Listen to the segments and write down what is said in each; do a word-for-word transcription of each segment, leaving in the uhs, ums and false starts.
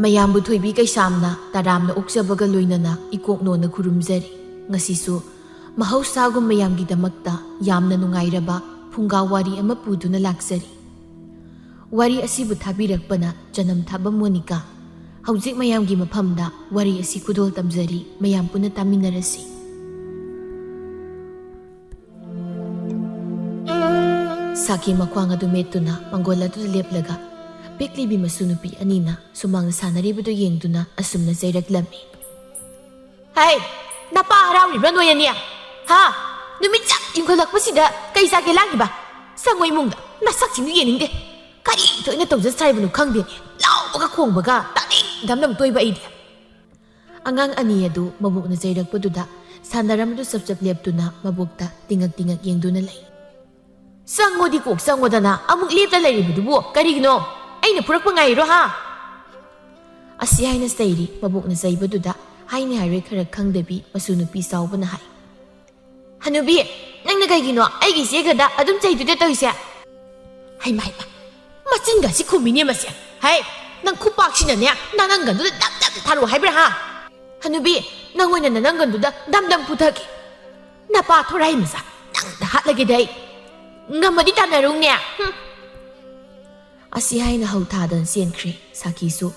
ꯃꯌꯥꯝꯕꯨ ꯊꯣꯏꯕꯤ ꯀꯩꯁꯥꯝꯅ ꯇꯔꯥꯝꯅ ꯑꯣꯛꯆꯕꯒ ꯂꯣꯏꯅꯅ ꯏꯀꯣꯛꯅꯣꯅ ꯈꯨꯔꯨꯝꯖꯔꯤ꯫ ꯉꯁꯤꯁꯨ ꯃꯍꯧꯁꯥꯒꯨꯝ ꯃꯌꯥꯝꯒꯤꯗꯃꯛꯇ ꯌꯥꯝꯅ ꯅꯨꯡꯉꯥꯏꯔꯕ ꯐꯨꯡꯒꯥ ꯋꯥꯔꯤ ꯑꯃ ꯄꯨꯗꯨꯅ ꯂꯥꯛꯆꯔꯤ꯫ ꯋꯥꯔꯤ ꯑꯁꯤꯕꯨ ꯊꯥꯕꯤꯔꯛꯄꯅ ꯆꯅꯝ ꯊꯥꯕ ꯃꯣꯅꯤꯀꯥ꯫ ꯍꯧꯖꯤꯛ ꯃꯌꯥꯝꯒꯤ ꯃꯐꯝꯗ ꯋꯥꯔꯤ ꯑꯁꯤ ꯈꯨꯗꯣꯜ ꯇꯝꯖꯔꯤ, ꯃꯌꯥꯝ ꯄꯨꯟꯅ ꯇꯥꯃꯤꯟꯅꯔꯁꯤ꯫ ꯁꯥꯀꯤ ꯃꯈ꯭ꯋꯥꯡ ꯑꯗꯨ ꯃꯦꯠꯇꯨꯅ ꯃꯪꯒꯣꯜ ꯑꯗꯨꯗ ꯂꯦꯞꯂꯒ ꯄꯤꯛꯂꯤꯕꯤ ꯃꯁꯨ ꯅꯨꯄꯤ ꯑꯅꯤꯅ ꯁꯨꯃꯥꯡꯗ ꯁꯥꯟꯅꯔꯤꯕꯗꯨ ꯌꯦꯡꯗꯨꯅ ꯑꯁꯨꯝꯅ ꯆꯩꯔꯛꯂꯝꯃꯤ꯫ "ꯍꯩ, ꯅꯄꯥ ꯍꯔꯥꯎꯔꯤꯕ꯭ꯔꯥ ꯅꯣꯏ ꯑꯅꯤ? ꯍꯥ? ꯅꯨꯃꯤꯠ ꯆꯞ ꯌꯨꯡꯈꯠꯂꯛꯄꯁꯤꯗ ꯀꯩ ꯆꯥꯒꯦ ꯂꯥꯛꯂꯤꯕ? ꯆꯪꯉꯣ ꯏꯃꯨꯡꯗ, ꯅꯁꯛꯁꯤꯡꯗꯨ ꯌꯦꯡꯅꯤꯡꯗꯦ꯫ ꯀꯔꯤ ꯊꯣꯛꯏꯅ ꯇꯧꯖ ꯁꯥꯔꯤꯕꯅꯣ ꯈꯪꯗꯦꯅꯦ꯫ ꯂꯥꯎꯕꯒ ꯈꯣꯡꯕꯒ ꯇꯥꯅꯤꯡꯗꯕꯅ ꯑꯃ ꯇꯣꯏꯕ ꯑꯩꯗꯤ꯫" ꯑꯉꯥꯡ ꯑꯅꯤ ꯑꯗꯨ ꯃꯕꯣꯛꯅ ꯆꯩꯔꯛꯄꯗꯨꯗ ꯁꯥꯟꯅꯔꯝꯗꯨ ꯆꯞ ꯆꯞ ꯂꯦꯞꯇꯨꯅ ꯃꯕꯣꯛꯇ ꯇꯤꯡꯉꯛ ꯇꯤꯡꯉꯛ ꯌꯦꯡꯗꯨꯅ ꯂꯩ꯫ "ꯆꯪꯉꯣꯗꯤ ꯀꯣꯛ ꯆꯪꯉꯣꯗꯅ, ꯑꯃꯨꯛ ꯂꯦꯞꯇ ꯂꯩꯔꯤꯕꯗꯨꯕꯨ ꯀꯔꯤꯒꯤꯅꯣ? ꯑꯩꯅ ꯐꯨꯔꯛꯄ ꯉꯥꯏꯔꯤꯔꯣ ꯍꯥ?" ꯑꯁꯤ ꯍꯥꯏꯅ ꯆꯩꯔꯤ꯫ ꯃꯕꯣꯛꯅ ꯆꯩꯕꯗꯨꯗ ꯍꯥꯏꯅꯤ ꯍꯥꯏꯔꯣꯏ ꯈꯔ ꯈꯪꯗꯕꯤ ꯃꯁꯨ ꯅꯨꯄꯤ ꯆꯥꯎꯕꯅ ꯍꯥꯏ, "ꯍꯅꯨꯕꯤ, ꯅꯪꯅ ꯀꯩꯒꯤꯅꯣ ꯑꯩꯒꯤ ꯏꯆꯦ ꯈꯛꯇ ꯑꯗꯨꯝ ꯆꯩꯗꯨꯗ ꯇꯧꯔꯤꯁꯦ?" "ꯍꯩꯃ, ꯍꯩꯃ, ꯃꯆꯤꯟꯒꯁꯤ ꯈꯨꯝꯃꯤꯅꯦ ꯃꯁꯦ꯫ ꯍꯩ, ꯅꯪ ꯈꯨꯄꯥꯛꯁꯤꯅꯅꯦ ꯅꯅꯪꯒꯟꯗꯨꯗ ꯗꯝ ꯗꯝ ꯊꯥꯔꯛꯑꯣ ꯍꯥꯏꯕ꯭ꯔꯥ ꯍꯥ? ꯍꯅꯨꯕꯤ, ꯅꯪ ꯑꯣꯏꯅ ꯅꯅꯪꯒꯟꯗꯨꯗ ꯗꯝ ꯗꯝ ꯐꯨꯊꯒꯦ꯫ ꯅꯄꯥ ꯊꯣꯔꯥꯏ ꯃꯆꯥ, ꯅꯪꯗ ꯍꯥꯠꯂꯒꯦꯗ ꯑꯩ꯫ ꯉꯝꯃꯗꯤ ꯇꯥꯟꯅꯔꯨꯅꯦ꯫" ꯍꯨꯝ꯫ ꯑꯁꯤ ꯍꯥꯏꯅ ꯍꯧ ꯊꯥꯗꯅ ꯆꯦꯟꯈ꯭ꯔꯦ꯫ ꯁꯥꯈꯤꯁꯨ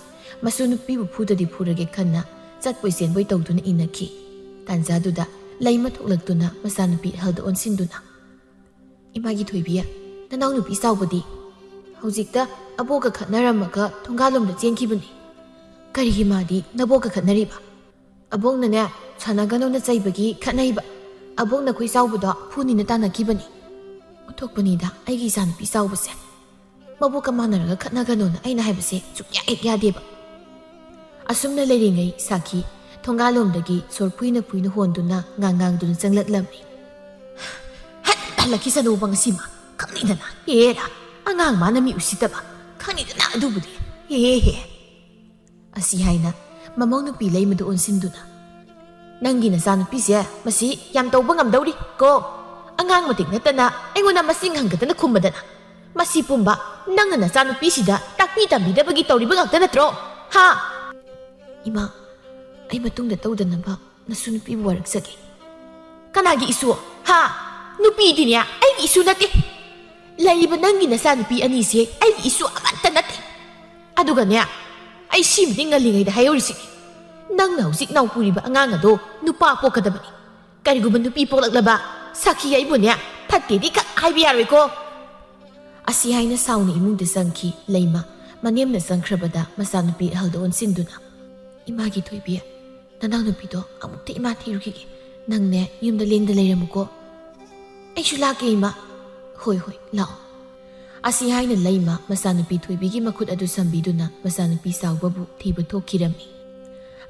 ꯃꯁꯨ ꯅꯨꯄꯤꯕꯨ ꯐꯨꯗꯗꯤ ꯐꯨꯔꯒꯦ ꯈꯟꯅ ꯆꯠꯄꯣꯏ ꯆꯦꯟꯕꯣꯏ ꯇꯧꯗꯨꯅ ꯏꯟꯅꯈꯤ꯫ ꯇꯥꯟꯖꯥꯗꯨꯗ ꯂꯩꯃ ꯊꯣꯛꯂꯛꯇꯨꯅ ꯃꯆꯥꯅꯨꯄꯤ ꯑꯍꯜꯗ ꯑꯣꯟꯁꯤꯟꯗꯨꯅ, "ꯏꯃꯥꯒꯤ ꯊꯣꯏꯕꯤ, ꯅꯅꯥꯎꯅꯨꯄꯤ ꯆꯥꯎꯕꯗꯤ?" "ꯍꯧꯖꯤꯛꯇ ꯑꯕꯣꯛꯀ ꯈꯠꯅꯔꯝꯃꯒ ꯊꯣꯡꯒꯥꯜꯂꯣꯝꯗ ꯆꯦꯟꯈꯤꯕꯅꯤ꯫" "ꯀꯔꯤꯒꯤ ꯃꯥꯗꯤ ꯅꯕꯣꯛꯀ ꯈꯠꯅꯔꯤꯕ?" "ꯑꯕꯣꯛꯅꯅꯦ, ꯁꯥꯟꯅꯒꯅꯣꯅ ꯆꯩꯕꯒꯤ ꯈꯠꯅꯩꯕ꯫ ꯑꯕꯣꯛ ꯅꯈꯣꯏ ꯆꯥꯎꯕꯗꯣ ꯐꯨꯅꯤꯅ ꯇꯥꯟꯅꯈꯤꯕꯅꯤ꯫" ꯑꯣꯟꯊꯣꯛꯄꯅꯤꯗ ꯑꯩꯒꯤ ꯏꯆꯥꯅꯨꯄꯤ ꯆꯥꯎꯕꯁꯦ꯫ ꯃꯕꯣꯛꯀ ꯃꯥꯟꯅꯔꯒ ꯈꯠꯅꯒꯅꯣꯅ ꯑꯩꯅ ꯍꯥꯏꯕꯁꯦ ꯁꯨꯛꯌꯥ ꯍꯦꯛ ꯌꯥꯗꯦꯕ꯫ ꯑꯁꯨꯝꯅ ꯂꯩꯔꯤꯉꯩ ꯁꯥꯈꯤ ꯊꯣꯡꯒꯥꯜꯂꯣꯝꯗꯒꯤ ꯁꯣꯔ ꯐꯨꯏꯅ ꯐꯨꯏꯅ ꯍꯣꯟꯗꯨꯅ ꯉꯥꯡ ꯉꯥꯡꯗꯨꯅ ꯆꯪꯂꯛꯂꯝꯃꯤ꯫ "ꯍꯠ, ꯍꯜꯂꯛꯈꯤꯁꯅꯨꯕ ꯉꯁꯤꯃ꯫ ꯈꯪꯅꯤꯗꯅ, ꯍꯦꯔꯥ, ꯑꯉꯥꯡ ꯃꯥꯅ ꯃꯤ ꯎꯁꯤꯠꯇꯕ꯫ ꯈꯪꯅꯤꯗꯅ ꯑꯗꯨꯕꯨꯗꯤ꯫ ꯍꯦ, ꯍꯦ, ꯍꯦ꯫" ꯑꯁꯤ ꯍꯥꯏꯅ ꯃꯃꯧ ꯅꯨꯄꯤ ꯂꯩꯃꯗ ꯑꯣꯟꯁꯤꯟꯗꯨꯅ, "ꯅꯪꯒꯤ ꯅꯆꯥꯅꯨꯄꯤꯁꯦ ꯃꯁꯤ ꯌꯥꯝ ꯇꯧꯕ ꯉꯝꯗꯧꯔꯤ ꯀꯣ꯫ ꯑꯉꯥꯡ ꯃꯇꯤꯛ ꯅꯠꯇꯅ ꯑꯩꯉꯣꯟꯗ ꯃꯁꯤꯡ ꯍꯪꯒꯗꯅ ꯈꯨꯝꯕꯗꯅ꯫ ꯃꯁꯤ ꯄꯨꯝꯕ ꯅꯪꯅ ꯅꯆꯥꯅꯨꯄꯤꯁꯤꯗ ꯇꯥꯛꯄꯤ ꯇꯝꯕꯤꯗꯕꯒꯤ ꯇꯧꯔꯤꯕ ꯉꯥꯛꯇ ꯅꯠꯇ꯭ꯔꯣ?" ꯍꯥ? ꯏꯃꯥ, ꯑꯩ ꯃꯇꯨꯡꯗ ꯇꯧꯗꯅꯕ ꯅꯁꯨ ꯅꯨꯄꯤꯕꯨ ꯋꯥꯔꯛꯆꯒꯦ꯫ ꯀꯅꯥꯒꯤ ꯏꯁꯨ? ꯍꯥ? ꯅꯨꯄꯤꯗꯤꯅꯦ ꯑꯩꯒꯤ ꯏꯁꯨ ꯅꯠꯇꯦ꯫ ꯂꯩꯔꯤꯕ ꯅꯪꯒꯤ ꯅꯆꯥꯅꯨꯄꯤ ꯑꯅꯤꯁꯦ ꯑꯩꯒꯤ ꯏꯁꯨ ꯑꯃꯠꯇ ꯅꯠꯇꯦ꯫ ꯑꯗꯨꯒꯅꯦ, ꯑꯩ ꯁꯤꯃꯗꯤ ꯉꯜꯂꯤꯉꯩꯗ ꯍꯥꯏꯍꯧꯔꯤꯁꯤꯅꯤ, ꯅꯪꯅ ꯍꯧꯖꯤꯛ ꯅꯥꯎꯄꯨꯔꯤꯕ ꯑꯉꯥꯡ ꯑꯗꯣ ꯅꯨꯄꯥ ꯄꯣꯛꯀꯗꯕꯅꯤ꯫ ꯀꯔꯤꯒꯨꯝꯕ ꯅꯨꯄꯤ ꯄꯣꯛꯂꯛꯂꯕ, ꯁꯥꯈꯤ ꯑꯩꯕꯨꯅꯦ ꯐꯠꯇꯦꯗꯤ ꯈꯛ ꯍꯥꯏꯕ ꯌꯥꯔꯣꯏꯀꯣ꯫ ꯑꯁꯤ ꯍꯥꯏꯅ ꯁꯥꯎꯅ ꯏꯃꯨꯡꯗ ꯆꯪꯈꯤ ꯂꯩꯃ꯫ ꯃꯅꯦꯝꯅ ꯆꯪꯈ꯭ꯔꯕꯗ ꯃꯆꯥꯅꯨꯄꯤ ꯑꯍꯜꯗ ꯑꯣꯟꯁꯤꯟꯗꯨꯅ, "ꯏꯃꯥꯒꯤ ꯊꯣꯏꯕꯤ, ꯅꯅꯥꯎꯅꯨꯄꯤꯗꯣ ꯑꯃꯨꯛꯇ ꯏꯃꯥ ꯊꯤꯔꯨꯈꯤꯒꯦ꯫ ꯅꯪꯅꯦ ꯌꯨꯝꯗ ꯂꯦꯡꯗ ꯂꯩꯔꯝꯃꯨꯀꯣ꯫" "ꯑꯩꯁꯨ ꯂꯥꯛꯀꯦ ꯏꯃꯥ꯫" "ꯍꯣꯏ ꯍꯣꯏ, ꯂꯥꯛꯑꯣ꯫" ꯑꯁꯤ ꯍꯥꯏꯅ ꯂꯩꯃ ꯃꯆꯥꯅꯨꯄꯤ ꯊꯣꯏꯕꯤꯒꯤ ꯃꯈꯨꯠ ꯑꯗꯨ ꯁꯝꯕꯤꯗꯨꯅ ꯃꯆꯥꯅꯨꯄꯤ ꯆꯥꯎꯕꯕꯨ ꯊꯤꯕ ꯊꯣꯛꯈꯤꯔꯝꯃꯤ꯫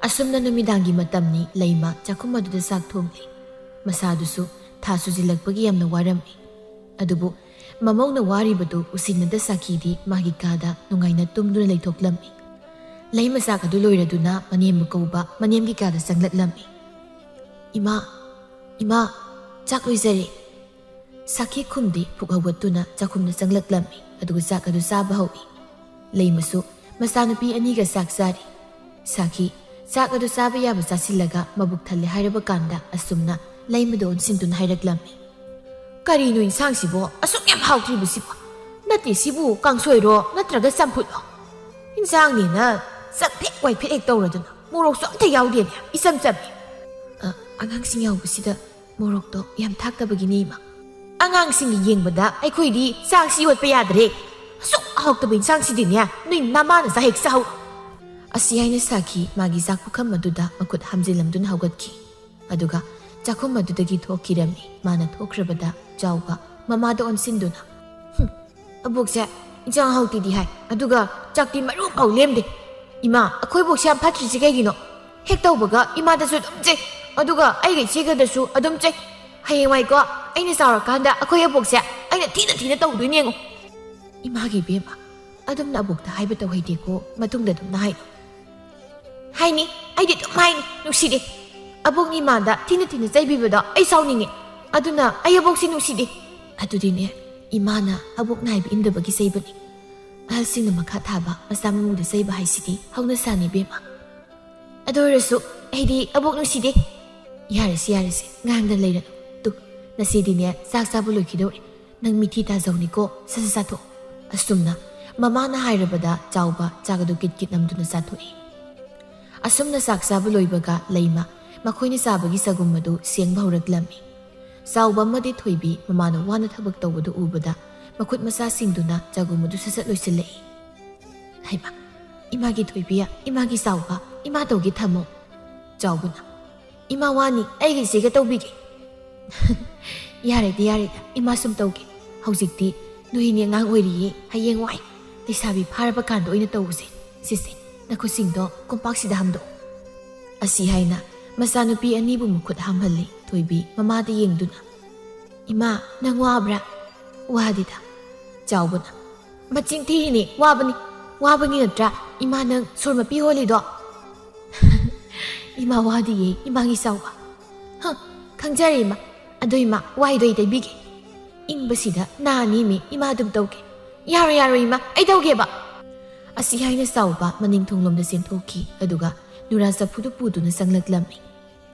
ꯑꯁꯨꯝꯅ ꯅꯨꯃꯤꯗꯥꯡꯒꯤ ꯃꯇꯝꯅꯤ꯫ ꯂꯩꯃ ꯆꯥꯛꯈꯨꯝ ꯑꯗꯨꯗ ꯆꯥꯛ ꯊꯣꯡꯂꯤ꯫ ꯃꯁꯥꯗꯨꯁꯨ ꯊꯥ ꯁꯨꯖꯤꯜꯂꯛꯄꯒꯤ ꯌꯥꯝꯅ ꯋꯥꯔꯝꯃꯤ꯫ ꯑꯗꯨꯕꯨ ꯃꯃꯧꯅ ꯋꯥꯔꯤꯕꯗꯨ ꯎꯁꯤꯟꯅꯗ ꯁꯥꯈꯤꯗꯤ ꯃꯥꯒꯤ ꯀꯥꯗ ꯅꯨꯡꯉꯥꯏꯅ ꯇꯨꯝꯗꯨꯅ ꯂꯩꯊꯣꯛꯂꯝꯃꯤ꯫ ꯂꯩꯃ ꯆꯥꯛ ꯑꯗꯨ ꯂꯣꯏꯔꯗꯨꯅ ꯃꯅꯦꯝꯕꯨ ꯀꯧꯕ ꯃꯅꯦꯝꯒꯤ ꯀꯥꯗ ꯆꯪꯂꯛꯂꯝꯃꯤ꯫ "ꯏꯃꯥ, ꯏꯃꯥ, ꯆꯥꯛ ꯂꯣꯏꯖꯔꯦ꯫" ꯁꯥꯈꯤ ꯈꯨꯝꯗꯤ ꯐꯨꯛ ꯍꯧꯒꯠꯇꯨꯅ ꯆꯥꯛꯈꯨꯝꯗ ꯆꯪꯂꯛꯂꯝꯃꯤ, ꯑꯗꯨꯒ ꯆꯥꯛ ꯑꯗꯨ ꯆꯥꯕ ꯍꯧꯏ꯫ ꯂꯩꯃꯁꯨ ꯃꯆꯥꯅꯨꯄꯤ ꯑꯅꯤꯒ ꯆꯥꯛ ꯆꯥꯔꯤ꯫ ꯁꯥꯈꯤ ꯆꯥꯛ ꯑꯗꯨ ꯆꯥꯕ ꯌꯥꯕ ꯆꯥꯁꯤꯜꯂꯒ ꯃꯕꯨꯛ ꯊꯜꯂꯦ ꯍꯥꯏꯔꯕ ꯀꯥꯟꯗ ꯑꯁꯨꯝꯅ ꯂꯩꯃꯗ ꯑꯣꯟꯁꯤꯟꯗꯨꯅ ꯍꯥꯏꯔꯛꯂꯝꯃꯤ, "ꯀꯔꯤꯅꯣ ꯏꯟꯁꯥꯡꯁꯤꯕꯣ ꯑꯁꯨꯛ ꯌꯥꯝ ꯍꯥꯎꯇ꯭ꯔꯤꯕꯁꯤꯕꯣ? ꯅꯠꯇꯦ, ꯁꯤꯕꯨ ꯀꯥꯡꯁꯣꯏꯔꯣ ꯅꯠꯇ꯭ꯔꯒ ꯆꯝꯐꯨꯠꯂꯣ? ꯏꯟꯁꯥꯡꯅꯦꯅ ꯆꯝꯐꯦꯠ ꯋꯥꯏꯐꯦꯠ ꯍꯦꯛ ꯇꯧꯔꯗꯅ, ꯃꯣꯔꯣꯛꯁꯨ ꯑꯝꯇ ꯌꯥꯎꯗꯦꯅꯦ, ꯏꯆꯝ ꯆꯝꯃꯤ꯫" "ꯑ, ꯑꯉꯥꯡꯁꯤꯡ ꯌꯥꯎꯕꯁꯤꯗ ꯃꯣꯔꯣꯛꯇꯣ ꯌꯥꯝ ꯊꯥꯛꯇꯕꯒꯤꯅꯦ, ꯏꯃꯥ꯫" "ꯑꯉꯥꯡꯁꯤꯡꯒ ꯌꯦꯡꯕꯗ ꯑꯩꯈꯣꯏꯗꯤ ꯆꯥꯛꯁꯤ ꯌꯣꯠꯄ ꯌꯥꯗ꯭ꯔꯦ꯫ ꯑꯁꯨꯛ ꯍꯥꯎꯇꯕ ꯏꯟꯁꯥꯡꯁꯤꯗꯤꯅꯦ ꯅꯣꯏ ꯅꯃꯥꯅ ꯆꯥꯛ ꯍꯦꯛ ꯆꯥꯍꯧ꯫" ꯑꯁꯤ ꯍꯥꯏꯅ ꯁꯥꯈꯤ ꯃꯥꯒꯤ ꯆꯥꯛ ꯄꯨꯈꯝ ꯑꯗꯨꯗ ꯃꯈꯨꯠ ꯍꯥꯝꯖꯤꯜꯂꯝꯗꯨꯅ ꯍꯧꯒꯠꯈꯤ꯫ ꯑꯗꯨꯒ ꯆꯥꯛꯈꯨꯝ ꯑꯗꯨꯗꯒꯤ ꯊꯣꯛꯈꯤꯔꯝꯃꯤ꯫ ꯃꯥꯅ ꯊꯣꯛꯈ꯭ꯔꯕꯗ ꯆꯥꯎꯕ ꯃꯃꯥꯗ ꯑꯣꯟꯁꯤꯟꯗꯨꯅ, "ꯍꯨꯝ, ꯑꯕꯣꯛꯁꯦ ꯏꯟꯁꯥꯡ ꯍꯥꯎꯇꯦꯗꯤ ꯍꯥꯏ, ꯑꯗꯨꯒ ꯆꯥꯛꯇꯤ ꯃꯔꯨ ꯑꯃꯐꯥꯎ ꯂꯦꯝꯗꯦ꯫ ꯏꯃꯥ, ꯑꯩꯈꯣꯏ ꯕꯣꯛꯁꯦ ꯌꯥꯝ ꯐꯠꯇ꯭ꯔꯤꯁꯦ ꯀꯩꯒꯤꯅꯣ? ꯍꯦꯛ ꯇꯧꯕꯒ ꯏꯃꯥꯗꯁꯨ ꯑꯗꯨꯝ ꯆꯩ, ꯑꯗꯨꯒ ꯑꯩꯒ ꯏꯆꯦꯒꯗꯁꯨ ꯑꯗꯨꯝ ꯆꯩ꯫ ꯍꯌꯦꯡꯋꯥꯏꯀꯣ, ꯑꯩꯅ ꯆꯥꯎꯔꯀꯥꯟꯗ ꯑꯩꯈꯣꯏ ꯑꯕꯣꯛꯁꯦ ꯑꯩꯅ ꯊꯤꯅ ꯊꯤꯅ ꯇꯧꯗꯣꯏꯅꯦ ꯌꯦꯡꯉꯣ꯫" "ꯏꯃꯥꯒꯤ ꯏꯕꯦꯝꯃ, ꯑꯗꯨꯝꯅ ꯑꯕꯣꯛꯇ ꯍꯥꯏꯕ ꯇꯧꯍꯩꯗꯦꯀꯣ, ꯃꯇꯨꯡꯗ ꯑꯗꯨꯝꯅ ꯍꯥꯏꯅꯨ꯫" "ꯍꯥꯏꯅꯤ, ꯑꯩꯗꯤ ꯑꯗꯨꯝ ꯍꯥꯏꯅꯤ, ꯅꯨꯡꯁꯤꯗꯦ꯫ ꯑꯕꯣꯛꯅ ꯏꯃꯥꯗ ꯊꯤꯅ ꯊꯤꯅ ꯆꯩꯕꯤꯕꯗꯣ ꯑꯩ ꯁꯥꯎꯅꯤꯡꯉꯤ꯫ ꯑꯗꯨꯅ ꯑꯩ ꯑꯕꯣꯛꯁꯦ ꯅꯨꯡꯁꯤꯗꯦ꯫" "ꯑꯗꯨꯗꯤꯅꯦ, ꯏꯃꯥꯅ ꯑꯕꯣꯛꯅ ꯍꯥꯏꯕ ꯏꯟꯗꯕꯒꯤ ꯆꯩꯕꯅꯤ꯫ ꯑꯍꯜꯁꯤꯡꯅ ꯃꯈꯥ ꯊꯥꯕ, ꯃꯆꯥ ꯃꯎꯗ ꯆꯩꯕ ꯍꯥꯏꯁꯤꯗꯤ ꯍꯧꯅ ꯁꯥꯅꯤ, ꯏꯕꯦꯝꯃ꯫ ꯑꯗꯨ ꯑꯣꯏꯔꯁꯨ ꯑꯩꯗꯤ ꯑꯕꯣꯛ ꯅꯨꯡꯁꯤꯗꯦ꯫ ꯌꯥꯔꯦꯁꯦ, ꯌꯥꯔꯦꯁꯦ, ꯉꯥꯡꯗꯅ ꯂꯩꯔꯅꯨ꯫ ꯇꯨ, ꯉꯁꯤꯗꯤꯅꯦ, ꯆꯥꯛ ꯆꯥꯕ ꯂꯣꯏꯈꯤꯗꯧꯔꯦ꯫ ꯅꯪ ꯃꯤꯊꯤ ꯇꯥꯖꯧꯅꯤꯀꯣ, ꯁꯠ ꯁꯠ ꯆꯥꯊꯣꯛꯑꯣ꯫ ꯑꯁꯨꯝꯅ ꯃꯃꯥꯅ ꯍꯥꯏꯔꯕꯗ ꯆꯥꯎꯕ ꯆꯥꯛ ꯑꯗꯨ ꯀꯤꯠ ꯀꯤꯠ ꯅꯝꯗꯨꯅ ꯆꯥꯊꯣꯛꯏ꯫ ꯑꯁꯨꯝꯅ ꯆꯥꯛ ꯆꯥꯕ ꯂꯣꯏꯕꯒ ꯂꯩꯃ ꯃꯈꯣꯏꯅ ꯆꯥꯕꯒꯤ ꯆꯒꯨꯝ ꯑꯗꯨ ꯁꯦꯡꯕ ꯍꯧꯔꯛꯂꯝꯃꯤ꯫ ꯆꯥꯎꯕ ꯑꯃꯗꯤ ꯊꯣꯏꯕꯤ ꯃꯃꯥꯅ ꯋꯥꯅ ꯊꯕꯛ ꯇꯧꯕꯗꯨ ꯎꯕꯗ ꯃꯈꯨꯠ ꯃꯁꯥꯁꯤꯡꯗꯨꯅ ꯆꯒꯨꯝ ꯑꯗꯨ ꯁꯠ ꯁꯠ ꯂꯣꯏꯁꯤꯜꯂꯛꯏ꯫ "ꯍꯩꯃꯥ, ꯏꯃꯥꯒꯤ ꯊꯣꯏꯕꯤ, ꯏꯃꯥꯒꯤ ꯆꯥꯎꯕ, ꯏꯃꯥ ꯇꯧꯒꯦ ꯊꯝꯃꯣ꯫" ꯆꯥꯎꯕꯅ, "ꯏꯃꯥ ꯋꯥꯅꯤ, ꯑꯩꯒꯤ ꯏꯆꯦꯒ ꯇꯧꯕꯤꯒꯦ꯫" "ꯌꯥꯔꯦꯗ, ꯌꯥꯔꯦꯗ, ꯏꯃꯥ ꯁꯨꯝ ꯇꯧꯒꯦ꯫ ꯍꯧꯖꯤꯛꯇꯤ ꯅꯣꯏꯅꯤ ꯑꯉꯥꯡ ꯑꯣꯏꯔꯤꯌꯦ, ꯍꯌꯦꯡꯋꯥꯏ ꯂꯩꯁꯥꯕꯤ ꯐꯥꯔꯕ ꯀꯥꯟꯗ ꯑꯣꯏꯅ ꯇꯧꯁꯦ꯫ ꯁꯤꯁꯦ, ꯅꯈꯨꯠꯁꯤꯡꯗꯣ ꯀꯣꯝꯄꯥꯛꯁꯤꯗ ꯍꯥꯝꯗꯣꯛꯑꯣ꯫" ꯑꯁꯤ ꯍꯥꯏꯅ ꯃꯆꯥꯅꯨꯄꯤ ꯑꯅꯤꯕꯨ ꯃꯈꯨꯠ ꯍꯥꯝꯍꯜꯂꯤ ꯊꯣꯏꯕꯤ ꯃꯃꯥꯗ ꯌꯦꯡꯗꯨꯅ꯫ "ꯏꯃꯥ, ꯅꯪ ꯋꯥꯕ꯭ꯔꯥ?" "ꯋꯥꯗꯦꯗ꯫" ꯆꯥꯎꯕꯅ, "ꯃꯆꯤꯟ ꯊꯤꯔꯤꯅꯦ, ꯋꯥꯕꯅꯤ, ꯋꯥꯕꯒꯤ ꯅꯠꯇ꯭ꯔꯥ ꯏꯃꯥ ꯅꯪ ꯁꯣꯔ ꯃꯄꯤ ꯍꯣꯜꯂꯤꯗꯣ?" "ꯏꯃꯥ ꯋꯥꯗꯤꯌꯦ, ꯏꯃꯥꯒꯤ ꯆꯥꯎꯕ꯫" "ꯍ, ꯈꯪꯖꯔꯦ ꯏꯃꯥ꯫ ꯑꯗꯣ ꯏꯃꯥ, ꯋꯥꯏꯗꯣ ꯑꯩ ꯇꯩꯕꯤꯒꯦ꯫" "ꯏꯪꯕꯁꯤꯗ ꯅꯥꯅꯤꯃꯤ, ꯏꯃꯥ ꯑꯗꯨꯝ ꯇꯧꯒꯦ꯫" "ꯌꯥꯔꯣꯏ, ꯌꯥꯔꯣꯏ ꯏꯃꯥ, ꯑꯩ ꯇꯧꯒꯦꯕ꯫" ꯑꯁꯤ ꯍꯥꯏꯅ ꯆꯥꯎꯕ ꯃꯅꯤꯡ ꯊꯣꯡꯂꯣꯝꯗ ꯆꯦꯟꯊꯣꯛꯈꯤ, ꯑꯗꯨꯒ ꯅꯨꯔꯥ ꯆꯐꯨꯗꯨ ꯄꯨꯗꯨꯅ ꯆꯪꯂꯛꯂꯝꯃꯤ꯫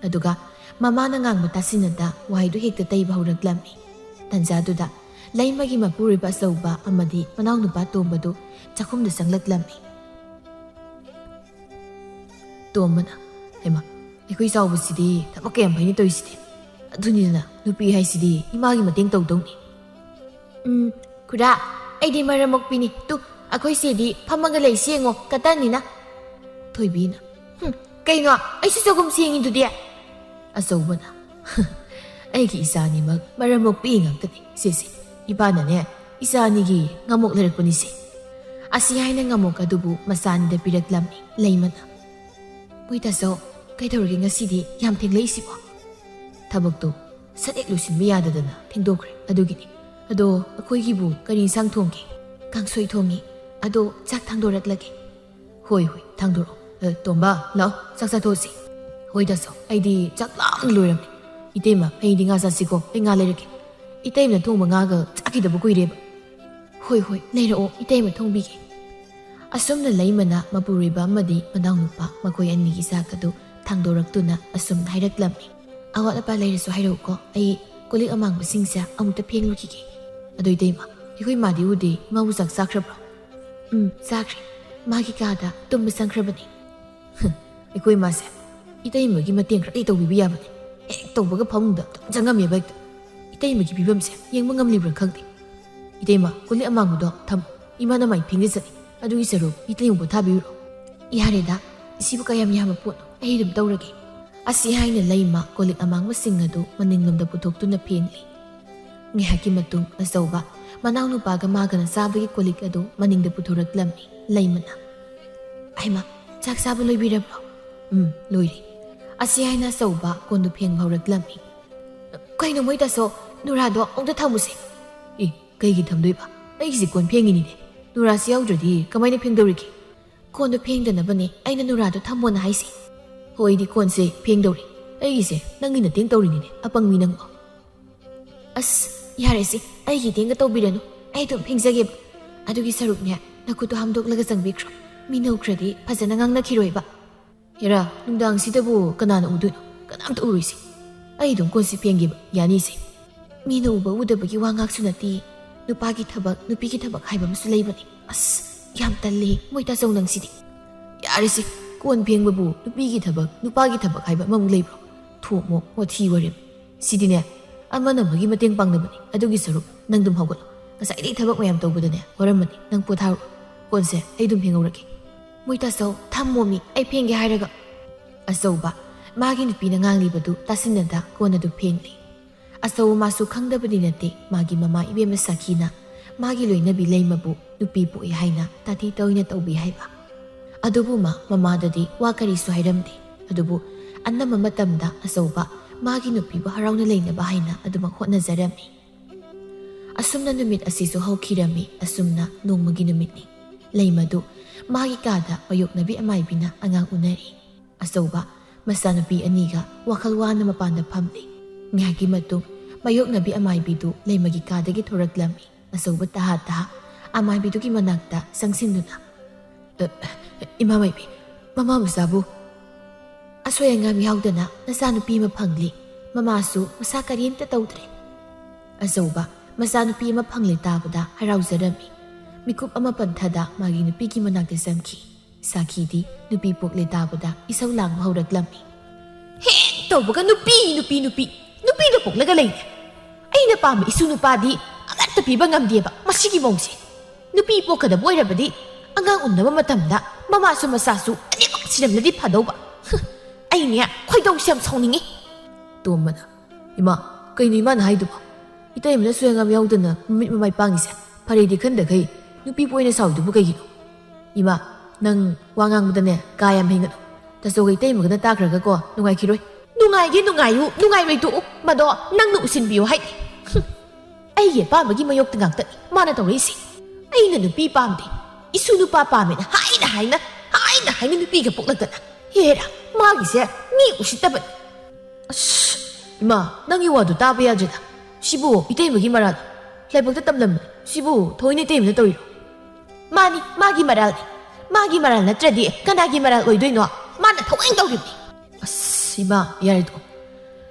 ꯑꯗꯨꯒ ꯃꯃꯥꯅ ꯉꯥꯡꯕ ꯇꯥꯁꯤꯟꯅꯗ ꯋꯥꯍꯩꯗꯨ ꯍꯦꯛꯇ ꯇꯩꯕ ꯍꯧꯔꯛꯂꯝꯃꯤ꯫ ꯇꯟꯖꯥꯗꯨꯗ ꯂꯩꯃꯒꯤ ꯃꯄꯨꯔꯣꯏꯕ ꯑꯆꯧꯕ ꯑꯃꯗꯤ ꯃꯅꯥꯎꯅꯨꯄꯥ ꯇꯣꯝꯕꯗꯨ ꯆꯥꯛꯈꯨꯝꯗ ꯆꯪꯂꯛꯂꯝꯃꯤ꯫ ꯇꯣꯝꯕꯅ, "ꯍꯩꯃꯥ, ꯑꯩꯈꯣꯏ ꯆꯥꯎꯕꯁꯤꯗꯤ ꯊꯕꯛ ꯀꯌꯥꯝ ꯐꯩꯅ ꯇꯧꯔꯤꯁꯤꯗꯤ꯫ ꯑꯗꯨꯅꯤꯗꯅ, ꯅꯨꯄꯤ ꯍꯥꯏꯁꯤꯗꯤ ꯏꯃꯥꯒꯤ ꯃꯇꯦꯡ ꯇꯧꯗꯧꯅꯤ꯫" "ꯎꯝ, ꯈꯨꯔꯥ, ꯑꯩꯗꯤ ꯃꯔꯝ ꯃꯣꯛꯄꯤꯅꯤ꯫ ꯇꯨ, ꯑꯩꯈꯣꯏ ꯆꯦꯗꯤ ꯐꯝꯃꯒ ꯂꯩꯁꯤ ꯌꯦꯡꯉꯣ, ꯀꯇꯟꯅꯤꯅ꯫" ꯊꯣꯏꯕꯤꯅ, "ꯍꯨꯝ, ꯀꯩꯅꯣ, ꯑꯩꯁꯨ ꯆꯒꯨꯝ ꯁꯦꯡꯉꯤꯗꯨꯗꯤ꯫" ꯑꯆꯧꯕꯅ, "ꯑꯩꯒꯤ ꯏꯆꯥ ꯑꯅꯤꯃꯛ ꯃꯔꯝ ꯃꯣꯛꯄꯤ ꯉꯥꯛꯇꯅꯤ ꯁꯤꯁꯦ꯫ ꯏꯄꯥꯅꯅꯦ, ꯏꯆꯥ ꯑꯅꯤꯒꯤ ꯉꯝꯃꯣꯛ ꯂꯩꯔꯛꯄꯅꯤꯁꯦ꯫" ꯑꯁꯤ ꯍꯥꯏꯅ ꯉꯝꯃꯣꯛ ꯑꯗꯨꯕꯨ ꯃꯆꯥ ꯑꯅꯤꯗ ꯄꯤꯔꯛꯂꯝꯃꯤ ꯂꯩꯃꯅ꯫ "ꯍꯣꯏ ꯇꯥꯆꯧ, ꯀꯩꯗꯧꯔꯒꯦ ꯉꯁꯤꯗꯤ ꯌꯥꯝ ꯊꯦꯡꯂꯛꯏꯁꯤꯕꯣ?" "ꯊꯕꯛꯇꯣ ꯁꯠ ꯍꯦꯛ ꯂꯣꯏꯁꯤꯟꯕ ꯌꯥꯗꯗꯅ ꯊꯦꯡꯗꯣꯛꯈ꯭ꯔꯦ, ꯑꯗꯨꯒꯤꯅꯤ꯫ ꯑꯗꯣ ꯑꯩꯈꯣꯏꯒꯤꯕꯨ ꯀꯔꯤ ꯏꯟꯁꯥꯡ ꯊꯣꯡꯒꯦ?" "ꯀꯥꯡꯁꯣꯏ ꯊꯣꯡꯉꯤ꯫ ꯑꯗꯣ ꯆꯥꯛ ꯊꯥꯡꯗꯣꯔꯛꯂꯒꯦ꯫" "ꯍꯣꯏ, ꯍꯣꯏ, ꯊꯥꯡꯗꯣꯔꯛꯑꯣ꯫ ꯑ, ꯇꯣꯝꯕ, ꯂꯥꯛꯑꯣ, ꯆꯥꯛ ꯆꯥꯊꯣꯛꯑꯁꯤ꯫" "ꯍꯣꯏ ꯇꯥꯆꯧ, ꯑꯩꯗꯤ ꯆꯥꯛ ꯂꯥꯝꯅ ꯂꯣꯏꯔꯝꯅꯦ꯫ ꯏꯇꯩꯃ, ꯍꯌꯦꯡꯗꯤ ꯉꯥ ꯆꯥꯁꯤꯀꯣ, ꯑꯩ ꯉꯥ ꯂꯩꯔꯛꯀꯦ꯫ ꯏꯇꯩꯃꯅ ꯊꯣꯡꯕ ꯉꯥꯒ ꯆꯥꯈꯤꯗꯕ ꯀꯨꯏꯔꯦꯕ꯫" "ꯍꯣꯏ, ꯍꯣꯏ, ꯂꯩꯔꯛꯑꯣ, ꯏꯇꯩꯃ ꯊꯣꯡꯕꯤꯒꯦ"꯫ ꯑꯁꯨꯝꯅ ꯂꯩꯃꯅ ꯃꯄꯨꯔꯣꯏꯕ ꯑꯃꯗꯤ ꯃꯅꯥꯎꯅꯨꯄꯥ ꯃꯈꯣꯏ ꯑꯅꯤꯒꯤ ꯆꯥꯛ ꯑꯗꯨ ꯊꯥꯡꯗꯣꯔꯛꯇꯨꯅ ꯑꯁꯨꯝꯅ ꯍꯥꯏꯔꯛꯂꯝꯃꯤ꯫ "ꯑꯋꯥꯠ ꯑꯄꯥ ꯂꯩꯔꯁꯨ ꯍꯥꯏꯔꯛꯎꯀꯣ, ꯑꯩ ꯀꯣꯜꯂꯤꯛ ꯑꯃꯥꯡꯕꯁꯤꯡꯁꯦ ꯑꯃꯨꯛꯇ ꯐꯦꯡꯂꯨꯈꯤꯒꯦ꯫ ꯑꯗꯣ ꯏꯇꯩꯃ, ꯑꯩꯈꯣꯏ ꯃꯥꯗꯤ ꯎꯗꯦ, ꯃꯥꯕꯨ ꯆꯥꯛ ꯆꯥꯈ꯭ꯔꯕ꯭ꯔꯣ?" "ꯎꯝ, ꯆꯥꯈ꯭ꯔꯦ꯫ ꯃꯥꯒꯤ ꯀꯥꯗ ꯇꯨꯝꯕ ꯆꯪꯈ꯭ꯔꯕꯅꯤ"꯫ "ꯑꯩꯈꯣꯏ ꯃꯥꯁꯦ ꯏꯇꯩꯃꯒꯤ ꯃꯇꯦꯡ ꯈꯔꯗꯤ ꯇꯧꯕꯤꯕ ꯌꯥꯕꯅꯤ꯫ ꯍꯦꯛ ꯇꯧꯕꯒ ꯐꯃꯨꯡꯗ ꯑꯗꯨꯝ ꯆꯪꯉꯝꯃꯦꯕ ꯍꯦꯛꯇ꯫ ꯏꯇꯩꯃꯒꯤ ꯐꯤꯕꯝꯁꯦ ꯌꯦꯡꯕ ꯉꯝꯂꯤꯕ꯭ꯔꯥ ꯈꯪꯗꯦ꯫ ꯏꯇꯩꯃ, ꯀꯣꯜꯂꯤꯛ ꯑꯃꯥꯡꯕꯗꯣ ꯊꯝꯃꯣ꯫ ꯏꯃꯥꯅ ꯃꯥꯏ ꯐꯦꯡꯖ ꯆꯠꯂꯤ꯫ ꯑꯗꯨꯒꯤ ꯁꯔꯨꯛ ꯏꯇꯩꯃꯕꯨ ꯊꯥꯕꯤꯔꯨꯔꯣ"꯫ "ꯌꯥꯔꯦꯗ, ꯁꯤꯕꯨ ꯀꯌꯥꯝ ꯌꯥꯝꯕ ꯄꯣꯠꯅꯣ? ꯑꯩ ꯑꯗꯨꯝ ꯇꯧꯔꯒꯦ"꯫ ꯑꯁꯤ ꯍꯥꯏꯅ ꯂꯩꯃ ꯀꯣꯜꯂꯤꯛ ꯑꯃꯥꯡꯕꯁꯤꯡ ꯑꯗꯨ ꯃꯅꯤꯡꯂꯣꯝꯗ ꯄꯨꯊꯣꯛꯇꯨꯅ ꯐꯦꯡꯂꯤ꯫ ꯉꯥꯏꯍꯥꯛꯀꯤ ꯃꯇꯨꯡ ꯑꯆꯧꯕ ꯃꯅꯥꯎꯅꯨꯄꯥꯒ ꯃꯥꯒꯅ ꯆꯥꯕꯒꯤ ꯀꯣꯜꯂꯤꯛ ꯑꯗꯨ ꯃꯅꯤꯡꯗ ꯄꯨꯊꯣꯔꯛꯂꯝꯃꯤ ꯂꯩꯃꯅ꯫ "ꯍꯩꯃꯥ, ꯆꯥꯛ ꯆꯥꯕ ꯂꯣꯏꯕꯤꯔꯕ꯭ꯔꯣ?" "ꯎꯝ, ꯂꯣꯏꯔꯦ"꯫ ꯑꯁꯤ ꯍꯥꯏꯅ ꯑꯆꯧꯕ ꯀꯣꯟꯗꯨ ꯐꯦꯡꯕ ꯍꯧꯔꯛꯂꯝꯃꯤ꯫ "ꯀꯩꯅꯣ ꯃꯣꯏ ꯇꯥꯁꯣ, ꯅꯨꯔꯥꯗꯣ ꯑꯃꯨꯛꯇ ꯊꯝꯃꯨꯁꯦ"꯫ "ꯑꯦ, ꯀꯩꯒꯤ ꯊꯝꯗꯣꯏꯕ? ꯑꯩꯒꯤꯁꯦ ꯀꯣꯟ ꯐꯦꯡꯉꯤꯅꯤꯅꯦ꯫ ꯅꯨꯔꯥꯁꯤ ꯌꯥꯎꯗ꯭ꯔꯗꯤ ꯀꯃꯥꯏꯅ ꯐꯦꯡꯗꯧꯔꯤꯒꯦ?" "ꯀꯣꯟꯗꯣ ꯐꯦꯡꯗꯅꯕꯅꯦ ꯑꯩꯅ ꯅꯨꯔꯥꯗꯣ ꯊꯝꯃꯣꯅ ꯍꯥꯏꯁꯦ"꯫ "ꯍꯣ, ꯑꯩꯗꯤ ꯀꯣꯟꯁꯦ ꯐꯦꯡꯗꯧꯔꯤ꯫ ꯑꯩꯒꯤꯁꯦ ꯅꯪꯒꯤ ꯅꯇꯦꯡ ꯇꯧꯔꯤꯅꯤꯅꯦ, ꯑꯄꯪꯕꯤ ꯅꯪꯕꯣ"꯫ "ꯑꯁ, ꯌꯥꯔꯦꯁꯦ, ꯑꯩꯒꯤ ꯏꯇꯦꯡꯒ ꯇꯧꯕꯤꯔꯅꯨ, ꯑꯩ ꯑꯗꯨꯝ ꯐꯦꯡꯖꯒꯦꯕ꯫ ꯑꯗꯨꯒꯤ ꯁꯔꯨꯛꯅꯦ, ꯅꯈꯨꯠꯇꯣ ꯍꯥꯝꯗꯣꯛꯂꯒ ꯆꯪꯕꯤꯈ꯭ꯔꯣ꯫ ꯃꯤꯅ ꯎꯈ꯭ꯔꯗꯤ ꯐꯖꯅ ꯉꯥꯡꯅꯈꯤꯔꯣꯏꯕ"꯫ "ꯍꯦꯔꯥ, ꯅꯨꯡꯗꯥꯡꯁꯤꯗꯕꯨ ꯀꯅꯥꯅ ꯎꯗꯣꯏꯅꯣ? ꯀꯅꯥꯝꯇ ꯎꯔꯣꯏꯁꯦ꯫ ꯑꯩ ꯑꯗꯨꯝ ꯀꯣꯟꯁꯤ ꯐꯦꯡꯒꯦꯕ, ꯌꯥꯅꯤꯁꯦ꯫ ꯃꯤꯅ ꯎꯕ ꯎꯗꯕꯒꯤ ꯋꯥ ꯉꯥꯛꯁꯨ ꯅꯠꯇꯦ꯫ ꯅꯨꯄꯥꯒꯤ ꯊꯕꯛ, ꯅꯨꯄꯤꯒꯤ ꯊꯕꯛ ꯍꯥꯏꯕ ꯑꯃꯁꯨ ꯂꯩꯕꯅꯤ꯫ ꯑꯁ, ꯌꯥꯝ ꯇꯜꯂꯦ, ꯃꯣꯏ ꯇꯥꯆꯧ ꯅꯪꯁꯤꯗꯤ"꯫ "ꯌꯥꯔꯦꯁꯦ, ꯀꯣꯟ ꯐꯦꯡꯕꯕꯨ ꯅꯨꯄꯤꯒꯤ ꯊꯕꯛ, ꯅꯨꯄꯥꯒꯤ ꯊꯕꯛ ꯍꯥꯏꯕ ꯑꯃꯃꯨꯛ ꯂꯩꯕ꯭ꯔꯣ? ꯊꯣꯛꯃꯣ, ꯋꯥꯊꯤ ꯋꯥꯔꯦꯝ꯫ ꯁꯤꯗꯤꯅꯦ, ꯑꯃꯅ ꯑꯃꯒꯤ ꯃꯇꯦꯡ ꯄꯥꯡꯅꯕꯅꯤ꯫ ꯑꯗꯨꯒꯤ ꯁꯔꯨꯛ ꯅꯪ ꯑꯗꯨꯝ ꯍꯧꯒꯠꯂꯣ꯫ ꯉꯁꯥꯏꯗꯩ ꯊꯕꯛ ꯃꯌꯥꯝ ꯇꯧꯕꯗꯅꯦ, ꯋꯥꯔꯝꯃꯅꯤ꯫ ꯅꯪ ꯄꯣꯊꯥꯔꯣ꯫ ꯀꯣꯟꯁꯦ ꯑꯩ ꯑꯗꯨꯝ ꯐꯦꯡꯍꯧꯔꯒꯦ"꯫ "ꯃꯣꯏ ꯇꯥꯆꯧ, ꯊꯝꯃꯣꯃꯤ, ꯑꯩ ꯐꯦꯡꯒꯦ ꯍꯥꯏꯔꯒ"꯫ ꯑꯆꯧꯕ, ꯃꯥꯒꯤ ꯅꯨꯄꯤꯅ ꯉꯥꯡꯂꯤꯕꯗꯨ ꯇꯥꯁꯤꯟꯅꯗ ꯀꯣꯟ ꯑꯗꯨ ꯐꯦꯡꯂꯤ꯫ ꯑꯆꯧꯕ ꯃꯥꯁꯨ ꯈꯪꯗꯕꯗꯤ ꯅꯠꯇꯦ, ꯃꯥꯒꯤ ꯃꯃꯥ ꯏꯕꯦꯝꯃ ꯁꯥꯈꯤꯅ ꯃꯥꯒꯤ ꯂꯣꯏꯅꯕꯤ ꯂꯩꯃꯕꯨ ꯅꯨꯄꯤ ꯄꯣꯛꯏ ꯍꯥꯏꯅ ꯇꯥꯊꯤ ꯇꯧꯏꯅ ꯇꯧꯕꯤ ꯍꯥꯏꯕ꯫ ꯑꯗꯨꯕꯨ ꯃꯥ ꯃꯃꯥꯗꯗꯤ ꯋꯥ ꯀꯔꯤꯁꯨ ꯍꯥꯏꯔꯝꯗꯦ꯫ ꯑꯗꯨꯕꯨ ꯑꯅꯝꯕ ꯃꯇꯝꯗ ꯑꯆꯧꯕ ꯃꯥꯒꯤ ꯅꯨꯄꯤꯕꯨ ꯍꯔꯥꯎꯅ ꯂꯩꯅꯕ ꯍꯥꯏꯅ ꯑꯗꯨꯃꯛ ꯍꯣꯠꯅꯖꯔꯝꯃꯤ꯫ ꯑꯁꯨꯝꯅ ꯅꯨꯃꯤꯠ ꯑꯁꯤꯁꯨ ꯍꯧꯈꯤꯔꯝꯃꯤ꯫ ꯑꯁꯨꯝꯅ ꯅꯣꯡꯃꯒꯤ ꯅꯨꯃꯤꯠꯅꯤ꯫ ꯂꯩꯃꯗꯨ ꯃꯥꯒꯤ ꯀꯥꯗ ꯃꯥꯌꯣꯛꯅꯕꯤ ꯑꯃꯥꯏꯕꯤꯅ ꯑꯉꯥꯡ ꯎꯅꯔꯤ꯫ ꯑꯆꯧꯕ ꯃꯆꯥꯅꯨꯄꯤ ꯑꯅꯤꯒ ꯋꯥꯈꯜ ꯋꯥꯅ ꯃꯄꯥꯟꯗ ꯐꯝꯂꯤ꯫ ꯉꯥꯏꯍꯥꯛꯀꯤ ꯃꯇꯨꯡ ꯃꯥꯌꯣꯛꯅꯕꯤ ꯑꯃꯥꯏꯕꯤꯗꯨ ꯂꯩꯃꯒꯤ ꯀꯥꯗꯒꯤ ꯊꯣꯔꯛꯂꯝꯃꯤ꯫ ꯑꯆꯧꯕ ꯇꯍꯥ ꯇꯍꯥ ꯑꯃꯥꯏꯕꯤꯗꯨꯒꯤ ꯃꯅꯥꯛꯇ ꯆꯪꯁꯤꯟꯗꯨꯅ, "ꯑ, ꯏꯃꯥ ꯃꯥꯏꯕꯤ, ꯃꯃꯥ ꯃꯆꯥꯕꯨ ꯑꯁꯣꯏ ꯑꯉꯥꯝ ꯌꯥꯎꯗꯅ ꯅꯆꯥꯅꯨꯄꯤ ꯑꯃ ꯐꯪꯂꯦ꯫ ꯃꯃꯥꯁꯨ ꯃꯁꯥ ꯀꯔꯤꯝꯇ ꯇꯧꯗ꯭ꯔꯦ꯫" ꯑꯆꯧꯕ ꯃꯆꯥꯅꯨꯄꯤ ꯑꯃ ꯐꯪꯂꯦ ꯇꯥꯕꯗ ꯍꯔꯥꯎꯖꯔꯝꯃꯤ꯫ ꯃꯤꯀꯨꯞ ꯑꯃ ꯄꯟꯊꯗ ꯃꯥꯒꯤ ꯅꯨꯄꯤꯒꯤ ꯃꯅꯥꯛꯇ ꯆꯪꯈꯤ꯫ ꯁꯥꯈꯤꯗꯤ ꯅꯨꯄꯤ ꯄꯣꯛꯂꯦ ꯇꯥꯕꯗ ꯏꯁꯧ ꯂꯥꯡꯕ ꯍꯧꯔꯛꯂꯝꯃꯤ꯫ "ꯍꯦꯛ ꯇꯧꯕꯒ ꯅꯨꯄꯤ, ꯅꯨꯄꯤ, ꯅꯨꯄꯤ, ꯅꯨꯄꯤꯗ ꯄꯣꯛꯂꯒ ꯂꯩꯔꯦ꯫ ꯑꯩꯅ ꯄꯥꯝꯕ ꯏꯁꯨ ꯅꯨꯄꯥꯗꯤ ꯑꯃꯠꯇ ꯄꯤꯕ ꯉꯝꯗꯦꯕ ꯃꯁꯤꯒꯤ ꯃꯧꯁꯦ꯫ ꯅꯨꯄꯤ ꯄꯣꯛꯀꯗꯕ ꯑꯣꯏꯔꯕꯗꯤ ꯑꯉꯥꯡ ꯎꯅꯕ ꯃꯇꯝꯗ ꯃꯃꯥꯁꯨ ꯃꯆꯥꯁꯨ ꯑꯅꯤꯃꯛ ꯁꯤꯔꯝꯂꯗꯤ ꯐꯗꯧꯕ꯫ ꯍꯨꯝ, ꯑꯩꯅꯦ ꯈꯣꯏꯗꯧꯁꯦ ꯌꯥꯝ ꯁꯥꯎꯅꯤꯡꯉꯤ꯫" ꯇꯣꯝꯕꯅ, "ꯏꯃꯥ, ꯀꯩꯅꯣ ꯏꯃꯥꯅ ꯍꯥꯏꯗꯨꯕꯣ? ꯏꯇꯩꯃꯅ ꯁꯣꯏ ꯑꯉꯥꯝ ꯌꯥꯎꯗꯅ ꯃꯃꯤꯠ ꯃꯃꯥꯏ ꯄꯥꯡꯉꯤꯁꯦ ꯐꯔꯦꯗꯤ ꯈꯟꯗꯈꯩ ꯅꯨꯄꯤ ꯄꯣꯛꯑꯦꯅ ꯁꯥꯎꯔꯤꯗꯨꯕꯨ ꯀꯩꯒꯤꯅꯣ? ꯏꯃꯥ, ꯅꯪ ꯋꯥ ꯉꯥꯡꯕꯗꯅꯦ ꯀꯥ ꯌꯥꯝ ꯍꯦꯟꯒꯅꯨ꯫ ꯇꯥꯆꯧꯒ ꯏꯇꯩꯃꯒꯅ ꯇꯥꯈ꯭ꯔꯒꯀꯣ ꯅꯨꯡꯉꯥꯏꯈꯤꯔꯣꯏ꯫" "ꯅꯨꯡꯉꯥꯏꯒꯦ ꯅꯨꯡꯉꯥꯏꯌꯨ, ꯅꯨꯡꯉꯥꯏꯔꯣꯏ ꯇꯣꯛꯎ, ꯃꯗꯣ ꯅꯪꯅ ꯎꯁꯤꯟꯕꯤꯌꯨ ꯍꯥꯏꯗꯦ꯫" "ꯍꯨꯝ, ꯑꯩꯒꯤ ꯑꯄꯥꯝꯕꯒꯤ ꯃꯥꯌꯣꯛꯇ ꯉꯥꯛꯇꯅꯤ ꯃꯥꯅ ꯇꯧꯔꯛꯏꯁꯦ꯫ ꯑꯩꯅ ꯅꯨꯄꯤ ꯄꯥꯝꯗꯦ, ꯏꯁꯨ ꯅꯨꯄꯥ ꯄꯥꯝꯃꯦꯅ ꯍꯥꯏꯅ ꯍꯥꯏꯅ, ꯍꯥꯏꯅ ꯍꯥꯏꯅ ꯅꯨꯄꯤꯒ ꯄꯣꯛꯂꯛꯇꯅ꯫ ꯍꯦꯔꯥ, ꯃꯥꯒꯤꯁꯦ ꯃꯤ ꯎꯁꯤꯠꯇꯕꯅꯤ꯫" "ꯑꯁ, ꯏꯃꯥ, ꯅꯪꯒꯤ ꯋꯥꯗꯨ ꯇꯥꯕ ꯌꯥꯗ꯭ꯔꯦꯗ꯫ ꯁꯤꯕꯨ ꯏꯇꯩꯃꯒꯤ ꯃꯔꯥꯜ, ꯂꯥꯏꯕꯛꯇ ꯇꯝꯂꯝꯕꯅꯤ꯫ ꯁꯤꯕꯨ ꯊꯑꯣꯏꯅ ꯏꯇꯩꯃꯅ ꯇꯧꯔꯤꯔꯣ?" "ꯃꯥꯅꯤ, ꯃꯥꯒꯤ ꯃꯔꯥꯜꯅꯤ꯫ ꯃꯥꯒꯤ ꯃꯔꯥꯜ ꯅꯠꯇ꯭ꯔꯗꯤ ꯀꯅꯥꯒꯤ ꯃꯔꯥꯜ ꯑꯣꯏꯗꯣꯏꯅꯣ? ꯃꯥꯅ ꯊꯑꯣꯏꯅ ꯇꯧꯔꯤꯕꯅꯤ꯫" "ꯑꯁ, ꯏꯃꯥ, ꯌꯥꯔꯦ ꯇꯣꯛꯑꯣ꯫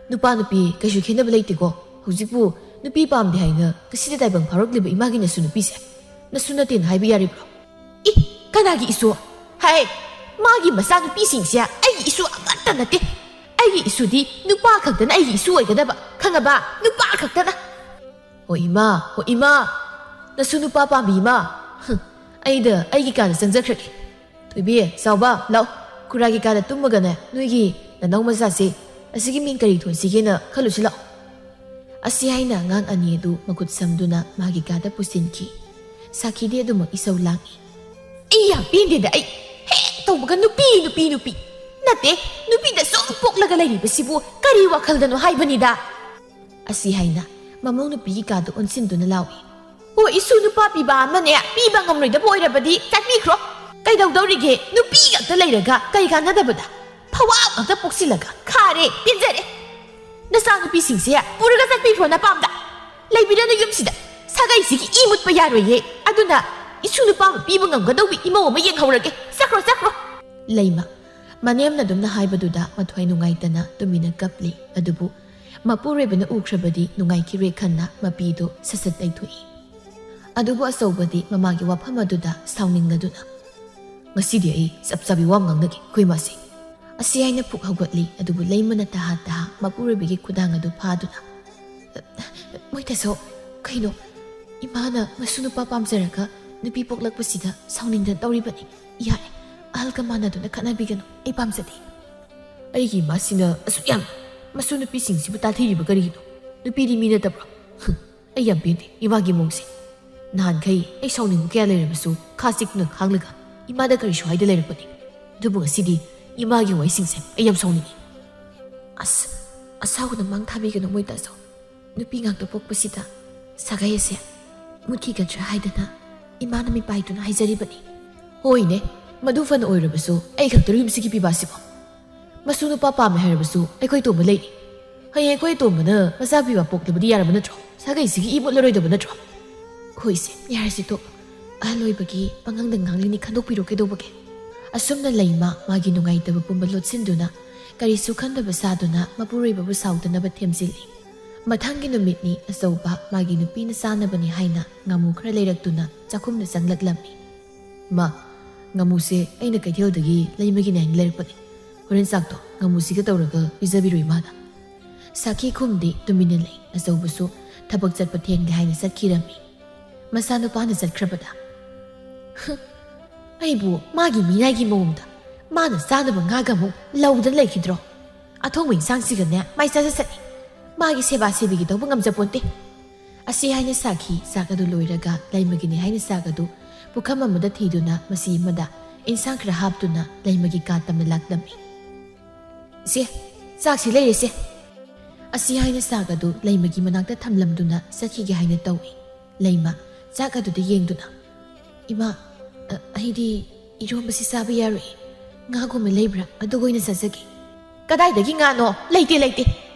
ꯅꯨꯄꯥ ꯅꯨꯄꯤ ꯀꯩꯁꯨ ꯈꯦꯠꯅꯕ ꯂꯩꯇꯦꯀꯣ꯫ ꯍꯧꯖꯤꯛꯄꯨ ꯅꯨꯄꯤ ꯄꯥꯝꯗꯦ ꯍꯥꯏꯅ ꯉꯁꯤꯗ ꯇꯥꯏꯕꯪ ꯐꯥꯎꯔꯛꯂꯤꯕ ꯏꯃꯥꯒꯤ ꯅꯁꯨ ꯅꯨꯄꯤꯁꯦ ꯅꯁꯨ ꯅꯠꯇꯦꯅ ꯍꯥꯏꯕ ꯌꯥꯔꯤꯕ꯭ꯔꯣ?" "ꯏ, ꯀꯅꯥꯒꯤ ꯏꯁꯨ? ꯍꯥꯏ, ꯃꯥꯒꯤ ꯃꯆꯥꯅꯨꯄꯤꯁꯤꯡꯁꯦ ꯑꯩꯒꯤ ꯏꯁꯨ ꯑꯃꯠꯇ ꯅꯠꯇꯦ꯫ ꯑꯩꯒꯤ ꯏꯁꯨꯗꯤ ꯅꯨꯄꯥ ꯈꯛꯇꯅ ꯑꯩꯒꯤ ꯏꯁꯨ ꯑꯣꯏꯒꯗꯕ, ꯈꯪꯉꯕ? ꯅꯨꯄꯥ ꯈꯛꯇꯅ꯫" "ꯍꯣ ꯏꯃꯥ, ꯍꯣ ꯏꯃꯥ, ꯅꯁꯨ ꯅꯨꯄꯥ ꯄꯥꯝꯕꯤ ꯏꯃꯥ꯫ ꯍꯨꯝ, ꯑꯩꯗ ꯑꯩꯒꯤ ꯀꯥꯗ ꯆꯪꯖꯈ꯭ꯔꯒꯦ꯫ ꯊꯣꯏꯕꯤ, ꯆꯥꯎꯕ, ꯂꯥꯛꯑꯣ꯫ ꯈꯨꯔꯥꯒꯤ ꯀꯥꯗ ꯇꯨꯝꯃꯒꯅꯦ, ꯅꯣꯏꯒꯤ ꯅꯅꯥꯎ ꯃꯆꯥꯁꯦ ꯑꯁꯤꯒꯤ ꯃꯤꯡ ꯀꯔꯤ ꯊꯣꯟꯁꯤꯒꯦꯅ ꯈꯜꯂꯨꯁꯤ ꯂꯥꯛꯑꯣ꯫" ꯑꯁꯤ ꯍꯥꯏꯅ ꯑꯉꯥꯡ ꯑꯅꯤ ꯑꯗꯨ ꯃꯈꯨꯠ ꯁꯝꯗꯨꯅ ꯃꯥꯒꯤ ꯀꯥꯗ ꯄꯨꯁꯤꯟꯈꯤ꯫ ꯁꯥꯈꯤꯗꯤ ꯑꯗꯨꯃꯛ ꯏꯁꯧ ꯂꯥꯡꯏ꯫ "ꯑꯩ ꯌꯥꯝ ꯄꯦꯟꯗꯦꯗ, ꯑꯩ ꯍꯦꯛ ꯇꯧꯕꯒ ꯅꯨꯄꯤ, ꯅꯨꯄꯤ, ꯅꯨꯄꯤ꯫ ꯅꯠꯇꯦ, ꯅꯨꯄꯤꯗ ꯁꯨꯝ ꯄꯣꯛꯂꯒ ꯂꯩꯔꯤꯕꯁꯤꯕꯨ ꯀꯔꯤ ꯋꯥꯈꯜꯗꯅꯣ ꯍꯥꯏꯕꯅꯤꯗ꯫" ꯑꯁꯤ ꯍꯥꯏꯅ ꯃꯃꯧ ꯅꯨꯄꯤꯒꯤ ꯀꯥꯗ ꯑꯣꯟꯁꯤꯟꯗꯨꯅ ꯂꯥꯎꯏ꯫ "ꯑꯣ, ꯏꯁꯨ ꯅꯨꯄꯥ ꯄꯤꯕ ꯑꯃꯅꯦ, ꯄꯤꯕ ꯉꯝꯂꯣꯏꯗꯕ ꯑꯣꯏꯔꯕꯗꯤ ꯆꯠꯄꯤꯈ꯭ꯔꯣ꯫ ꯀꯩꯗꯧꯗꯧꯔꯤꯒꯦ? ꯅꯨꯄꯤ ꯉꯥꯛꯇ ꯂꯩꯔꯒ ꯀꯩ ꯀꯥꯟꯅꯗꯕꯗ? ꯐꯋꯥ ꯉꯥꯛꯇ ꯄꯣꯛꯁꯤꯜꯂꯒ ꯈꯥꯔꯦ, ꯄꯦꯟꯖꯔꯦ꯫ ꯅꯆꯥꯅꯨꯄꯤꯁꯤꯡꯁꯦ ꯄꯨꯔꯒ ꯆꯠꯄꯤꯈ꯭ꯔꯣ ꯅꯄꯥꯝꯗ꯫ ꯂꯩꯕꯤꯔꯅꯨ ꯌꯨꯝꯁꯤꯗ꯫ ꯁꯥ ꯁꯥꯒꯩꯁꯤꯒꯤ ꯏ ꯃꯨꯠꯄ ꯌꯥꯔꯣꯏꯌꯦ꯫ ꯑꯗꯨꯅ ꯏꯁꯨ ꯅꯨꯄꯥ ꯑꯃ ꯄꯤꯕ ꯉꯝꯒꯗꯧꯕ ꯏꯃꯧ ꯑꯃ ꯌꯦꯡꯍꯧꯔꯒꯦ꯫ ꯆꯠꯈ꯭ꯔꯣ, ꯆꯠꯈ꯭ꯔꯣ꯫ ꯂꯩꯃ, ꯃꯅꯦꯝꯅ ꯑꯗꯨꯝꯅ ꯍꯥꯏꯕꯗꯨꯗ ꯃꯊ꯭ꯋꯥꯏ ꯅꯨꯡꯉꯥꯏꯇꯅ ꯇꯨꯃꯤꯟꯅ ꯀꯞꯂꯤ꯫ ꯑꯗꯨꯕꯨ ꯃꯄꯨꯔꯣꯏꯕꯅ ꯎꯈ꯭ꯔꯕꯗꯤ ꯅꯨꯡꯉꯥꯏꯈꯤꯔꯣꯏ ꯈꯟꯅ ꯃꯄꯤꯗꯨ ꯁꯠ ꯁꯠ ꯇꯩꯊꯣꯛꯏ꯫ ꯑꯗꯨꯕꯨ ꯑꯆꯧꯕꯗꯤ ꯃꯃꯥꯒꯤ ꯋꯥꯐꯝ ꯑꯗꯨꯗ ꯁꯥꯎꯅꯤꯡꯂꯗꯨꯅ, "ꯉꯁꯤꯗꯤ ꯑꯩ ꯆꯞ ꯆꯥꯕꯤ ꯋꯥ ꯑꯃ ꯉꯥꯡꯅꯒꯦ ꯑꯩꯈꯣꯏ ꯏꯃꯥꯁꯦ"꯫ ꯑꯁꯤ ꯍꯥꯏꯅ ꯄꯨꯛ ꯍꯧꯒꯠꯂꯤ꯫ ꯑꯗꯨꯕꯨ ꯂꯩꯃꯅ ꯇꯍꯥ ꯇꯍꯥ ꯃꯄꯨꯔꯣꯏꯕꯒꯤ ꯈꯨꯗꯥꯡ ꯑꯗꯨ ꯐꯥꯗꯨꯅ, "ꯃꯣꯏ ꯇꯥꯆꯧ, ꯀꯩꯅꯣ? ꯏꯃꯥꯅ ꯃꯁꯨ ꯅꯨꯄꯥ ꯄꯥꯝꯖꯔꯒ ꯅꯨꯄꯤ ꯄꯣꯛꯂꯛꯄꯁꯤꯗ ꯁꯥꯎꯅꯤꯡꯗꯅ ꯇꯧꯔꯤꯕꯅꯤ꯫ ꯌꯥꯔꯦ, ꯑꯍꯜꯒ ꯃꯥꯟꯅꯗꯨꯅ ꯈꯠꯅꯕꯤꯒꯅꯨ, ꯑꯩ ꯄꯥꯝꯖꯗꯦ"꯫ "ꯑꯩꯒꯤ ꯏꯃꯥꯁꯤꯅ ꯑꯁꯨꯛ ꯌꯥꯝ ꯃꯁꯨ ꯅꯨꯄꯤꯁꯤꯡꯁꯤꯕꯨ ꯇꯥꯊꯤꯔꯤꯕ ꯀꯔꯤꯒꯤꯅꯣ? ꯅꯨꯄꯤꯗꯤ ꯃꯤ ꯅꯠꯇꯕ꯭ꯔꯣ? ꯍꯨꯝ, ꯑꯩ ꯌꯥꯝ ꯄꯦꯟꯗꯦ ꯏꯃꯥꯒꯤ ꯃꯑꯣꯡꯁꯦ꯫ ꯅꯍꯥꯟꯈꯩ ꯑꯩ ꯁꯥꯎꯅꯤꯡꯕ ꯀꯌꯥ ꯂꯩꯔꯕꯁꯨ ꯈꯥ ꯆꯤꯛꯇꯨꯅ ꯈꯥꯡꯂꯒ ꯏꯃꯥꯗ ꯀꯔꯤꯁꯨ ꯍꯥꯏꯗ ꯂꯩꯔꯛꯄꯅꯤ꯫ ꯑꯗꯨꯕꯨ ꯉꯁꯤꯗꯤ ꯏꯃꯥꯒꯤ ꯋꯥꯍꯩꯁꯤꯡꯁꯦ ꯑꯩ ꯌꯥꯝ ꯁꯥꯎꯅꯤꯡꯉꯤ"꯫ "ꯑꯁ, ꯑꯁꯥꯎꯕꯗ ꯃꯥꯡ ꯊꯥꯕꯤꯒꯅꯨ ꯃꯣꯏ ꯇꯥꯆꯧ꯫ ꯅꯨꯄꯤ ꯉꯥꯛꯇ ꯄꯣꯛꯄꯁꯤꯗ ꯁꯥꯒꯩ ꯑꯁꯦ ꯃꯨꯠꯈꯤꯒꯗ꯭ꯔꯥ ꯍꯥꯏꯗꯅ ꯏꯃꯥꯅ ꯃꯤꯄꯥꯏꯗꯨꯅ ꯍꯥꯏꯖꯔꯤꯕꯅꯤ"꯫ "ꯍꯣꯏꯅꯦ, ꯃꯗꯨ ꯐꯅ ꯑꯣꯏꯔꯕꯁꯨ ꯑꯩ ꯈꯛꯇꯔꯣ ꯌꯨꯝꯁꯤꯒꯤ ꯄꯤꯕꯥꯁꯤꯕꯣ? ꯃꯁꯨ ꯅꯨꯄꯥ ꯄꯥꯝꯃꯦ ꯍꯥꯏꯔꯕꯁꯨ ꯑꯩꯈꯣꯏ ꯑꯇꯣꯝꯕ ꯂꯩꯔꯤ꯫ ꯍꯌꯦꯡ ꯑꯩꯈꯣꯏ ꯑꯇꯣꯝꯕꯅ ꯃꯆꯥ ꯄꯤꯕꯥ ꯄꯣꯛꯂꯕꯗꯤ ꯌꯥꯔꯕ ꯅꯠꯇ꯭ꯔꯣ? ꯁꯥꯒꯩꯁꯤꯒꯤ ꯏ ꯃꯨꯠꯂꯔꯣꯏꯗꯕ ꯅꯠꯇ꯭ꯔꯣ?" "ꯍꯣꯏꯁꯦ, ꯌꯥꯔꯁꯤ ꯇꯣꯛ꯫ ꯑꯍꯜ ꯑꯣꯏꯕꯒꯤ ꯄꯥꯉꯪꯗ ꯉꯥꯡꯂꯤꯅꯤ, ꯈꯟꯗꯣꯛꯄꯤꯔꯣ ꯀꯩꯗꯧꯕꯒꯦ?" ꯑꯁꯨꯝꯅ ꯂꯩꯃ ꯃꯥꯒꯤ ꯅꯨꯡꯉꯥꯏꯇꯕ ꯄꯨꯝꯕ ꯂꯣꯠꯁꯤꯟꯗꯨꯅ ꯀꯔꯤꯁꯨ ꯈꯟꯗꯕ ꯁꯥꯗꯨꯅ ꯃꯄꯨꯔꯣꯏꯕꯕꯨ ꯁꯥꯎꯗꯅꯕ ꯊꯦꯝꯖꯤꯜꯂꯤ꯫ ꯃꯊꯪꯒꯤ ꯅꯨꯃꯤꯠꯅꯤ꯫ ꯑꯆꯧꯕ ꯃꯥꯒꯤ ꯅꯨꯄꯤꯅ ꯆꯥꯅꯕꯅꯤ ꯍꯥꯏꯅ ꯉꯥꯃꯨ ꯈꯔ ꯂꯩꯔꯛꯇꯨꯅ ꯆꯥꯛꯈꯨꯝꯗ ꯆꯪꯂꯛꯂꯝꯃꯤ꯫ "ꯃꯥ, ꯉꯥꯃꯨꯁꯦ ꯑꯩꯅ ꯀꯩꯊꯦꯜꯗꯒꯤ ꯂꯩꯃꯒꯤꯅꯦ ꯍꯥꯏꯅ ꯂꯩꯔꯛꯄꯅꯤ꯫ ꯍꯣꯔꯦꯟ ꯆꯥꯛꯇꯣ ꯉꯥꯃꯨꯁꯤꯒ ꯇꯧꯔꯒ ꯄꯤꯖꯕꯤꯔꯣ ꯏꯃꯥꯗ"꯫ ꯁꯥꯈꯤ ꯈꯨꯝꯗꯦ, ꯇꯨꯃꯤꯟꯅ ꯂꯩ꯫ ꯑꯆꯧꯕꯁꯨ ꯊꯕꯛ ꯆꯠꯄ ꯊꯦꯡꯂꯦ ꯍꯥꯏꯅ ꯆꯠꯈꯤꯔꯝꯃꯤ꯫ ꯃꯆꯥꯅꯨꯄꯥꯅ ꯆꯠꯈ꯭ꯔꯕꯗ, "ꯍꯨꯝ, ꯑꯩꯕꯨ ꯃꯥꯒꯤ ꯃꯤꯅꯥꯏꯒꯤ ꯃꯑꯣꯡꯗ ꯃꯥꯅ ꯆꯥꯅꯕ ꯉꯥꯒ ꯑꯃꯨꯛ ꯂꯧꯗꯅ ꯂꯩꯈꯤꯗ꯭ꯔꯣ? ꯑꯊꯣꯡꯕ ꯏꯟꯁꯥꯡꯁꯤꯒꯅꯦ ꯃꯥꯏ ꯆꯥꯖ ꯆꯠꯅꯤ꯫ ꯃꯥꯒꯤ ꯁꯦꯕꯥ ꯁꯦꯕꯤꯒꯤ ꯇꯧꯕ ꯉꯝꯖꯄꯣꯟꯇꯦ"꯫ ꯑꯁꯤ ꯍꯥꯏꯅ ꯁꯥꯈꯤ꯫ ꯆꯥꯛ ꯑꯗꯨ ꯂꯣꯏꯔꯒ ꯂꯩꯃꯒꯤꯅꯤ ꯍꯥꯏꯅ ꯆꯥꯛ ꯑꯗꯨ ꯄꯨꯈꯝ ꯑꯃꯗ ꯊꯤꯗꯨꯅ ꯃꯁꯤ ꯑꯃꯗ ꯏꯟꯁꯥꯡ ꯈꯔ ꯍꯥꯞꯇꯨꯅ ꯂꯩꯃꯒꯤ ꯀꯥ ꯇꯝꯅ ꯂꯥꯛꯂꯝꯃꯤ꯫ "ꯁꯦ, ꯆꯥꯛꯁꯤ ꯂꯩꯔꯦꯁꯦ"꯫ ꯑꯁꯤ ꯍꯥꯏꯅ ꯆꯥꯛ ꯑꯗꯨ ꯂꯩꯃꯒꯤ ꯃꯅꯥꯛꯇ ꯊꯝꯂꯝꯗꯨꯅ ꯆꯠꯈꯤꯒꯦ ꯍꯥꯏꯅ ꯇꯧꯏ꯫ ꯂꯩꯃ ꯆꯥꯛ ꯑꯗꯨꯗ ꯌꯦꯡꯗꯨꯅ, "ꯏꯃꯥ, ꯑ, ꯑꯩꯗꯤ ꯏꯔꯣꯝꯕꯁꯤ ꯆꯥꯕ ꯌꯥꯔꯣꯏ꯫ ꯉꯥꯒꯨꯝꯕ ꯂꯩꯕ꯭ꯔꯥ? ꯑꯗꯨꯒ ꯑꯣꯏꯅ ꯆꯥꯖꯒꯦ"꯫ "ꯀꯗꯥꯏꯗꯒꯤ ꯉꯥꯅꯣ? ꯂꯩꯇꯦ, ꯂꯩꯇꯦ꯫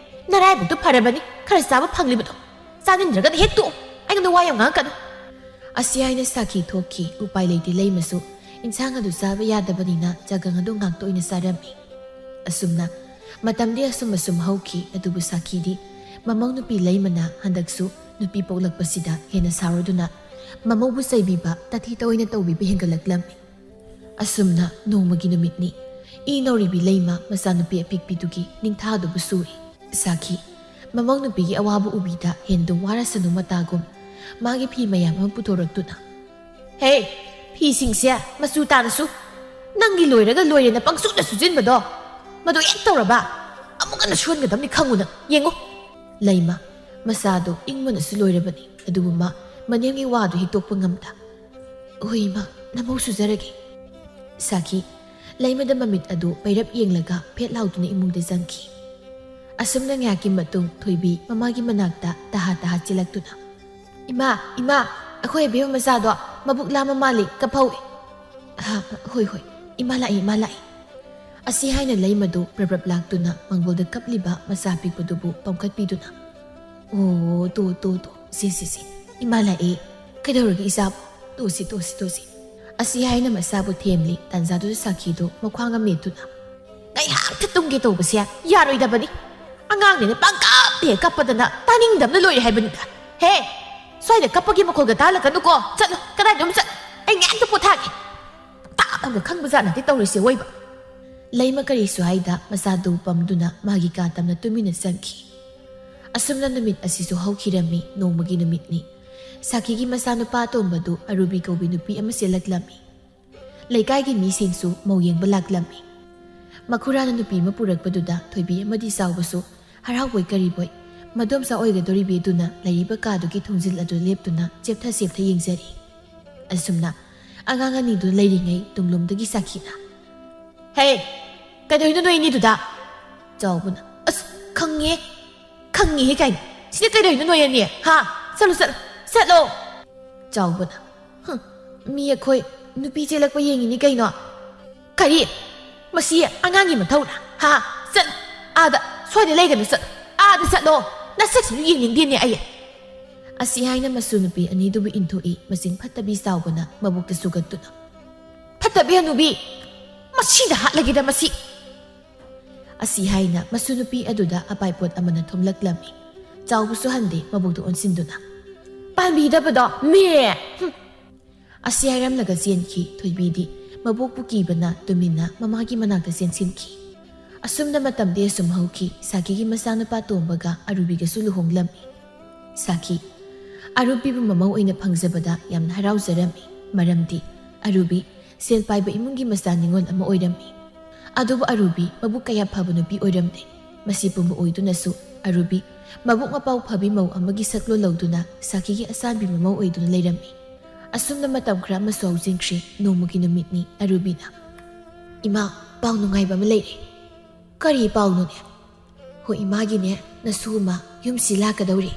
ꯅꯔꯥꯏꯕꯛꯇꯣ ꯐꯔꯕꯅꯤ ꯈꯔ ꯆꯥꯕ ꯐꯪꯂꯤꯕꯗꯣ꯫ ꯆꯥꯅꯤꯡꯗ꯭ꯔꯒꯅ ꯍꯦꯛ ꯇꯣꯛꯑꯣ"꯫ ꯅꯪꯅ ꯋꯥ ꯌꯥꯝ ꯉꯥꯡꯉꯛꯀꯅꯨ꯫ ꯑꯁꯤ ꯍꯥꯏꯅ ꯁꯥꯈꯤ ꯊꯣꯛꯈꯤ꯫ ꯎꯄꯥꯏ ꯂꯩꯇꯦ ꯂꯩꯃꯁꯨ ꯏꯟꯁꯥꯡ ꯑꯗꯨ ꯆꯥꯕ ꯌꯥꯗꯕꯅꯤꯅ ꯆꯒꯪ ꯑꯗꯨ ꯉꯥꯛꯇ ꯑꯣꯏꯅ ꯆꯥꯔꯝꯃꯤ꯫ ꯑꯁꯨꯝꯅ ꯃꯇꯝꯗꯤ ꯑꯁꯨꯝ ꯑꯁꯨꯝ ꯍꯧꯈꯤ꯫ ꯑꯗꯨꯕꯨ ꯁꯥꯈꯤꯗꯤ ꯃꯃꯧ ꯅꯨꯄꯤ ꯂꯩꯃꯅ ꯍꯟꯗꯛꯁꯨ ꯅꯨꯄꯤ ꯄꯣꯛꯂꯛꯄꯁꯤꯗ ꯍꯦꯟꯅ ꯁꯥꯎꯔꯗꯨꯅ ꯃꯃꯧꯕꯨ ꯆꯩꯕꯤꯕ, ꯇꯥꯊꯤ ꯇꯧꯑꯣꯏꯅ ꯇꯧꯕꯤꯕ ꯍꯦꯟꯒꯠꯂꯛꯂꯝꯃꯤ꯫ ꯑꯁꯨꯝꯅ ꯅꯣꯡꯃꯒꯤ ꯅꯨꯃꯤꯠꯅꯤ꯫ ꯏ ꯅꯧꯔꯤꯕꯤ ꯂꯩꯃ ꯃꯆꯥꯅꯨꯄꯤ ꯑꯄꯤꯛꯄꯤꯗꯨꯒꯤ ꯅꯤꯡꯊꯥꯗꯨꯕꯨ ꯁꯨꯔꯤ꯫ ꯁꯥꯈꯤ, ꯃꯃꯧ ꯅꯨꯄꯤꯒꯤ ꯑꯋꯥꯕ ꯎꯕꯤꯗ ꯍꯦꯟꯗꯨ ꯋꯥꯔꯁꯅꯨ ꯃꯇꯥꯒꯨꯝ ꯃꯥꯒꯤ ꯐꯤ ꯃꯌꯥꯝ ꯑꯃ ꯄꯨꯊꯣꯔꯛꯇꯨꯅ, "ꯍꯦ, ꯐꯤꯁꯤꯡꯁꯦ ꯃꯆꯨ ꯇꯥꯅꯁꯨ꯫ ꯅꯪꯒꯤ ꯂꯣꯏꯔꯒ ꯂꯣꯏꯔꯦꯅ ꯄꯪꯁꯨꯗ ꯁꯨꯖꯤꯟꯕꯗꯣ, ꯃꯗꯨ ꯍꯦꯛ ꯇꯧꯔꯕ ꯑꯃꯨꯛ ꯍꯟꯅ ꯁꯨꯍꯟꯒꯗꯕꯅꯤ, ꯈꯪꯉꯨ ꯅꯪ꯫ ꯌꯦꯡꯉꯨ!" ꯂꯩꯃ ꯃꯆꯥꯗꯣ ꯏꯪꯕꯅꯁꯨ ꯂꯣꯏꯔꯕꯅꯤ꯫ ꯑꯗꯨꯕꯨ ꯃꯥ ꯃꯅꯦꯝꯒꯤ ꯋꯥꯗꯨ ꯍꯤꯛꯇꯣꯛꯄ ꯉꯝꯗ, "ꯍꯣꯏ ꯏꯃꯥ, ꯅꯃꯧ ꯁꯨꯖꯔꯒꯦ꯫" ꯁꯥꯈꯤ ꯂꯩꯃꯗ ꯃꯃꯤꯠ ꯑꯗꯨ ꯄꯩꯔꯞ ꯌꯦꯡꯂꯒ ꯐꯦꯠ ꯂꯥꯎꯗꯨꯅ ꯏꯃꯨꯡꯗ ꯆꯪꯈꯤ꯫ ꯑꯁꯨꯝꯅ ꯉꯥꯏꯍꯥꯛꯀꯤ ꯃꯇꯨꯡ ꯊꯣꯏꯕꯤ ꯃꯃꯥꯒꯤ ꯃꯅꯥꯛꯇ ꯇꯍꯥ ꯇꯍꯥ ꯆꯦꯜꯂꯛꯇꯨꯅ, "ꯏꯃꯥ, ꯏꯃꯥ, ꯑꯩꯈꯣꯏ ꯑꯕꯦꯝꯃ ꯃꯆꯥꯗꯣ ꯃꯕꯨꯛ ꯂꯥꯝꯃ ꯃꯥꯜꯂꯤ, ꯀꯞꯐꯧꯏ꯫" "ꯍꯥ, ꯍꯣꯏ, ꯍꯣꯏ, ꯏꯃꯥ ꯂꯥꯛꯏ, ꯏꯃꯥ ꯂꯥꯛꯏ꯫" ꯑꯁꯤ ꯍꯥꯏꯅ ꯂꯩꯃꯗꯨ ꯄ꯭ꯔꯞ ꯄ꯭ꯔꯞ ꯂꯥꯛꯇꯨꯅ ꯃꯥꯡꯒꯣꯜꯗ ꯀꯞꯂꯤꯕ ꯃꯆꯥ ꯄꯤꯛꯄꯗꯨꯕꯨ ꯄꯝꯈꯠꯄꯤꯗꯨꯅ, "ꯑꯣ, ꯇꯣ, ꯇꯣ, ꯇꯣ, ꯁꯦ, ꯁꯦ, ꯁꯦ, ꯏꯃꯥ ꯂꯥꯛꯑꯦ꯫ ꯀꯩꯗꯧꯔꯒꯦ ꯏꯆꯥꯕꯨ? ꯇꯣꯁꯤ, ꯇꯣꯁꯤ, ꯇꯣꯁꯤ꯫" ꯑꯁꯤ ꯍꯥꯏꯅ ꯃꯆꯥꯕꯨ ꯊꯦꯝꯂꯤ꯫ ꯇꯥꯟꯖꯥꯗꯨꯗ ꯁꯥꯈꯤꯗꯨ ꯃꯈ꯭ꯋꯥꯡꯒ ꯃꯦꯠꯇꯨꯅ, "ꯉꯥꯏꯍꯥꯛꯇ ꯇꯨꯝꯒꯦ ꯇꯧꯕꯁꯦ ꯌꯥꯔꯣꯏꯗꯕꯅꯤ꯫ ꯑꯉꯥꯡꯅꯤꯅ ꯄꯪꯀꯞꯇ ꯍꯦꯛ ꯀꯞꯄꯗꯅ ꯇꯥꯅꯤꯡꯗꯕꯅ ꯂꯣꯏꯔꯦ ꯍꯥꯏꯕꯅꯤꯗ꯫ ꯍꯦ, ꯁ꯭ꯋꯥꯏꯗ ꯀꯞꯄꯒꯤ ꯃꯈꯣꯜꯒ ꯇꯥꯍꯜꯂꯛꯀꯅꯨꯀꯣ꯫ ꯆꯠꯂꯣ, ꯀꯗꯥꯏꯗ ꯑꯃ ꯆꯠꯂꯣ꯫ ꯑꯩ ꯉꯥꯏꯍꯥꯛꯇ ꯄꯣꯊꯥꯒꯦ꯫" ꯇꯥꯛ ꯑꯃꯒ ꯈꯪꯕꯖꯥꯠ ꯅꯠꯇꯦ ꯇꯧꯔꯤꯁꯦ ꯑꯣꯏꯕ꯫ ꯂꯩꯃ ꯀꯔꯤꯁꯨ ꯍꯥꯏꯗ ꯃꯆꯥꯗꯨ ꯄꯝꯗꯨꯅ ꯃꯥꯒꯤ ꯀꯥ ꯇꯝꯅ ꯇꯨꯃꯤꯟꯅ ꯆꯪꯈꯤ꯫ ꯑꯁꯨꯝꯅ ꯅꯨꯃꯤꯠ ꯑꯁꯤꯁꯨ ꯍꯧꯈꯤꯔꯝꯃꯤ꯫ ꯅꯣꯡꯃꯒꯤ ꯅꯨꯃꯤꯠꯅꯤ꯫ ꯁꯥꯈꯤꯒꯤ ꯃꯆꯥꯅꯨꯄꯥ ꯑꯇꯣꯝꯕꯗꯨ ꯑꯔꯨꯕꯤ ꯀꯧꯕꯤ ꯅꯨꯄꯤ ꯑꯃ ꯆꯦꯜꯂꯛꯂꯝꯃꯤ꯫ ꯂꯩꯀꯥꯏꯒꯤ ꯃꯤꯁꯤꯡꯁꯨ ꯃꯧ ꯌꯦꯡꯕ ꯂꯥꯛꯂꯝꯃꯤ꯫ ꯃꯈꯨꯔꯥꯅ ꯅꯨꯄꯤ ꯑꯃ ꯄꯨꯔꯛꯄꯗꯨꯗ ꯊꯣꯏꯕꯤ ꯑꯃꯗꯤ ꯆꯥꯎꯕꯁꯨ ꯍꯔꯥꯎꯕꯣꯏ ꯀꯔꯤꯕꯣꯏ ꯃꯗꯣꯝꯆꯥ ꯑꯣꯏꯒꯗꯧꯔꯤꯕꯤ ꯑꯗꯨꯅ ꯂꯩꯔꯤꯕ ꯀꯥꯗꯨꯒꯤ ꯊꯣꯡꯖꯤꯜ ꯑꯗꯨ ꯂꯦꯞꯇꯨꯅ ꯆꯦꯞꯊ ꯆꯦꯞꯊ ꯌꯦꯡꯖꯔꯤ꯫ ꯑꯁꯨꯝꯅ ꯑꯉꯥꯡ ꯑꯅꯤꯗꯨ ꯂꯩꯔꯤꯉꯩ ꯇꯨꯡꯂꯣꯝꯗꯒꯤ ꯁꯥꯈꯤꯅ, "ꯍꯦ, ꯀꯩꯗꯧꯔꯤꯅꯣ ꯅꯣꯏ ꯑꯅꯤꯗꯨꯗ?" ꯆꯥꯎꯕꯅ, "ꯑꯁ, ꯈꯪꯉꯦ, ꯈꯪꯉꯦꯍꯦ ꯀꯥꯏꯅ꯫ ꯁꯤꯗ ꯀꯩꯗꯧꯔꯤꯅꯣ ꯅꯣꯏ ꯑꯅꯤ? ꯍꯥ? ꯆꯠꯂꯨ, ꯆꯠꯂꯨ, ꯆꯠꯂꯣ!" ꯆꯥꯎꯕꯅ, "ꯍꯨꯝ, ꯃꯤ ꯑꯩꯈꯣꯏ ꯅꯨꯄꯤ ꯆꯦꯜꯂꯛꯄ ꯌꯦꯡꯉꯤꯅꯤ ꯀꯩꯅꯣ꯫" "ꯀꯔꯤ? ꯃꯁꯤ ꯑꯉꯥꯡꯒꯤ ꯃꯊꯧꯔꯥ? ꯍꯥ? ꯆꯠꯂꯨ, ꯑꯥꯗ, ꯁ꯭ꯋꯥꯏꯗ ꯂꯩꯒꯅꯨ, ꯆꯠꯂꯨ, ꯑꯥꯗ ꯆꯠꯂꯣ꯫ ꯅꯁꯛꯁꯤꯁꯨ ꯌꯦꯡꯅꯤꯡꯗꯦꯅꯦ ꯑꯩ꯫" ꯑꯁꯤ ꯍꯥꯏꯅ ꯃꯁꯨ ꯅꯨꯄꯤ ꯑꯅꯤꯗꯨꯕꯨ ꯏꯟꯊꯣꯛꯏ, ꯃꯆꯤꯡ ꯐꯠꯇꯕꯤ ꯆꯥꯎꯕꯅ ꯃꯕꯨꯛꯇ ꯁꯨꯒꯠꯇꯨꯅ꯫ "ꯐꯠꯇꯕꯤ ꯍꯅꯨꯕꯤ! ꯃꯁꯤꯗ ꯍꯥꯠꯂꯒꯦꯗ ꯃꯁꯤ!" ꯑꯁꯤ ꯍꯥꯏꯅ ꯃꯁꯨ ꯅꯨꯄꯤ ꯑꯗꯨꯗ ꯑꯄꯥꯏꯄꯣꯠ ꯑꯃꯅ ꯊꯣꯝꯂꯛꯂꯝꯃꯤ꯫ ꯆꯥꯎꯕꯁꯨ ꯍꯟꯗꯦ, ꯃꯕꯨꯛꯇ ꯑꯣꯟꯁꯤꯟꯗꯨꯅ꯫ "ꯄꯥꯟꯕꯤꯗꯕꯗꯣ, ꯃꯦ!" ꯍꯨꯝ! ꯑꯁꯤ ꯍꯥꯏꯔꯝꯂꯒ ꯆꯦꯟꯈꯤ꯫ ꯊꯣꯏꯕꯤꯗꯤ ꯃꯕꯣꯛꯄꯨ ꯀꯤꯕꯅ ꯇꯨꯃꯤꯟꯅ ꯃꯃꯥꯒꯤ ꯃꯅꯥꯛꯇ ꯆꯦꯟꯁꯤꯟꯈꯤ꯫ ꯑꯁꯨꯝꯅ ꯃꯇꯝꯗꯤ ꯑꯁꯨꯝ ꯍꯧꯈꯤ꯫ ꯁꯥꯈꯤꯒꯤ ꯃꯆꯥꯅꯨꯄꯥ ꯇꯣꯝꯕꯒ ꯑꯔꯨꯕꯤꯒꯁꯨ ꯂꯨꯍꯣꯡꯂꯝꯃꯤ꯫ ꯁꯥꯈꯤ ꯑꯔꯨꯕꯤꯕꯨ ꯃꯃꯧ ꯑꯣꯏꯅ ꯐꯪꯖꯕꯗ ꯌꯥꯝꯅ ꯍꯔꯥꯎꯖꯔꯝꯃꯤ꯫ ꯃꯔꯝꯗꯤ ꯑꯔꯨꯕꯤ ꯁꯦꯜ ꯄꯥꯏꯕ ꯏꯃꯨꯡꯒꯤ ꯃꯆꯥ ꯅꯤꯉꯣꯜ ꯑꯃ ꯑꯣꯏꯔꯝꯃꯤ꯫ ꯑꯗꯨꯕꯨ ꯑꯔꯨꯕꯤ ꯃꯕꯨꯛ ꯀꯌꯥ ꯐꯕ ꯅꯨꯄꯤ ꯑꯣꯏꯔꯝꯗꯦ꯫ ꯃꯁꯤ ꯄꯨꯝꯕ ꯑꯣꯏꯗꯨꯅꯁꯨ ꯑꯔꯨꯕꯤ ꯃꯕꯨꯛ ꯃꯄꯥꯎ ꯐꯕꯤ ꯃꯧ ꯑꯃꯒꯤ ꯁꯛꯂꯣꯟ ꯂꯧꯗꯨꯅ ꯁꯥꯈꯤꯒꯤ ꯑꯆꯥꯟꯕꯤ ꯃꯃꯧ ꯑꯣꯏꯗꯨꯅ ꯂꯩꯔꯝꯃꯤ꯫ ꯑꯁꯨꯝꯅ ꯃꯇꯝ ꯈꯔ ꯑꯃꯁꯨ ꯍꯧꯖꯤꯟꯈ꯭ꯔꯦ꯫ ꯅꯣꯡꯃꯒꯤ ꯅꯨꯃꯤꯠꯅꯤ꯫ ꯑꯔꯨꯕꯤꯅ, "ꯏꯃꯥ, ꯄꯥꯎ ꯅꯨꯡꯉꯥꯏꯕ ꯑꯃ ꯂꯩꯔꯦ꯫" "ꯀꯔꯤ ꯄꯥꯎꯅꯣꯅꯦ?" "ꯍꯣ, ꯏꯃꯥꯒꯤꯅꯦ, ꯅꯁꯨ ꯑꯃ ꯌꯨꯝꯁꯤ ꯂꯥꯛꯀꯗꯧꯔꯤ꯫"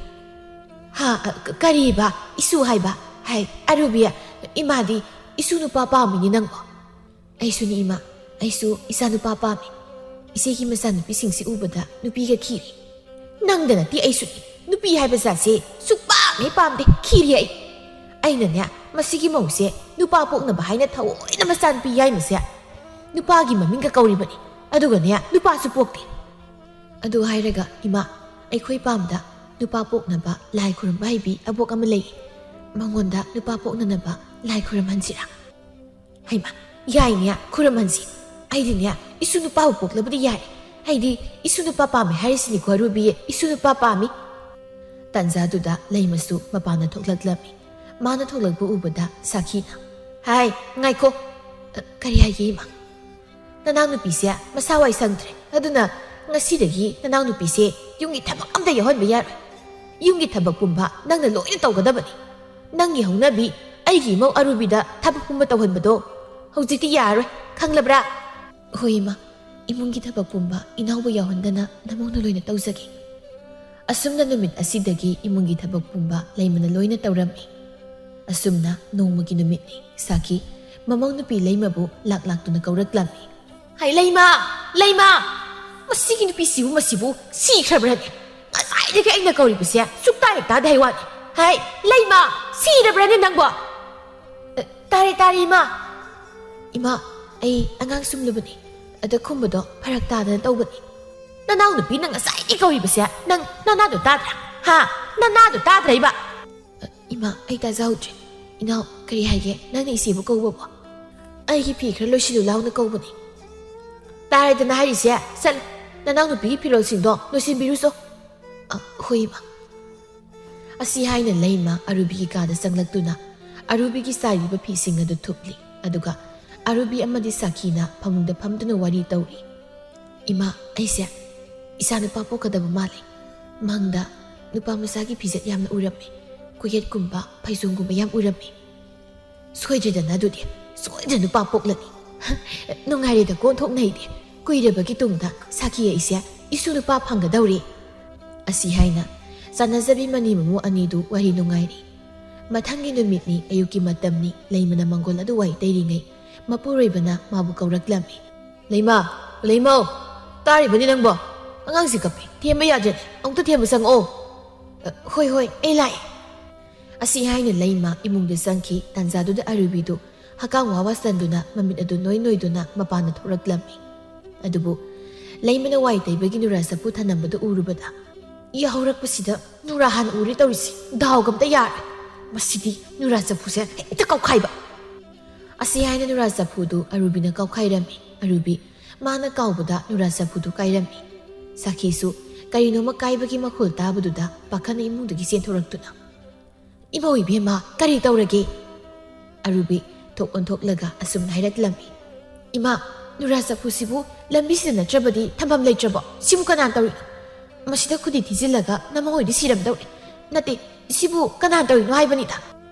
"ꯍꯥ? ꯑ, ꯀ-, ꯀꯔꯤꯕ? ꯏꯁꯨ ꯍꯥꯏꯕ? ꯍꯥꯏ, ꯑꯔꯨꯕꯤ, ꯏꯃꯥꯗꯤ ꯏꯁꯨ ꯅꯨꯄꯥ ꯄꯥꯝꯃꯤꯅꯤ ꯅꯪꯕꯣ?" "ꯑꯩꯁꯨꯅꯤ ꯏꯃꯥ, ꯑꯩꯁꯨ ꯏꯆꯥ ꯅꯨꯄꯥ ꯄꯥꯝꯃꯤ꯫ ꯏꯆꯦꯒꯤ ꯃꯆꯥꯅꯨꯄꯤꯁꯤꯡꯁꯤ ꯎꯕꯗ ꯅꯨꯄꯤꯒ ꯈꯤꯔꯦ꯫" "ꯅꯪꯗ ꯅꯠꯇꯦ, ꯑꯩꯁꯨꯅꯤ꯫ ꯅꯨꯄꯤ ꯍꯥꯏꯕ ꯖꯥꯠꯁꯦ ꯁꯨꯛꯄꯥꯝ ꯍꯦꯛ ꯄꯥꯝꯗꯦ, ꯈꯤꯔꯦ ꯑꯩ꯫ ꯑꯩꯅꯅꯦ, ꯃꯁꯤꯒꯤ ꯃꯧꯁꯦ ꯅꯨꯄꯥ ꯄꯣꯛꯅꯕ ꯍꯥꯏꯅ ꯊꯑꯣꯏꯅ ꯃꯆꯥꯅꯨꯄꯤ ꯌꯥꯏꯃꯁꯦ ꯅꯨꯄꯥꯒꯤ ꯃꯃꯤꯡꯒ ꯀꯧꯔꯤꯕꯅꯤ, ꯑꯗꯨꯒꯅꯦ, ꯅꯨꯄꯥꯁꯨ ꯄꯣꯛꯇꯦ꯫" "ꯑꯗꯨ ꯍꯥꯏꯔꯒ ꯏꯃꯥ, ꯑꯩꯈꯣꯏ ꯄꯥꯝꯗ ꯅꯨꯄꯥ ꯄꯣꯛꯅꯕ ꯂꯥꯏ ꯈꯨꯔꯨꯝꯕ ꯍꯩꯕꯤ ꯑꯕꯣꯛ ꯑꯃ ꯂꯩ꯫ ꯃꯉꯣꯟꯗ ꯅꯨꯄꯥ ꯄꯣꯛꯅꯅꯕ ꯂꯥꯏ ꯈꯨꯔꯨꯝꯍꯟꯁꯤꯔꯥ?" "ꯍꯩꯃꯥ, ꯌꯥꯏꯅꯦ, ꯈꯨꯔꯨꯝꯍꯟꯁꯤ꯫ ꯑꯩꯗꯤꯅꯦ, ꯏꯁꯨ ꯅꯨꯄꯥꯕꯨ ꯄꯣꯛꯂꯕꯗꯤ ꯌꯥꯔꯦ꯫ ꯑꯩꯗꯤ ꯏꯁꯨ ꯅꯨꯄꯥ ꯄꯥꯝꯃꯦ ꯍꯥꯏꯔꯤꯁꯤꯅꯤꯀꯣ, ꯑꯔꯨꯕꯤ, ꯏꯁꯨ ꯅꯨꯄꯥ ꯄꯥꯝꯃꯤ꯫" ꯇꯥꯟꯖꯥꯗꯨꯗ ꯂꯩꯃꯁꯨ ꯃꯄꯥꯟꯗ ꯊꯣꯛꯂꯛꯂꯝꯃꯤ꯫ ꯃꯥꯅ ꯊꯣꯛꯂꯛꯄ ꯎꯕꯗ ꯁꯥꯈꯤꯅ, "ꯍꯥꯏ, ꯉꯥꯏꯈꯣ꯫ ꯑ, ꯀꯔꯤ ꯍꯥꯏꯒꯦ, ꯏꯃꯥ?" "ꯅꯅꯥꯎꯅꯨꯄꯤꯁꯦ ꯃꯁꯥ ꯋꯥꯏ ꯁꯪꯗ꯭ꯔꯦ, ꯑꯗꯨꯅ ꯉꯁꯤꯗꯒꯤ ꯅꯅꯥꯎꯅꯨꯄꯤꯁꯦ ꯌꯨꯝꯒꯤ ꯊꯕꯛ ꯑꯝꯇ ꯌꯥꯎꯍꯟꯕ ꯌꯥꯔꯣꯏ꯫ ꯌꯨꯝꯒꯤ ꯊꯕꯛ ꯄꯨꯝꯕ ꯅꯪꯅ ꯂꯣꯏꯅ ꯇꯧꯒꯗꯕꯅꯤ꯫ ꯅꯪꯒꯤ ꯍꯧꯅꯕꯤ ꯑꯩꯒꯤ ꯏꯃꯧ ꯑꯔꯨꯕꯤꯗ ꯊꯕꯛ ꯄꯨꯝꯕ ꯇꯧꯍꯟꯕꯗꯣ ꯍꯧꯖꯤꯛꯇꯤ ꯌꯥꯔꯔꯣꯏ, ꯈꯪꯂꯕ꯭ꯔꯥ?" "ꯍꯣꯏ, ꯏꯃꯥ, ꯏꯃꯨꯡꯒꯤ ꯊꯕꯛ ꯄꯨꯝꯕ ꯏꯅꯥꯎꯕꯨ ꯌꯥꯎꯍꯟꯗꯅ ꯅꯃꯧꯅ ꯂꯣꯏꯅ ꯇꯧꯖꯒꯦ꯫" ꯑꯁꯨꯝꯅ ꯅꯨꯃꯤꯠ ꯑꯁꯤꯗꯒꯤ ꯏꯃꯨꯡꯒꯤ ꯊꯕꯛ ꯄꯨꯝꯕ ꯂꯩꯃꯅ ꯂꯣꯏꯅ ꯇꯧꯔꯝꯃꯤ꯫ ꯑꯁꯨꯝꯅ ꯅꯣꯡꯃꯒꯤ ꯅꯨꯃꯤꯠꯅꯤ꯫ ꯁꯥꯈꯤ ꯃꯃꯧ ꯅꯨꯄꯤ ꯂꯩꯃꯕꯨ ꯂꯥꯛ ꯂꯥꯛꯇꯨꯅ ꯀꯧꯔꯛꯂꯝꯃꯤ꯫ "ꯍꯩ, ꯂꯩꯃ! ꯂꯩꯃ! ꯃꯁꯤꯒꯤ ꯅꯨꯄꯤꯁꯤꯕꯨ, ꯃꯁꯤꯕꯨ ꯁꯤꯈ꯭ꯔꯕ꯭ꯔꯅꯦ? ꯉꯁꯥꯏꯗꯒꯤ ꯑꯩꯅ ꯀꯧꯔꯤꯕꯁꯦ ꯁꯨꯛꯇꯥ ꯍꯦꯛ ꯇꯥꯗꯦ ꯍꯥꯏ ꯋꯥꯅꯤ꯫ ꯍꯥꯏ, ꯂꯩꯃ, ꯁꯤꯔꯕ꯭ꯔꯅꯦ ꯅꯪꯕꯣ? ꯑ, ꯇꯥꯔꯦ, ꯇꯥꯔꯦ, ꯏꯃꯥ꯫ ꯏꯃꯥ, ꯑꯩ ꯑꯉꯥꯡ ꯁꯨꯝꯂꯨꯕꯅꯤ꯫ ꯑꯗ ꯈꯨꯝꯕꯗꯣ ꯐꯔꯛ ꯇꯥꯗꯅ ꯇꯧꯕꯅꯤ꯫ ꯅꯅꯥꯎ ꯅꯨꯄꯤꯅ ꯉꯁꯥꯏꯗꯒꯤ ꯀꯧꯔꯤꯕꯁꯦ ꯅꯪ ꯅꯅꯥꯗꯣ ꯇꯥꯗ꯭ꯔꯥ? ꯍꯥ? ꯅꯅꯥꯗꯣ ꯇꯥꯗ꯭ꯔꯥ ꯏꯃꯥ? ꯑ, ꯏꯃꯥ, ꯑꯩ ꯇꯥꯖꯍꯧꯗ꯭ꯔꯦ꯫ ꯏꯅꯥꯎ, ꯀꯔꯤ ꯍꯥꯏꯒꯦ? ꯅꯪꯅ ꯏꯆꯦꯕꯨ ꯀꯧꯕꯕꯣ? ꯑꯩꯒꯤ ꯐꯤ ꯈꯔ ꯂꯣꯏꯁꯤꯜꯂꯨ ꯂꯥꯎꯅ ꯀꯧꯕꯅꯤ꯫ ꯇꯥꯔꯦꯗꯅ ꯍꯥꯏꯔꯤꯁꯦ, ꯆꯠꯂꯨ, ꯅꯅꯥꯎ ꯅꯨꯄꯤꯒꯤ ꯐꯤꯔꯣꯜꯁꯤꯡꯗꯣ ꯂꯣꯏꯁꯤꯟꯕꯤꯔꯨꯆꯣ꯫ ꯑ, ꯍꯣꯏ, ꯏꯃꯥ꯫ ꯑꯁꯤ ꯍꯥꯏꯅ ꯂꯩꯃ ꯑꯔꯨꯕꯤꯒꯤ ꯀꯥꯗ ꯆꯪꯂꯛꯇꯨꯅ ꯑꯔꯨꯕꯤꯒꯤ ꯆꯥꯏꯔꯤꯕ ꯐꯤꯁꯤꯡ ꯑꯗꯨ ꯊꯨꯞꯂꯤ꯫ ꯑꯗꯨꯒ ꯑꯔꯨꯕꯤ ꯑꯃꯗꯤ ꯁꯥꯈꯤꯅ ꯐꯃꯨꯡꯗ ꯐꯝꯗꯨꯅ ꯋꯥꯔꯤ ꯇꯧꯔꯤ꯫ "ꯏꯃꯥ, ꯑꯩꯁꯦ ꯏꯆꯥ ꯅꯨꯄꯥ ꯄꯣꯛꯀꯗꯕ ꯃꯥꯜꯂꯤ꯫ ꯃꯪꯗ ꯅꯨꯄꯥ ꯃꯆꯥꯒꯤ ꯐꯤꯖꯦꯠ ꯌꯥꯝꯅ ꯎꯔꯝꯃꯤ꯫ ꯀꯣꯛꯌꯦꯠꯀꯨꯝꯕ, ꯐꯩꯖꯣꯝꯒꯨꯝꯕ ꯌꯥꯝ ꯎꯔꯝꯃꯤ꯫ ꯁꯣꯏꯗ꯭ꯔꯦꯗꯅ ꯑꯗꯨꯗꯤ, ꯁꯣꯏꯗ꯭ꯔꯦ ꯅꯨꯄꯥ ꯄꯣꯛꯂꯅꯤ꯫ ꯅꯨꯡꯉꯥꯏꯔꯦꯗ ꯀꯣꯟꯊꯣꯛꯅꯩꯗꯤ꯫ ꯀꯨꯏꯔꯕꯒꯤ ꯇꯨꯡꯗ ꯁꯥꯈꯤ ꯑꯩꯁꯦ ꯏꯁꯨ ꯅꯨꯄꯥ ꯐꯪꯒꯗꯧꯔꯦ"꯫ ꯑꯁꯤ ꯍꯥꯏꯅ ꯆꯥꯟꯅꯖꯕꯤ ꯃꯅꯤ ꯃꯃꯧ ꯑꯅꯤꯗꯨ ꯋꯥꯔꯤ ꯅꯨꯡꯉꯥꯏꯔꯤ꯫ ꯃꯊꯪꯒꯤ ꯅꯨꯃꯤꯠꯅꯤ, ꯑꯌꯨꯛꯀꯤ ꯃꯇꯝꯅꯤ, ꯂꯩꯃꯅ ꯃꯪꯒꯣꯜ ꯑꯗꯨ ꯋꯥꯏ ꯇꯩꯔꯤꯉꯩ ꯃꯄꯨꯔꯣꯏꯕꯅ ꯃꯥꯕꯨ ꯀꯧꯔꯛꯂꯝꯃꯤ꯫ "ꯂꯩꯃ, ꯂꯩꯃꯧ, ꯇꯥꯔꯤꯕꯅꯤ ꯅꯪꯕꯣ? ꯑꯉꯥꯡꯁꯤ ꯀꯞꯄꯤ, ꯊꯦꯝꯕ ꯌꯥꯗ꯭ꯔꯦ, ꯑꯃꯨꯛꯇ ꯊꯦꯝꯕ ꯆꯪꯉꯛꯑꯣ"꯫ "ꯑ, ꯍꯣꯏ, ꯍꯣꯏ, ꯑꯩ ꯂꯥꯛꯑꯦ"꯫ ꯑꯁꯤ ꯍꯥꯏꯅ ꯂꯩꯃ ꯏꯃꯨꯡꯗ ꯆꯪꯈꯤ꯫ ꯇꯥꯟꯖꯥꯗꯨꯗ ꯑꯔꯨꯕꯤꯗꯨ ꯍꯀꯥꯝ ꯋꯥ ꯋꯥ ꯆꯟꯗꯨꯅ ꯃꯃꯤꯠ ꯑꯗꯨ ꯅꯣꯏ ꯅꯣꯏꯗꯨꯅ ꯃꯄꯥꯟꯗ ꯊꯣꯔꯛꯂꯝꯃꯤ꯫ ꯑꯗꯨꯕꯨ ꯂꯩꯃꯅ ꯋꯥꯏ ꯇꯩꯕꯒꯤ ꯅꯨꯔꯥ ꯆꯐꯨ ꯊꯅꯝꯕꯗꯨ ꯎꯔꯨꯕꯗ, "ꯌꯥꯍꯧꯔꯛꯄꯁꯤꯗ ꯅꯨꯔꯥ ꯍꯥꯟꯅ ꯎꯔꯦ ꯇꯧꯔꯤꯁꯤ, ꯗꯥꯎꯒ ꯑꯝꯇ ꯌꯥꯔꯦ꯫ ꯃꯁꯤꯗꯤ ꯅꯨꯔꯥ ꯆꯐꯨꯁꯦ ꯍꯦꯛꯇ ꯀꯥꯎꯈꯥꯏꯕ"꯫ ꯑꯁꯤ ꯍꯥꯏꯅ ꯅꯨꯔꯥ ꯆꯐꯨꯗꯨ ꯑꯔꯨꯕꯤꯅ ꯀꯥꯎꯈꯥꯏꯔꯝꯃꯤ꯫ ꯑꯔꯨꯕꯤ ꯃꯥꯅ ꯀꯥꯎꯕꯗ ꯅꯨꯔꯥ ꯆꯐꯨꯗꯨ ꯀꯥꯏꯔꯝꯃꯤ꯫ ꯁꯥꯈꯤꯁꯨ ꯀꯔꯤꯅꯣꯃ ꯀꯥꯏꯕꯒꯤ ꯃꯈꯣꯜ ꯇꯥꯕꯗꯨꯗ ꯄꯥꯈꯠꯅ ꯏꯃꯨꯡꯗꯒꯤ ꯆꯦꯟꯊꯣꯔꯛꯇꯨꯅ, "ꯏꯃꯧ ꯏꯕꯦꯝꯃ, ꯀꯔꯤ ꯇꯧꯔꯒꯦ?" ꯑꯔꯨꯕꯤ ꯊꯣꯛ ꯑꯣꯟꯊꯣꯛꯂꯒ ꯑꯁꯨꯝꯅ ꯍꯥꯏꯔꯛꯂꯝꯃꯤ꯫ "ꯏꯃꯥ, ꯅꯨꯔꯥ ꯆꯐꯨꯁꯤꯕꯨ ꯂꯝꯕꯤꯁꯤꯗ ꯅꯠꯇ꯭ꯔꯕꯗꯤ ꯊꯝꯐꯝ ꯂꯩꯇ꯭ꯔꯕꯣ? ꯁꯤꯕꯨ ꯀꯅꯥꯅ ꯇꯧꯔꯤꯅꯣ? ꯃꯁꯤꯗ ꯈꯨꯗꯤ ꯊꯤꯖꯤꯜꯂꯒ ꯅꯃꯧ ꯑꯣꯏꯗꯤ ꯁꯤꯔꯝꯗꯧꯔꯦ꯫ ꯅꯠꯇꯦ, ꯁꯤꯕꯨ ꯀꯅꯥꯅ ꯇꯧꯔꯤꯅꯣ ꯍꯥꯏꯕꯅꯤꯗ꯫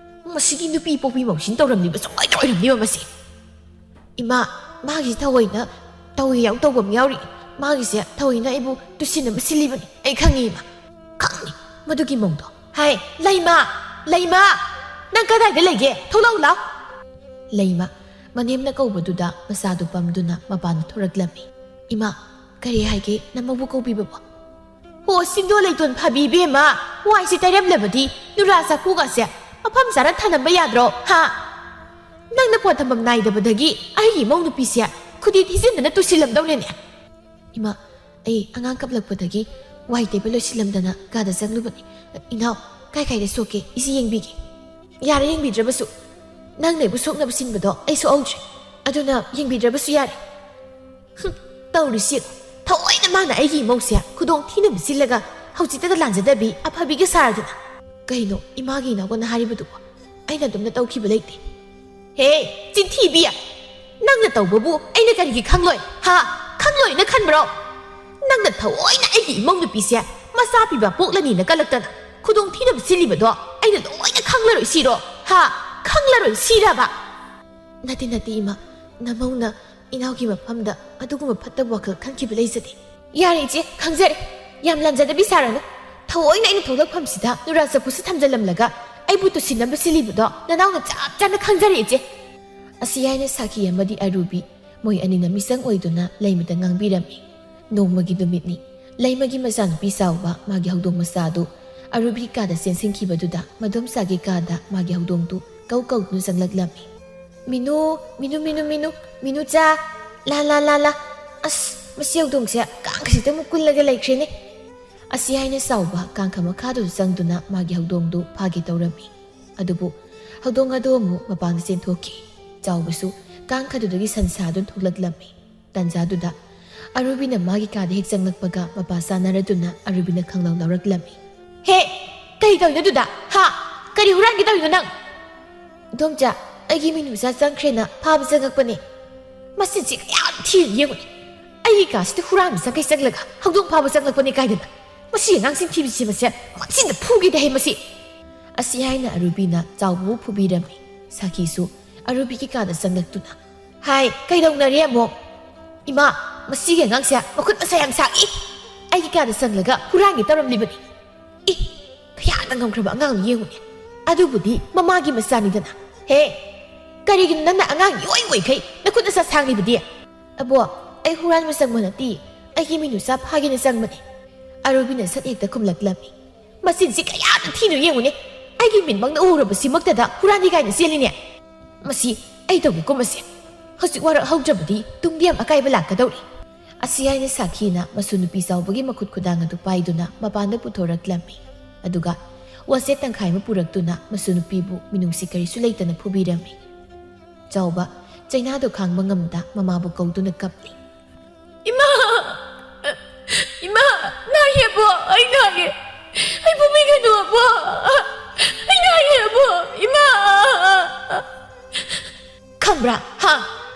ꯃꯁꯤꯒꯤ ꯅꯨꯄꯤ ꯄꯣꯛꯄꯤ ꯃꯧꯁꯤꯅ ꯇꯧꯔꯝꯂꯤꯕ ꯁꯣꯏꯗ ꯑꯣꯏꯔꯝꯅꯤꯕ ꯃꯁꯤ꯫ ꯏꯃꯥ, ꯃꯥꯒꯤ ꯊꯑꯣꯏꯅ ꯇꯧꯏ ꯌꯥꯎ ꯇꯧꯕ ꯑꯃ ꯌꯥꯎꯔꯤ꯫ ꯃꯥꯒꯤꯁꯦ ꯊꯑꯣꯏꯅ ꯑꯩꯕꯨ ꯇꯨꯁꯤꯟꯅꯕ ꯁꯤꯜꯂꯤꯕꯅꯤ꯫ ꯑꯩ ꯈꯪꯉꯤ, ꯏꯃꯥ, ꯈꯪꯉꯤ ꯃꯗꯨꯒꯤ ꯃꯧꯗꯣ꯫ ꯍꯥꯏ, ꯂꯩꯃ! ꯂꯩꯃ! ꯅꯪ ꯀꯗꯥꯏꯗ ꯂꯩꯒꯦ? ꯊꯣꯛꯂꯛꯎ ꯂꯥꯎ!" ꯂꯩꯃ ꯃꯅꯦꯝꯅ ꯀꯧꯕꯗꯨꯗ ꯃꯆꯥꯗꯨ ꯄꯝꯗꯨꯅ ꯃꯄꯥꯟꯗ ꯊꯣꯔꯛꯂꯝꯃꯤ꯫ "ꯏꯃꯥ, ꯀꯔꯤ ꯍꯥꯏꯒꯦ ꯅꯃꯧꯕꯨ ꯀꯧꯕꯤꯕꯕꯣ?" ꯑꯣ, ꯁꯤꯡꯗꯣ ꯂꯩꯇꯣꯟ ꯐꯥꯕꯤ ꯏꯕꯦꯝꯃ, ꯋꯥꯏꯁꯦ ꯇꯩꯔꯝꯂꯕꯗꯤ ꯅꯨꯔꯥ ꯆꯥꯐꯨꯒꯁꯦ ꯃꯐꯝ ꯆꯥꯅ ꯊꯅꯝꯕ ꯌꯥꯗ꯭ꯔꯣ? ꯍꯥ? ꯅꯪꯅ ꯄꯣꯠ ꯊꯝꯐꯝ ꯅꯥꯏꯗꯕꯗꯒꯤ ꯑꯩꯒꯤ ꯏꯃꯧ ꯅꯨꯄꯤꯁꯦ ꯈꯨꯗꯤ ꯊꯤꯖꯤꯟꯗꯅ ꯇꯨꯁꯤꯜꯂꯝꯗꯧꯔꯦꯅꯦ꯫ ꯏꯃꯥ, ꯑꯩ ꯑꯉꯥꯡ ꯀꯞꯂꯛꯄꯗꯒꯤ ꯋꯥꯏ ꯇꯩꯕ ꯂꯣꯏꯁꯤꯜꯂꯝꯗꯅ ꯀꯥꯗ ꯆꯪꯂꯨꯕꯅꯤ꯫ ꯏꯅꯥꯎ, ꯀꯥꯏ ꯀꯥꯏꯗ ꯁꯣꯛꯀꯦ? ꯏꯆꯦ ꯌꯦꯡꯕꯤꯒꯦ꯫ ꯌꯥꯔꯦ, ꯌꯦꯡꯕꯤꯗ꯭ꯔꯕꯁꯨ꯫ ꯅꯪꯅ ꯑꯩꯕꯨ ꯁꯣꯛꯅꯕ ꯁꯤꯟꯕꯗꯣ ꯑꯩ ꯁꯣꯛꯍꯧꯗ꯭ꯔꯦ꯫ ꯑꯗꯨꯅ ꯌꯦꯡꯕꯤꯗ꯭ꯔꯕꯁꯨ ꯌꯥꯔꯦ꯫ ꯍꯨꯝ, ꯇꯧꯔꯤꯁꯤ ꯌꯦꯡꯉꯨ꯫ ꯊꯑꯣꯏꯅ ꯃꯥꯅ ꯑꯩꯒꯤ ꯏꯃꯧꯁꯦ ꯈꯨꯗꯣꯡ ꯊꯤꯅꯕ ꯁꯤꯜꯂꯒ ꯍꯧꯖꯤꯛꯇꯗ ꯂꯥꯟꯖꯗꯕꯤ ꯑꯐꯕꯤꯒ ꯁꯥꯔꯗꯅ꯫ ꯀꯩꯅꯣ ꯏꯃꯥꯒꯤ ꯏꯅꯥꯎꯒꯅ ꯍꯥꯏꯔꯤꯕꯗꯨꯕꯣ? ꯑꯩꯅ ꯑꯗꯨꯝꯅ ꯇꯧꯈꯤꯕ ꯂꯩꯇꯦ꯫ ꯍꯦ, ꯆꯤꯟꯊꯤꯕꯤ! ꯅꯪꯅ ꯇꯧꯕꯕꯨ ꯑꯩꯅ ꯀꯔꯤꯒꯤ ꯈꯪꯂꯣꯏ? ꯍꯥ? ꯈꯪꯂꯣꯏꯅ ꯈꯟꯕ꯭ꯔꯣ? ꯅꯪꯅ ꯊꯑꯣꯏꯅ ꯑꯩꯒꯤ ꯏꯃꯧ ꯅꯨꯄꯤꯁꯦ ꯃꯆꯥ ꯄꯤꯕ ꯄꯣꯛꯂꯅꯤꯅ ꯀꯜꯂꯛꯇꯅ ꯈꯨꯗꯣꯡ ꯊꯤꯅꯕ ꯁꯤꯜꯂꯤꯕꯗꯣ ꯑꯩꯅ ꯂꯣꯏꯅ ꯈꯪꯂꯔꯣꯏ ꯁꯤꯔꯣ? ꯍꯥ? ꯈꯪꯂꯔꯣꯏ ꯁꯤꯔꯕ? ꯅꯠꯇꯦ, ꯅꯠꯇꯦ, ꯏꯃꯥ꯫ ꯅꯃꯧꯅ ꯏꯅꯥꯎꯒꯤ ꯃꯐꯝꯗ ꯑꯗꯨꯒꯨꯝꯕ ꯐꯠꯇꯕ ꯋꯥꯈꯜ ꯈꯟꯈꯤꯕ ꯂꯩꯖꯗꯦ꯫ ꯌꯥꯔꯦ, ꯏꯆꯦ, ꯈꯪꯖꯔꯦ꯫ ꯌꯥꯝ ꯂꯥꯟꯖꯗꯕꯤ ꯁꯥꯔꯅꯨ꯫ ꯊꯑꯣꯏꯅ ꯑꯩꯅ ꯊꯣꯛꯂꯛꯐꯝꯁꯤꯗ ꯅꯨꯔꯥ ꯆꯐꯨꯁꯤ ꯊꯝꯖꯤꯜꯂꯝꯂꯒ ꯑꯩꯕꯨ ꯇꯨꯁꯤꯟꯅꯕ ꯁꯤꯜꯂꯤꯕꯗꯣ ꯅꯅꯥꯎꯅ ꯆꯞ ꯆꯥꯅ ꯈꯪꯖꯔꯦ, ꯏꯆꯦ꯫ ꯑꯁꯤ ꯍꯥꯏꯅ ꯁꯥꯈꯤ ꯑꯃꯗꯤ ꯑꯔꯨꯕꯤ ꯃꯣꯏ ꯑꯅꯤꯅ ꯃꯤꯆꯪ ꯑꯣꯏꯗꯨꯅ ꯂꯩꯃꯗ ꯉꯥꯡꯕꯤꯔꯝꯃꯤ꯫ ꯅꯣꯡꯃꯒꯤ ꯅꯨꯃꯤꯠꯅꯤ꯫ ꯂꯩꯃꯒꯤ ꯃꯆꯥꯅꯨꯄꯤ ꯆꯥꯎꯕ ꯃꯥꯒꯤ ꯍꯧꯗꯣꯡ ꯃꯆꯥ ꯑꯗꯨ ꯑꯔꯨꯕꯤ ꯀꯥꯗ ꯆꯦꯟꯁꯤꯟꯈꯤꯕꯗꯨꯗ ꯃꯗꯣꯝꯆꯥꯒꯤ ꯀꯥꯗ ꯃꯥꯒꯤ ꯍꯧꯗꯣꯡꯗꯨ ꯀꯧ ꯀꯧꯗꯨꯅ ꯆꯪꯂꯛꯂꯝꯃꯤ꯫ "ꯃꯤꯅꯨ, ꯃꯤꯅꯨ, ꯃꯤꯅꯨ, ꯃꯤꯅꯨ, ꯃꯤꯅꯨ ꯆꯥ, ꯂꯥ, ꯂꯥ, ꯂꯥ, ꯂꯥ꯫ ꯑꯁ, ꯃꯁꯤ ꯍꯧꯗꯣꯡꯁꯦ ꯀꯥꯡ ꯈꯖꯤꯛꯇꯃꯨꯛ ꯀꯨꯜꯂꯒ ꯂꯩꯈ꯭ꯔꯦꯅꯦ꯫" ꯑꯁꯤ ꯍꯥꯏꯅ ꯆꯥꯎꯕ ꯀꯥꯡꯈ ꯃꯈꯥꯗꯨꯗ ꯆꯪꯗꯨꯅ ꯃꯥꯒꯤ ꯍꯧꯗꯣꯡꯗꯨ ꯐꯥꯒꯦ ꯇꯧꯔꯝꯃꯤ꯫ ꯑꯗꯨꯕꯨ ꯍꯧꯗꯣꯡ ꯑꯗꯨ ꯑꯃꯨꯛ ꯃꯄꯥꯟꯗ ꯆꯦꯟꯊꯣꯛꯈꯤ꯫ ꯆꯥꯎꯕꯁꯨ ꯀꯥꯡꯈꯗꯨꯗꯒꯤ ꯁꯟꯁꯥꯗꯨꯅ ꯊꯣꯛꯂꯛꯂꯝꯃꯤ꯫ ꯇꯥꯟꯖꯥꯗꯨꯗ ꯑꯔꯨꯕꯤꯅ ꯃꯥꯒꯤ ꯀꯥꯗ ꯍꯦꯛ ꯆꯪꯂꯛꯄꯒ ꯃꯄꯥ ꯆꯥꯅꯔꯗꯨꯅ ꯑꯔꯨꯕꯤꯅ ꯈꯪꯂꯥꯎ ꯂꯥꯎꯔꯛꯂꯝꯃꯤ꯫ "ꯍꯦ! ꯀꯔꯤ ꯇꯧꯔꯤꯅꯣ ꯑꯗꯨꯗ? ꯍꯥ? ꯀꯔꯤ ꯍꯨꯔꯥꯟꯒꯦ ꯇꯧꯔꯤꯅꯣ ꯅꯪ?" "ꯏꯗꯣꯝꯆꯥ, ꯑꯩꯒꯤ ꯃꯤꯅꯨ ꯃꯆꯥ ꯆꯪꯈ꯭ꯔꯦꯅ ꯐꯥꯕ ꯆꯪꯉꯛꯄꯅꯦ꯫" "ꯃꯆꯤꯟꯁꯤ ꯀꯌꯥꯝ ꯊꯤꯅ ꯌꯦꯡꯉꯨꯅꯦ꯫ ꯑꯩꯒꯤ ꯀꯥꯁꯤꯗ ꯍꯨꯔꯥꯟꯕ ꯆꯪꯈꯩ ꯆꯪꯂꯒ ꯍꯧꯗꯣꯡ ꯐꯥꯕ ꯆꯪꯂꯛꯄꯅꯦ ꯀꯥꯏꯗꯅ꯫ ꯃꯁꯤ ꯑꯉꯥꯡꯁꯤꯡ ꯊꯤꯕꯁꯤ ꯃꯁꯦ ꯃꯆꯤꯟꯗ ꯐꯨꯒꯦꯗꯤ ꯍꯩ ꯃꯁꯤ꯫" ꯑꯁꯤ ꯍꯥꯏꯅ ꯑꯔꯨꯕꯤꯅ ꯆꯥꯎꯕꯕꯨ ꯐꯨꯕꯤꯔꯝꯃꯤ꯫ ꯁꯥꯈꯤꯁꯨ ꯑꯔꯨꯕꯤꯒꯤ ꯀꯥꯗ ꯆꯪꯂꯛꯇꯨꯅ, "ꯍꯥꯏ, ꯀꯩꯗꯧꯅꯔꯦ ꯑꯃꯨꯛ? ꯏꯃꯥ, ꯃꯁꯤꯒꯤ ꯑꯉꯥꯡꯁꯦ ꯃꯈꯨꯠ ꯃꯁꯥ ꯌꯥꯝ ꯁꯥꯡꯏ꯫ ꯑꯩꯒꯤ ꯀꯥꯗ ꯆꯪꯂꯒ ꯍꯨꯔꯥꯟꯒꯦ ꯇꯧꯔꯝꯂꯤꯕꯅꯤ꯫ ꯏ, ꯀꯌꯥꯗ ꯉꯝꯈ꯭ꯔꯕ ꯑꯉꯥꯡꯅꯣ ꯌꯦꯡꯉꯨꯅꯦ꯫ ꯑꯗꯨꯕꯨꯗꯤ ꯃꯃꯥꯒꯤ ꯃꯆꯥꯅꯤꯗꯅ꯫ ꯍꯦ, ꯀꯔꯤꯒꯤꯅꯣ ꯅꯪꯅ ꯑꯉꯥꯡ ꯏꯑꯣꯏ ꯑꯣꯏꯈꯩ ꯅꯈꯨꯠ ꯅꯁꯥ ꯁꯥꯡꯂꯤꯕꯗꯤ?" "ꯑꯕꯣ, ꯑꯩ ꯍꯨꯔꯥꯟꯕ ꯆꯪꯕ ꯅꯠꯇꯦ, ꯑꯩꯒꯤ ꯃꯤꯅꯨ ꯆꯥ ꯐꯥꯒꯦꯅ ꯆꯪꯕꯅꯤ꯫" ꯑꯔꯨꯕꯤꯅ ꯁꯠ ꯍꯦꯛꯇ ꯈꯨꯝꯂꯛꯂꯝꯃꯤ꯫ "ꯃꯆꯤꯟꯁꯤ ꯀꯌꯥꯗ ꯊꯤꯅꯣ ꯌꯦꯡꯉꯨꯅꯦ꯫ ꯑꯩꯒꯤ ꯃꯤꯠꯃꯛꯅ ꯎꯔꯕꯁꯤꯃꯛꯇꯗ ꯍꯨꯔꯥꯟꯂꯤ ꯀꯥꯏꯅ ꯆꯦꯜꯂꯤꯅꯦ꯫ ꯃꯁꯤ ꯑꯩ ꯇꯧꯒꯦ ꯀꯨꯝꯕꯁꯦ꯫ ꯍꯧꯖꯤꯛ ꯋꯥꯔꯛ ꯍꯧꯗ꯭ꯔꯕꯗꯤ ꯇꯨꯡꯗꯤ ꯌꯥꯝ ꯑꯀꯥꯏꯕ ꯂꯥꯛꯀꯗꯧꯔꯤ"꯫ ꯑꯁꯤ ꯍꯥꯏꯅ ꯁꯥꯈꯤꯅ ꯃꯁꯨ ꯅꯨꯄꯤ ꯆꯥꯎꯕꯒꯤ ꯃꯈꯨꯠ ꯈꯨꯗꯥꯡ ꯑꯗꯨ ꯄꯥꯏꯗꯨꯅ ꯃꯄꯥꯟꯗ ꯄꯨꯊꯣꯔꯛꯂꯝꯃꯤ꯫ ꯑꯗꯨꯒ ꯋꯥꯆꯦꯠ ꯇꯪꯈꯥꯏ ꯑꯃ ꯄꯨꯔꯛꯇꯨꯅ ꯃꯁꯨ ꯅꯨꯄꯤꯕꯨ ꯃꯤꯅꯨꯡꯁꯤ ꯀꯔꯤꯁꯨ ꯂꯩꯇꯅ ꯐꯨꯕꯤꯔꯝꯃꯤ꯫ ꯆꯥꯎꯕ ꯆꯩꯅꯥꯗꯨ ꯈꯥꯡꯕ ꯉꯝꯗ ꯃꯃꯥꯕꯨ ꯀꯧꯗꯨꯅ ꯀꯞꯂꯤ꯫ "ꯏꯃꯥ! ꯏꯃꯥ! ꯅꯥꯏꯌꯦꯕꯣ! ꯑꯩ ꯅꯥꯏꯌꯦ! ꯑꯩ ꯐꯨꯕꯤꯒꯅꯨ ꯑꯕꯣ! ꯑꯩ ꯅꯥꯏꯌꯦ ꯑꯕꯣ! ꯏꯃꯥ!" "ꯈꯪꯕ꯭ꯔꯥ? ꯍꯥ?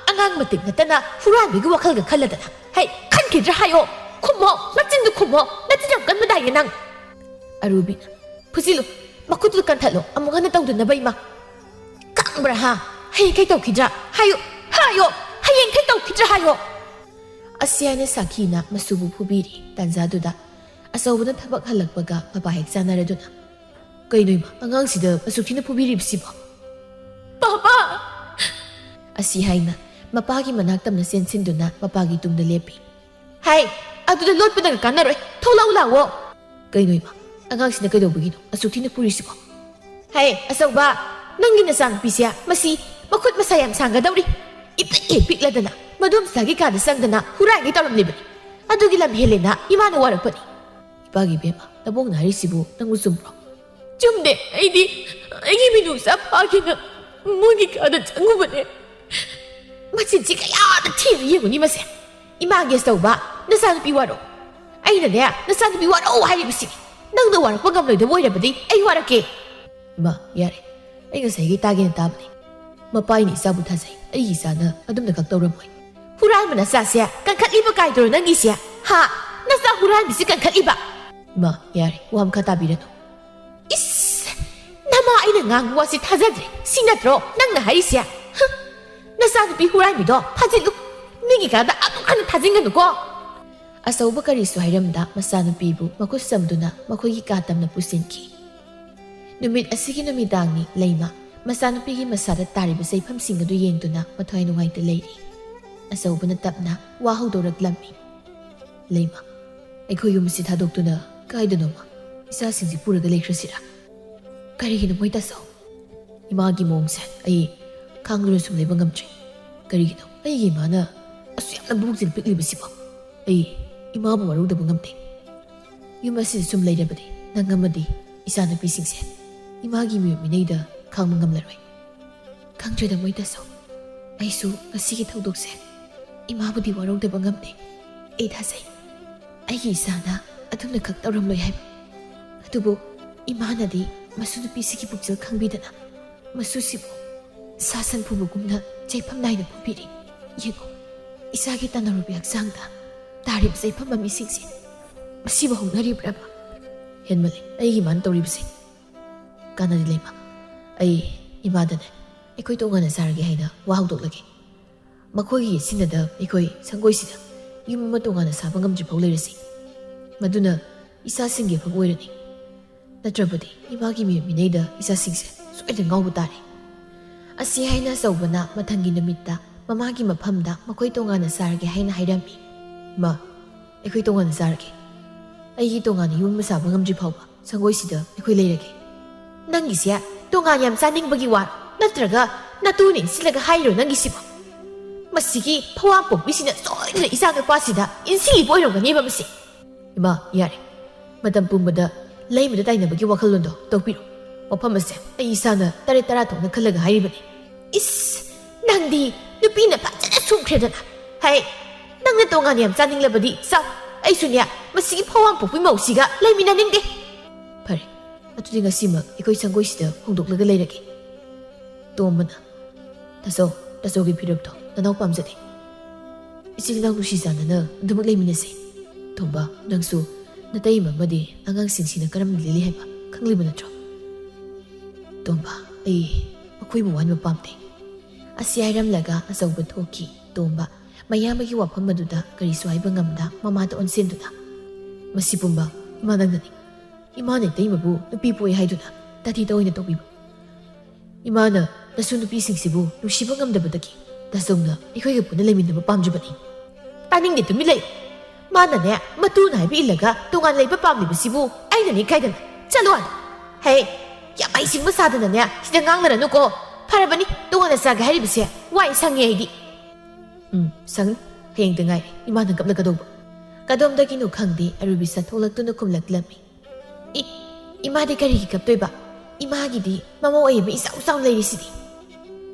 ꯑꯉꯥꯡ ꯃꯇꯤꯛ ꯅꯠꯇꯅ ꯍꯨꯔꯥꯟꯕꯒꯤ ꯋꯥꯈꯜꯒ ꯈꯜꯂꯗꯅ꯫ ꯍꯩ, ꯈꯟꯈꯤꯗ꯭ꯔꯥ ꯍꯥꯏꯌꯣ? ꯈꯨꯝꯃꯣ! ꯅꯆꯤꯟꯗꯨ ꯈꯨꯝꯃꯣ! ꯅꯆꯤꯟ ꯌꯥꯝ ꯀꯟꯕꯗꯥꯏꯅꯦ ꯅꯪ!" ꯑꯔꯨꯕꯤꯅ, "ꯐꯨꯖꯤꯜꯂꯨ! ꯃꯈꯨꯠꯇꯨ ꯀꯟꯊꯠꯂꯣ! ꯑꯃꯨꯛ ꯍꯟꯅ ꯇꯧꯗꯅꯕ, ꯏꯃꯥ!" "ꯈꯪꯕ꯭ꯔꯥ, ꯍꯥ? ꯍꯌꯦꯡ ꯀꯩ ꯇꯧꯈꯤꯗ꯭ꯔꯥ? ꯍꯥꯏꯌꯨ! ꯍꯥꯏꯌꯣ! ꯍꯌꯦꯡ ꯀꯩ ꯇꯧꯈꯤꯗ꯭ꯔꯥ ꯍꯥꯏꯌꯣ!" ꯑꯁꯤ ꯍꯥꯏꯅ ꯁꯥꯈꯤꯅ ꯃꯁꯨꯕꯨ ꯐꯨꯕꯤꯔꯤ꯫ ꯇꯥꯟꯖꯥꯗꯨꯗ ꯑꯆꯧꯕꯅ ꯊꯕꯛ ꯍꯜꯂꯛꯄꯒ ꯃꯄꯥ ꯍꯦꯛ ꯆꯥꯟꯅꯔꯗꯨꯅ, "ꯀꯩꯅꯣ ꯏꯃꯥ, ꯑꯉꯥꯡꯁꯤꯗ ꯑꯁꯨꯛ ꯊꯤꯅ ꯐꯨꯕꯤꯔꯤꯕꯁꯤꯕꯣ?" "ꯄꯥꯄꯥ!" ꯑꯁꯤ ꯍꯥꯏꯅ ꯃꯄꯥꯒꯤ ꯃꯅꯥꯛ ꯇꯝꯅ ꯆꯦꯟꯁꯤꯟꯗꯨꯅ ꯃꯄꯥꯒꯤ ꯇꯨꯡꯗ ꯂꯦꯞꯄꯤ꯫ "ꯍꯥꯏ, ꯑꯗꯨꯗ ꯂꯣꯠꯄꯗꯒ ꯀꯥꯟꯅꯔꯣꯏ, ꯊꯣꯛꯂꯛꯎ ꯂꯥꯛꯑꯣ!" "ꯀꯩꯅꯣ ꯏꯃꯥ, ꯑꯉꯥꯡꯁꯤꯅ ꯀꯩꯗꯧꯕꯒꯤꯅꯣ ꯑꯁꯨꯛ ꯊꯤꯅ ꯐꯨꯔꯤꯁꯤꯕꯣ?" "ꯍꯥꯏ, ꯑꯆꯧꯕ, ꯅꯪꯒꯤ ꯅꯆꯥꯅꯨꯄꯤꯁꯦ ꯃꯁꯤ ꯃꯈꯨꯠ ꯃꯁꯥ ꯌꯥꯝ ꯁꯥꯡꯒꯗꯧꯔꯤ꯫ ꯏꯄꯤꯛ ꯍꯦꯛ ꯄꯤꯛꯂꯗꯅ ꯃꯗꯣꯝꯆꯥꯒꯤ ꯀꯥꯗ ꯆꯪꯗꯅ ꯍꯨꯔꯥꯟꯒꯦ ꯇꯧꯔꯝꯂꯤꯕꯅꯤ꯫ ꯑꯗꯨꯒꯤ ꯂꯝ ꯍꯦꯜꯂꯦꯅ ꯏꯃꯥꯅ ꯋꯥꯔꯛꯄꯅꯤ꯫" "ꯏꯄꯥꯒꯤ ꯏꯕꯦꯝꯃ, ꯅꯕꯣꯛꯅ ꯍꯥꯏꯔꯤꯁꯤꯕꯨ ꯅꯪꯕꯨ ꯆꯨꯝꯕ꯭ꯔꯣ?" "ꯆꯨꯝꯗꯦ, ꯑꯩꯗꯤ ꯑꯩꯒꯤ ꯃꯤꯅꯨꯡꯁꯥ ꯐꯥꯒꯦꯅ ꯃꯣꯏꯒꯤ ꯀꯥꯗ ꯆꯪꯉꯨꯕꯅꯦ꯫ ꯃꯆꯤꯟꯁꯤ ꯀꯌꯥꯗ ꯊꯤꯅ ꯌꯦꯡꯉꯨꯅꯤ ꯃꯁꯦ꯫ ꯏꯃꯥꯒꯤ ꯑꯆꯧꯕ, ꯅꯆꯥꯅꯨꯄꯤ ꯋꯥꯔꯣ꯫ ꯑꯩꯅꯅꯦ, ꯅꯆꯥꯅꯨꯄꯤ ꯋꯥꯔꯣ ꯍꯥꯏꯔꯤꯕꯁꯤꯅꯤ꯫ ꯅꯪꯅ ꯋꯥꯔꯛꯄ ꯉꯝꯂꯣꯏꯗꯕ ꯑꯣꯏꯔꯕꯗꯤ ꯑꯩ ꯋꯥꯔꯛꯀꯦ꯫" "ꯏꯃꯥ, ꯌꯥꯔꯦ꯫ ꯑꯩ ꯉꯁꯥꯏꯒꯤ ꯇꯥꯒꯦꯅ ꯇꯥꯕꯅꯤ꯫ ꯃꯄꯥ, ꯑꯩꯅ ꯏꯆꯥꯕꯨ ꯊꯥꯖꯩ꯫ ꯑꯩꯒꯤ ꯏꯆꯥꯅ ꯑꯗꯨꯝꯅ ꯈꯛ ꯇꯧꯔꯝꯃꯣꯏ꯫" "ꯍꯨꯔꯥꯟꯕ ꯅꯆꯥꯁꯦ ꯀꯟꯈꯠꯂꯤꯕ ꯀꯥꯏꯗꯨꯔꯣ ꯅꯪꯒꯤꯁꯦ? ꯍꯥ? ꯅꯆꯥ ꯍꯨꯔꯥꯟꯕꯤꯁꯤ ꯀꯟꯈꯠꯂꯤꯕ?" "ꯏꯃꯥ, ꯌꯥꯔꯦ꯫ ꯋꯥ ꯃꯈꯥ ꯇꯥꯕꯤꯔꯅꯨ꯫" "ꯏꯁ! ꯅꯃꯥ ꯑꯩꯅ ꯉꯥꯡꯕ ꯋꯥꯁꯤ ꯊꯥꯖꯗ꯭ꯔꯦ꯫ ꯁꯤ ꯅꯠꯇ꯭ꯔꯣ ꯅꯪꯅ ꯍꯥꯏꯔꯤꯁꯦ? ꯍꯨꯝ! ꯅꯆꯥꯅꯨꯄꯤ ꯍꯨꯔꯥꯟꯕꯤꯗꯣ ꯐꯥꯖꯤꯜꯂꯨ꯫ ꯃꯤꯒꯤ ꯀꯥꯗ ꯑꯃꯨꯛ ꯍꯟꯅ ꯊꯥꯖꯤꯟꯒꯅꯨꯀꯣ꯫" ꯑꯆꯧꯕ ꯀꯔꯤꯁꯨ ꯍꯥꯏꯔꯝꯗ ꯃꯆꯥꯅꯨꯄꯤꯕꯨ ꯃꯈꯨꯠ ꯁꯝꯗꯨꯅ ꯃꯈꯣꯏꯒꯤ ꯀꯥ ꯇꯝꯅ ꯄꯨꯁꯤꯟꯈꯤ꯫ ꯅꯨꯃꯤꯠ ꯑꯁꯤꯒꯤ ꯅꯨꯃꯤꯗꯥꯡꯅꯤ꯫ ꯂꯩꯃ ꯃꯆꯥꯅꯨꯄꯤꯒꯤ ꯃꯁꯥꯗ ꯇꯥꯔꯤꯕ ꯆꯩꯐꯝꯁꯤꯡ ꯑꯗꯨ ꯌꯦꯡꯗꯨꯅ ꯃꯊ꯭ꯋꯥꯏ ꯅꯨꯡꯉꯥꯏꯇ ꯂꯩꯔꯤ꯫ ꯑꯆꯧꯕꯅ ꯇꯞꯅ ꯋꯥ ꯍꯧꯗꯣꯔꯛꯂꯝꯃꯤ꯫ "ꯂꯩꯃ, ꯑꯩꯈꯣꯏ ꯌꯨꯝ ꯑꯁꯤ ꯊꯥꯗꯣꯛꯇꯨꯅ ꯀꯥꯏꯗꯅꯣꯃ ꯏꯆꯥꯁꯤꯡꯁꯤ ꯄꯨꯔꯒ ꯂꯩꯈ꯭ꯔꯁꯤꯔꯥ? ꯀꯔꯤꯒꯤꯅꯣ ꯃꯣꯏ ꯇꯥꯆꯧ? ꯏꯃꯥꯒꯤ ꯃꯑꯣꯡꯁꯦ ꯑꯩ ꯈꯥꯡꯗꯨꯅ ꯁꯨꯝ ꯂꯩꯕ ꯉꯝꯗ꯭ꯔꯦ꯫ ꯀꯔꯤꯒꯤꯅꯣ ꯑꯩꯒꯤ ꯏꯃꯥꯅ ꯑꯁꯨꯛ ꯌꯥꯝꯅ ꯄꯨꯛꯆꯦꯜ ꯄꯤꯛꯂꯤꯕꯁꯤꯕꯣ? ꯑꯩ ꯏꯃꯥꯕꯨ ꯋꯥꯔꯧꯗꯕ ꯉꯝꯗꯦ꯫ ꯌꯨꯝ ꯑꯁꯤꯗ ꯁꯨꯝ ꯂꯩꯔꯕꯗꯤ ꯅꯪ ꯑꯃꯗꯤ ꯏꯆꯥꯅꯨꯄꯤꯁꯤꯡꯁꯦ ꯏꯃꯥꯒꯤ ꯃꯤꯑꯣꯠ ꯃꯤꯅꯩꯗ ꯈꯥꯡꯕ ꯉꯝꯂꯔꯣꯏ꯫ ꯈꯪꯗ꯭ꯔꯦꯗ ꯃꯣꯏ ꯇꯥꯆꯧ, ꯑꯩꯁꯨ ꯉꯁꯤꯒꯤ ꯊꯧꯗꯣꯛꯁꯦ ꯏꯃꯥꯕꯨꯗꯤ ꯋꯥꯔꯧꯗꯕ ꯉꯝꯗꯦ꯫ ꯑꯩ ꯊꯥꯖꯩ ꯑꯩꯒꯤ ꯏꯆꯥꯅ ꯑꯗꯨꯝꯅ ꯈꯛ ꯇꯧꯔꯝꯂꯣꯏ ꯍꯥꯏꯕ꯫ ꯑꯗꯨꯕꯨ ꯏꯃꯥꯅꯗꯤ ꯃꯁꯨ ꯅꯨꯄꯤꯁꯤꯒꯤ ꯄꯨꯛꯆꯦꯜ ꯈꯪꯕꯤꯗꯅ ꯃꯁꯨꯁꯤꯕꯨ ꯁꯥ ꯁꯟ ꯐꯨꯕꯒꯨꯝꯅ ꯆꯩꯐꯝ ꯅꯥꯏꯅ ꯐꯨꯕꯤꯔꯤ꯫ ꯌꯦꯡꯉꯨ, ꯏꯆꯥꯒꯤ ꯇꯅꯧꯔꯨꯕꯤ ꯍꯛꯆꯥꯡꯗ ꯇꯥꯔꯤꯕ ꯆꯩꯐꯝ ꯃꯃꯤꯁꯤꯡꯁꯦ ꯃꯁꯤꯕꯨ ꯍꯧꯅꯔꯤꯕ꯭ꯔꯕ? ꯍꯦꯟꯃꯜꯂꯦ ꯑꯩꯒꯤ ꯏꯃꯥꯅ ꯇꯧꯔꯤꯕꯁꯦ꯫ ꯀꯥꯟꯅꯗꯦ ꯂꯩꯃ, ꯑꯩ ꯏꯃꯥꯗꯅꯦ ꯑꯩꯈꯣꯏ ꯇꯣꯉꯥꯟꯅ ꯆꯥꯔꯒꯦ ꯍꯥꯏꯅ ꯋꯥ ꯍꯧꯗꯣꯛꯂꯒꯦ꯫ ꯃꯈꯣꯏꯒꯤ ꯌꯦꯠꯁꯤꯟꯅꯗ ꯑꯩꯈꯣꯏ ꯁꯪꯒꯣꯏꯁꯤꯗ ꯌꯨꯝ ꯑꯃ ꯇꯣꯉꯥꯟꯅ ꯁꯥꯕ ꯉꯝꯗ꯭ꯔꯤꯐꯥꯎ ꯂꯩꯔꯁꯤ꯫ ꯃꯗꯨꯅ ꯏꯆꯥꯁꯤꯡꯒꯤ ꯑꯐꯕ ꯑꯣꯏꯔꯅꯤ꯫ ꯅꯠꯇ꯭ꯔꯕꯗꯤ ꯏꯃꯥꯒꯤ ꯃꯤꯑꯣꯠ ꯃꯤꯅꯩꯗ ꯏꯆꯥꯁꯤꯡꯁꯦ ꯁꯣꯏꯗꯅ ꯉꯥꯎꯕ ꯇꯥꯔꯦ꯫ ꯑꯁꯤ ꯍꯥꯏꯅ ꯑꯆꯧꯕꯅ ꯃꯊꯪꯒꯤ ꯅꯨꯃꯤꯠꯇ ꯃꯃꯥꯒꯤ ꯃꯐꯝꯗ ꯃꯈꯣꯏ ꯇꯣꯉꯥꯟꯅ ꯆꯥꯔꯒꯦ ꯍꯥꯏꯅ ꯍꯥꯏꯔꯝꯃꯤ꯫ ꯃꯥ, ꯑꯩꯈꯣꯏ ꯇꯣꯉꯥꯟꯅ ꯆꯥꯔꯒꯦ꯫ ꯑꯩꯒꯤ ꯇꯣꯉꯥꯟꯅ ꯌꯨꯝ ꯑꯃ ꯁꯥꯕ ꯉꯝꯗ꯭ꯔꯤ ꯐꯥꯎꯕ ꯁꯪꯒꯣꯏꯁꯤꯗ ꯑꯩꯈꯣꯏ ꯂꯩꯔꯒꯦ꯫ ꯅꯪꯒꯤꯁꯦ ꯇꯣꯉꯥꯟ ꯌꯥꯝ ꯆꯥꯅꯤꯡꯕꯒꯤ ꯋꯥꯔꯣ? ꯅꯠꯇ꯭ꯔꯒ ꯅꯇꯨꯅ ꯏꯟꯁꯤꯜꯂꯒ ꯍꯥꯏꯔꯤꯔꯣ ꯅꯪꯒꯤꯁꯤꯕꯣ? ꯃꯁꯤꯒꯤ ꯐꯋꯥꯡ ꯄꯣꯛꯄꯤꯁꯤꯅ ꯁꯣꯏꯗꯅ ꯏꯆꯥ ꯅꯨꯄꯥꯁꯤꯗ ꯏꯟꯁꯤꯜꯂꯤꯕ ꯑꯣꯏꯔꯝꯒꯅꯦꯕ ꯃꯁꯤ꯫ ꯏꯃꯥ, ꯌꯥꯔꯦ꯫ ꯃꯇꯝ ꯄꯨꯝꯕꯗ ꯂꯩꯃꯗ ꯇꯥꯏꯅꯕꯒꯤ ꯋꯥꯈꯜꯂꯣꯟꯗꯣ ꯇꯣꯛꯄꯤꯔꯣ꯫ ꯋꯥꯐꯝ ꯑꯁꯦ ꯑꯩ ꯏꯁꯥꯅ ꯇꯔꯦꯠ ꯇꯔꯥ ꯊꯣꯛꯅ ꯈꯜꯂꯒ ꯍꯥꯏꯔꯤꯕꯅꯤ꯫ ꯏꯁ! ꯅꯪꯗꯤ ꯅꯨꯄꯤꯅ ꯐꯖꯅ ꯁꯨꯝꯈ꯭ꯔꯦꯗꯅ꯫ ꯍꯩ! ꯅꯪꯅ ꯇꯣꯉꯥꯟꯅ ꯌꯥꯝ ꯆꯥꯅꯤꯡꯂꯕꯗꯤ ꯆꯥꯎ꯫ ꯑꯩꯁꯨꯅꯦ, ꯃꯁꯤꯒꯤ ꯐꯋꯥꯡ ꯄꯣꯛꯄꯤ ꯃꯧꯁꯤꯒ ꯂꯩꯃꯤꯟꯅꯅꯤꯡꯗꯦ꯫ ꯐꯔꯦ, ꯑꯗꯨꯗꯤ ꯉꯁꯤꯃꯛ ꯑꯩꯈꯣꯏ ꯁꯪꯒꯣꯏꯁꯤꯗ ꯍꯣꯡꯗꯣꯛꯂꯒ ꯂꯩꯔꯒꯦ꯫ ꯇꯣꯝꯕꯅ, "ꯇꯥꯆꯧ, ꯇꯥꯆꯧꯒꯤ ꯐꯤꯔꯨꯞꯇꯣ ꯅꯅꯥꯎ ꯄꯥꯝꯖꯗꯦ꯫ ꯏꯆꯤꯜ ꯏꯅꯥꯎ ꯅꯨꯡꯁꯤ ꯆꯥꯟꯅꯅ ꯑꯗꯨꯃꯛ ꯂꯩꯃꯤꯟꯅꯁꯦ꯫ ꯇꯣꯝꯕ, ꯅꯪꯁꯨ ꯅꯇꯩꯃ ꯑꯃꯗꯤ ꯑꯉꯥꯡꯁꯤꯡꯁꯤꯅ ꯀꯔꯝꯅ ꯂꯦꯜꯂꯤ ꯍꯥꯏꯕ ꯈꯪꯂꯤꯕ ꯅꯠꯇ꯭ꯔꯣ?" ꯇꯣꯝꯕ, "ꯑꯩ ꯃꯈꯣꯏꯕꯨ ꯋꯥꯍꯟꯕ ꯄꯥꯝꯗꯦ"꯫ ꯑꯁꯤ ꯍꯥꯏꯔꯝꯂꯒ ꯑꯆꯧꯕ ꯊꯣꯛꯈꯤ꯫ ꯇꯣꯝꯕ, ꯃꯌꯥꯝꯕꯒꯤ ꯋꯥꯐꯝ ꯑꯗꯨꯗ ꯀꯔꯤꯁꯨ ꯍꯥꯏꯕ ꯉꯝꯗ ꯃꯃꯥꯗ ꯑꯣꯟꯁꯤꯟꯗꯨꯅ, "ꯃꯁꯤ ꯄꯨꯝꯕ ꯏꯃꯥ ꯅꯪꯅꯅꯤ꯫ ꯏꯃꯥꯅ ꯏꯇꯩꯃꯕꯨ ꯅꯨꯄꯤ ꯄꯣꯛꯏ ꯍꯥꯏꯗꯨꯅ ꯇꯥꯊꯤ ꯇꯥꯑꯣꯏꯅ ꯇꯧꯕꯤꯕ꯫ ꯏꯃꯥꯅ ꯅꯁꯨ ꯅꯨꯄꯤꯁꯤꯡꯁꯤꯕꯨ ꯅꯨꯡꯁꯤꯕ ꯉꯝꯗꯕꯗꯒꯤ ꯇꯥꯆꯧꯅ ꯑꯩꯈꯣꯏꯒ ꯄꯨꯟꯅ ꯂꯩꯃꯤꯟꯅꯕ ꯄꯥꯝꯗ꯭ꯔꯤꯕꯅꯤ"꯫ "ꯇꯥꯅꯤꯡꯗꯦ, ꯇꯨꯃꯤꯟ ꯂꯩꯌꯨ꯫ ꯃꯥꯅꯅꯦ, ꯃꯇꯨꯅ ꯍꯥꯏꯕ ꯏꯜꯂꯒ ꯇꯣꯉꯥꯟ ꯂꯩꯕ ꯄꯥꯝꯂꯤꯕꯁꯤꯕꯨ ꯑꯩꯅꯅꯤ ꯀꯥꯏꯗꯅ꯫ ꯆꯠꯂꯣ ꯑꯥꯗ꯫ ꯍꯦ, ꯌꯥꯝ ꯍꯩꯁꯤꯡꯕ ꯁꯥꯗꯅꯅꯦ, ꯁꯤꯗ ꯉꯥꯡꯅꯔꯅꯨꯀꯣ꯫ ꯐꯔꯕꯅꯤ, ꯇꯣꯉꯥꯟꯅ ꯆꯥꯒꯦ ꯍꯥꯏꯔꯤꯕꯁꯦ꯫ ꯋꯥꯏ ꯁꯪꯉꯦ ꯑꯩꯗꯤ꯫ ꯎꯝ, ꯁꯪꯅꯤ꯫ ꯍꯌꯦꯡꯗ ꯉꯥꯏꯔꯦ ꯏꯃꯥꯅ ꯀꯞꯂꯛꯀꯗꯧꯕ꯫ ꯀꯗꯣꯝꯗꯒꯤꯅꯣ ꯈꯪꯗꯦ, ꯑꯔꯨꯕꯤ ꯆꯠꯊꯣꯛꯂꯛꯇꯨꯅ ꯈꯨꯝꯂꯛꯂꯝꯃꯤ꯫ ꯏ, ꯏꯃꯥꯗꯤ ꯀꯔꯤꯒꯤ ꯀꯞꯇꯣꯏꯕ? ꯏꯃꯥꯒꯤꯗꯤ ꯃꯃꯧ ꯑꯌꯦꯕ ꯏꯆꯥꯎ ꯆꯥꯎ ꯂꯩꯔꯤꯁꯤꯗꯤ꯫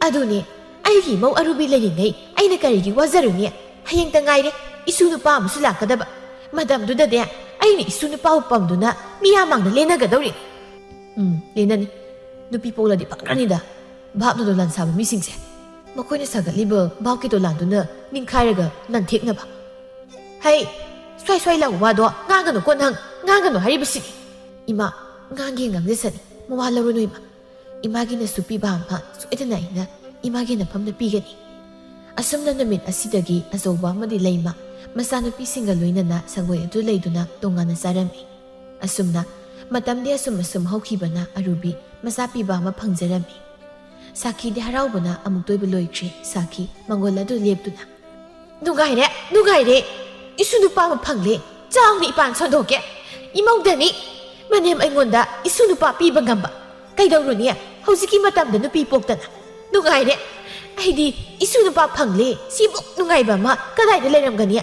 ꯑꯗꯨꯅꯦ, ꯑꯩꯒꯤ ꯏꯃꯧ ꯑꯔꯨꯕꯤ ꯂꯩꯔꯤꯉꯩ ꯑꯩꯅ ꯀꯔꯤꯒꯤ ꯋꯥꯖꯔꯨꯅꯤ? ꯍꯌꯦꯡꯇ ꯉꯥꯏꯔꯦ, ꯏꯁꯨ ꯅꯨꯄꯥ ꯑꯃꯁꯨ ꯂꯥꯛꯀꯗꯕ꯫ ꯃꯇꯝꯗꯨꯗꯅꯦ, ꯑꯩꯅ ꯏꯁꯨ ꯅꯨꯄꯥꯕꯨ ꯄꯝꯗꯨꯅ ꯃꯤꯌꯥꯝ ꯃꯥꯡꯗ ꯂꯦꯟꯅꯒꯗꯧꯔꯤ꯫ ꯎꯝ, ꯂꯦꯟꯅꯅꯤ꯫ ꯅꯨꯄꯤ ꯄꯣꯛꯂꯗꯤ ꯐꯈ꯭ꯔꯅꯤꯗ꯫ ꯚꯥꯞꯅ ꯗꯣꯂꯥꯟ ꯁꯥꯕ ꯃꯤꯁꯤꯡꯁꯦ꯫ ꯃꯈꯣꯏꯅ ꯁꯥꯒꯠꯂꯤꯕ ꯚꯥꯞꯀꯤ ꯗꯣꯂꯥꯟꯗꯨꯅ ꯅꯤꯡꯈꯥꯏꯔꯒ ꯅꯟꯊꯦꯛꯅꯕ꯫ ꯍꯩ, ꯁ꯭ꯋꯥꯏ ꯁ꯭ꯋꯥꯏ ꯂꯥꯎꯕ ꯋꯥꯗꯣ ꯉꯥꯡꯒꯅꯨꯀꯣ ꯅꯪ, ꯉꯥꯡꯒꯅꯨ ꯍꯥꯏꯔꯤꯕꯁꯤꯅꯤ꯫ ꯏꯃꯥ, ꯉꯥꯡꯒꯦ ꯉꯥꯡꯖꯁꯅꯤ, ꯃꯋꯥ ꯂꯧꯔꯨꯅꯨ ꯏꯃꯥ꯫ ꯏꯃꯥꯒꯤꯅꯁꯨ ꯄꯤꯕ ꯑꯃ ꯁꯣꯏꯗꯅ ꯑꯩꯅ ꯏꯃꯥꯒꯤ ꯅꯐꯝꯗ ꯄꯤꯒꯅꯤ꯫ ꯑꯁꯨꯝꯅ ꯅꯨꯃꯤꯠ ꯑꯁꯤꯗꯒꯤ ꯑꯆꯧꯕ ꯑꯃꯗꯤ ꯂꯩꯃ ꯃꯆꯥꯅꯨꯄꯤꯁꯤꯡꯒ ꯂꯣꯏꯅꯅ ꯁꯪꯒꯣꯏ ꯑꯗꯨ ꯂꯩꯗꯨꯅ ꯇꯣꯉꯥꯟꯅ ꯆꯥꯔꯝꯃꯤ꯫ ꯑꯁꯨꯝꯅ ꯃꯇꯝꯗꯤ ꯑꯁꯨꯝ ꯑꯁꯨꯝ ꯍꯧꯈꯤꯕꯅ ꯑꯔꯨꯕꯤ ꯃꯆꯥ ꯄꯤꯕ ꯑꯃ ꯐꯪꯖꯔꯝꯃꯤ꯫ ꯁꯥꯈꯤꯗꯤ ꯍꯔꯥꯎꯕꯅ ꯑꯃꯨꯛꯇꯣꯏꯕ ꯂꯣꯏꯈ꯭ꯔꯦ꯫ ꯁꯥꯈꯤ ꯃꯪꯒꯣꯜ ꯑꯗꯨ ꯂꯦꯞꯇꯨꯅ, "ꯅꯨꯡꯉꯥꯏꯔꯦ, ꯅꯨꯡꯉꯥꯏꯔꯦ꯫ ꯏꯁꯨ ꯅꯨꯄꯥ ꯑꯃ ꯐꯪꯂꯦ꯫ ꯆꯥꯎꯅ ꯏꯄꯥꯟ ꯁꯣꯟꯗꯣꯛꯀꯦ꯫ ꯏꯃꯧꯗꯅꯤ꯫ ꯃꯅꯦꯝ ꯑꯩꯉꯣꯟꯗ ꯏꯁꯨ ꯅꯨꯄꯥ ꯄꯤꯕ ꯉꯝꯕ꯫ ꯀꯩꯗꯧꯔꯨꯅꯤ? ꯍꯧꯖꯤꯛꯀꯤ ꯃꯇꯝꯗ ꯅꯨꯄꯤ ꯄꯣꯛꯇꯅ꯫ ꯅꯨꯡꯉꯥꯏꯔꯦ꯫ ꯑꯩꯗꯤ ꯏꯁꯨ ꯅꯨꯄꯥ ꯐꯪꯂꯦ꯫ ꯁꯤꯃꯨꯛ ꯅꯨꯡꯉꯥꯏꯕ ꯑꯃ ꯀꯗꯥꯏꯗ ꯂꯩꯔꯝꯒꯅꯤ?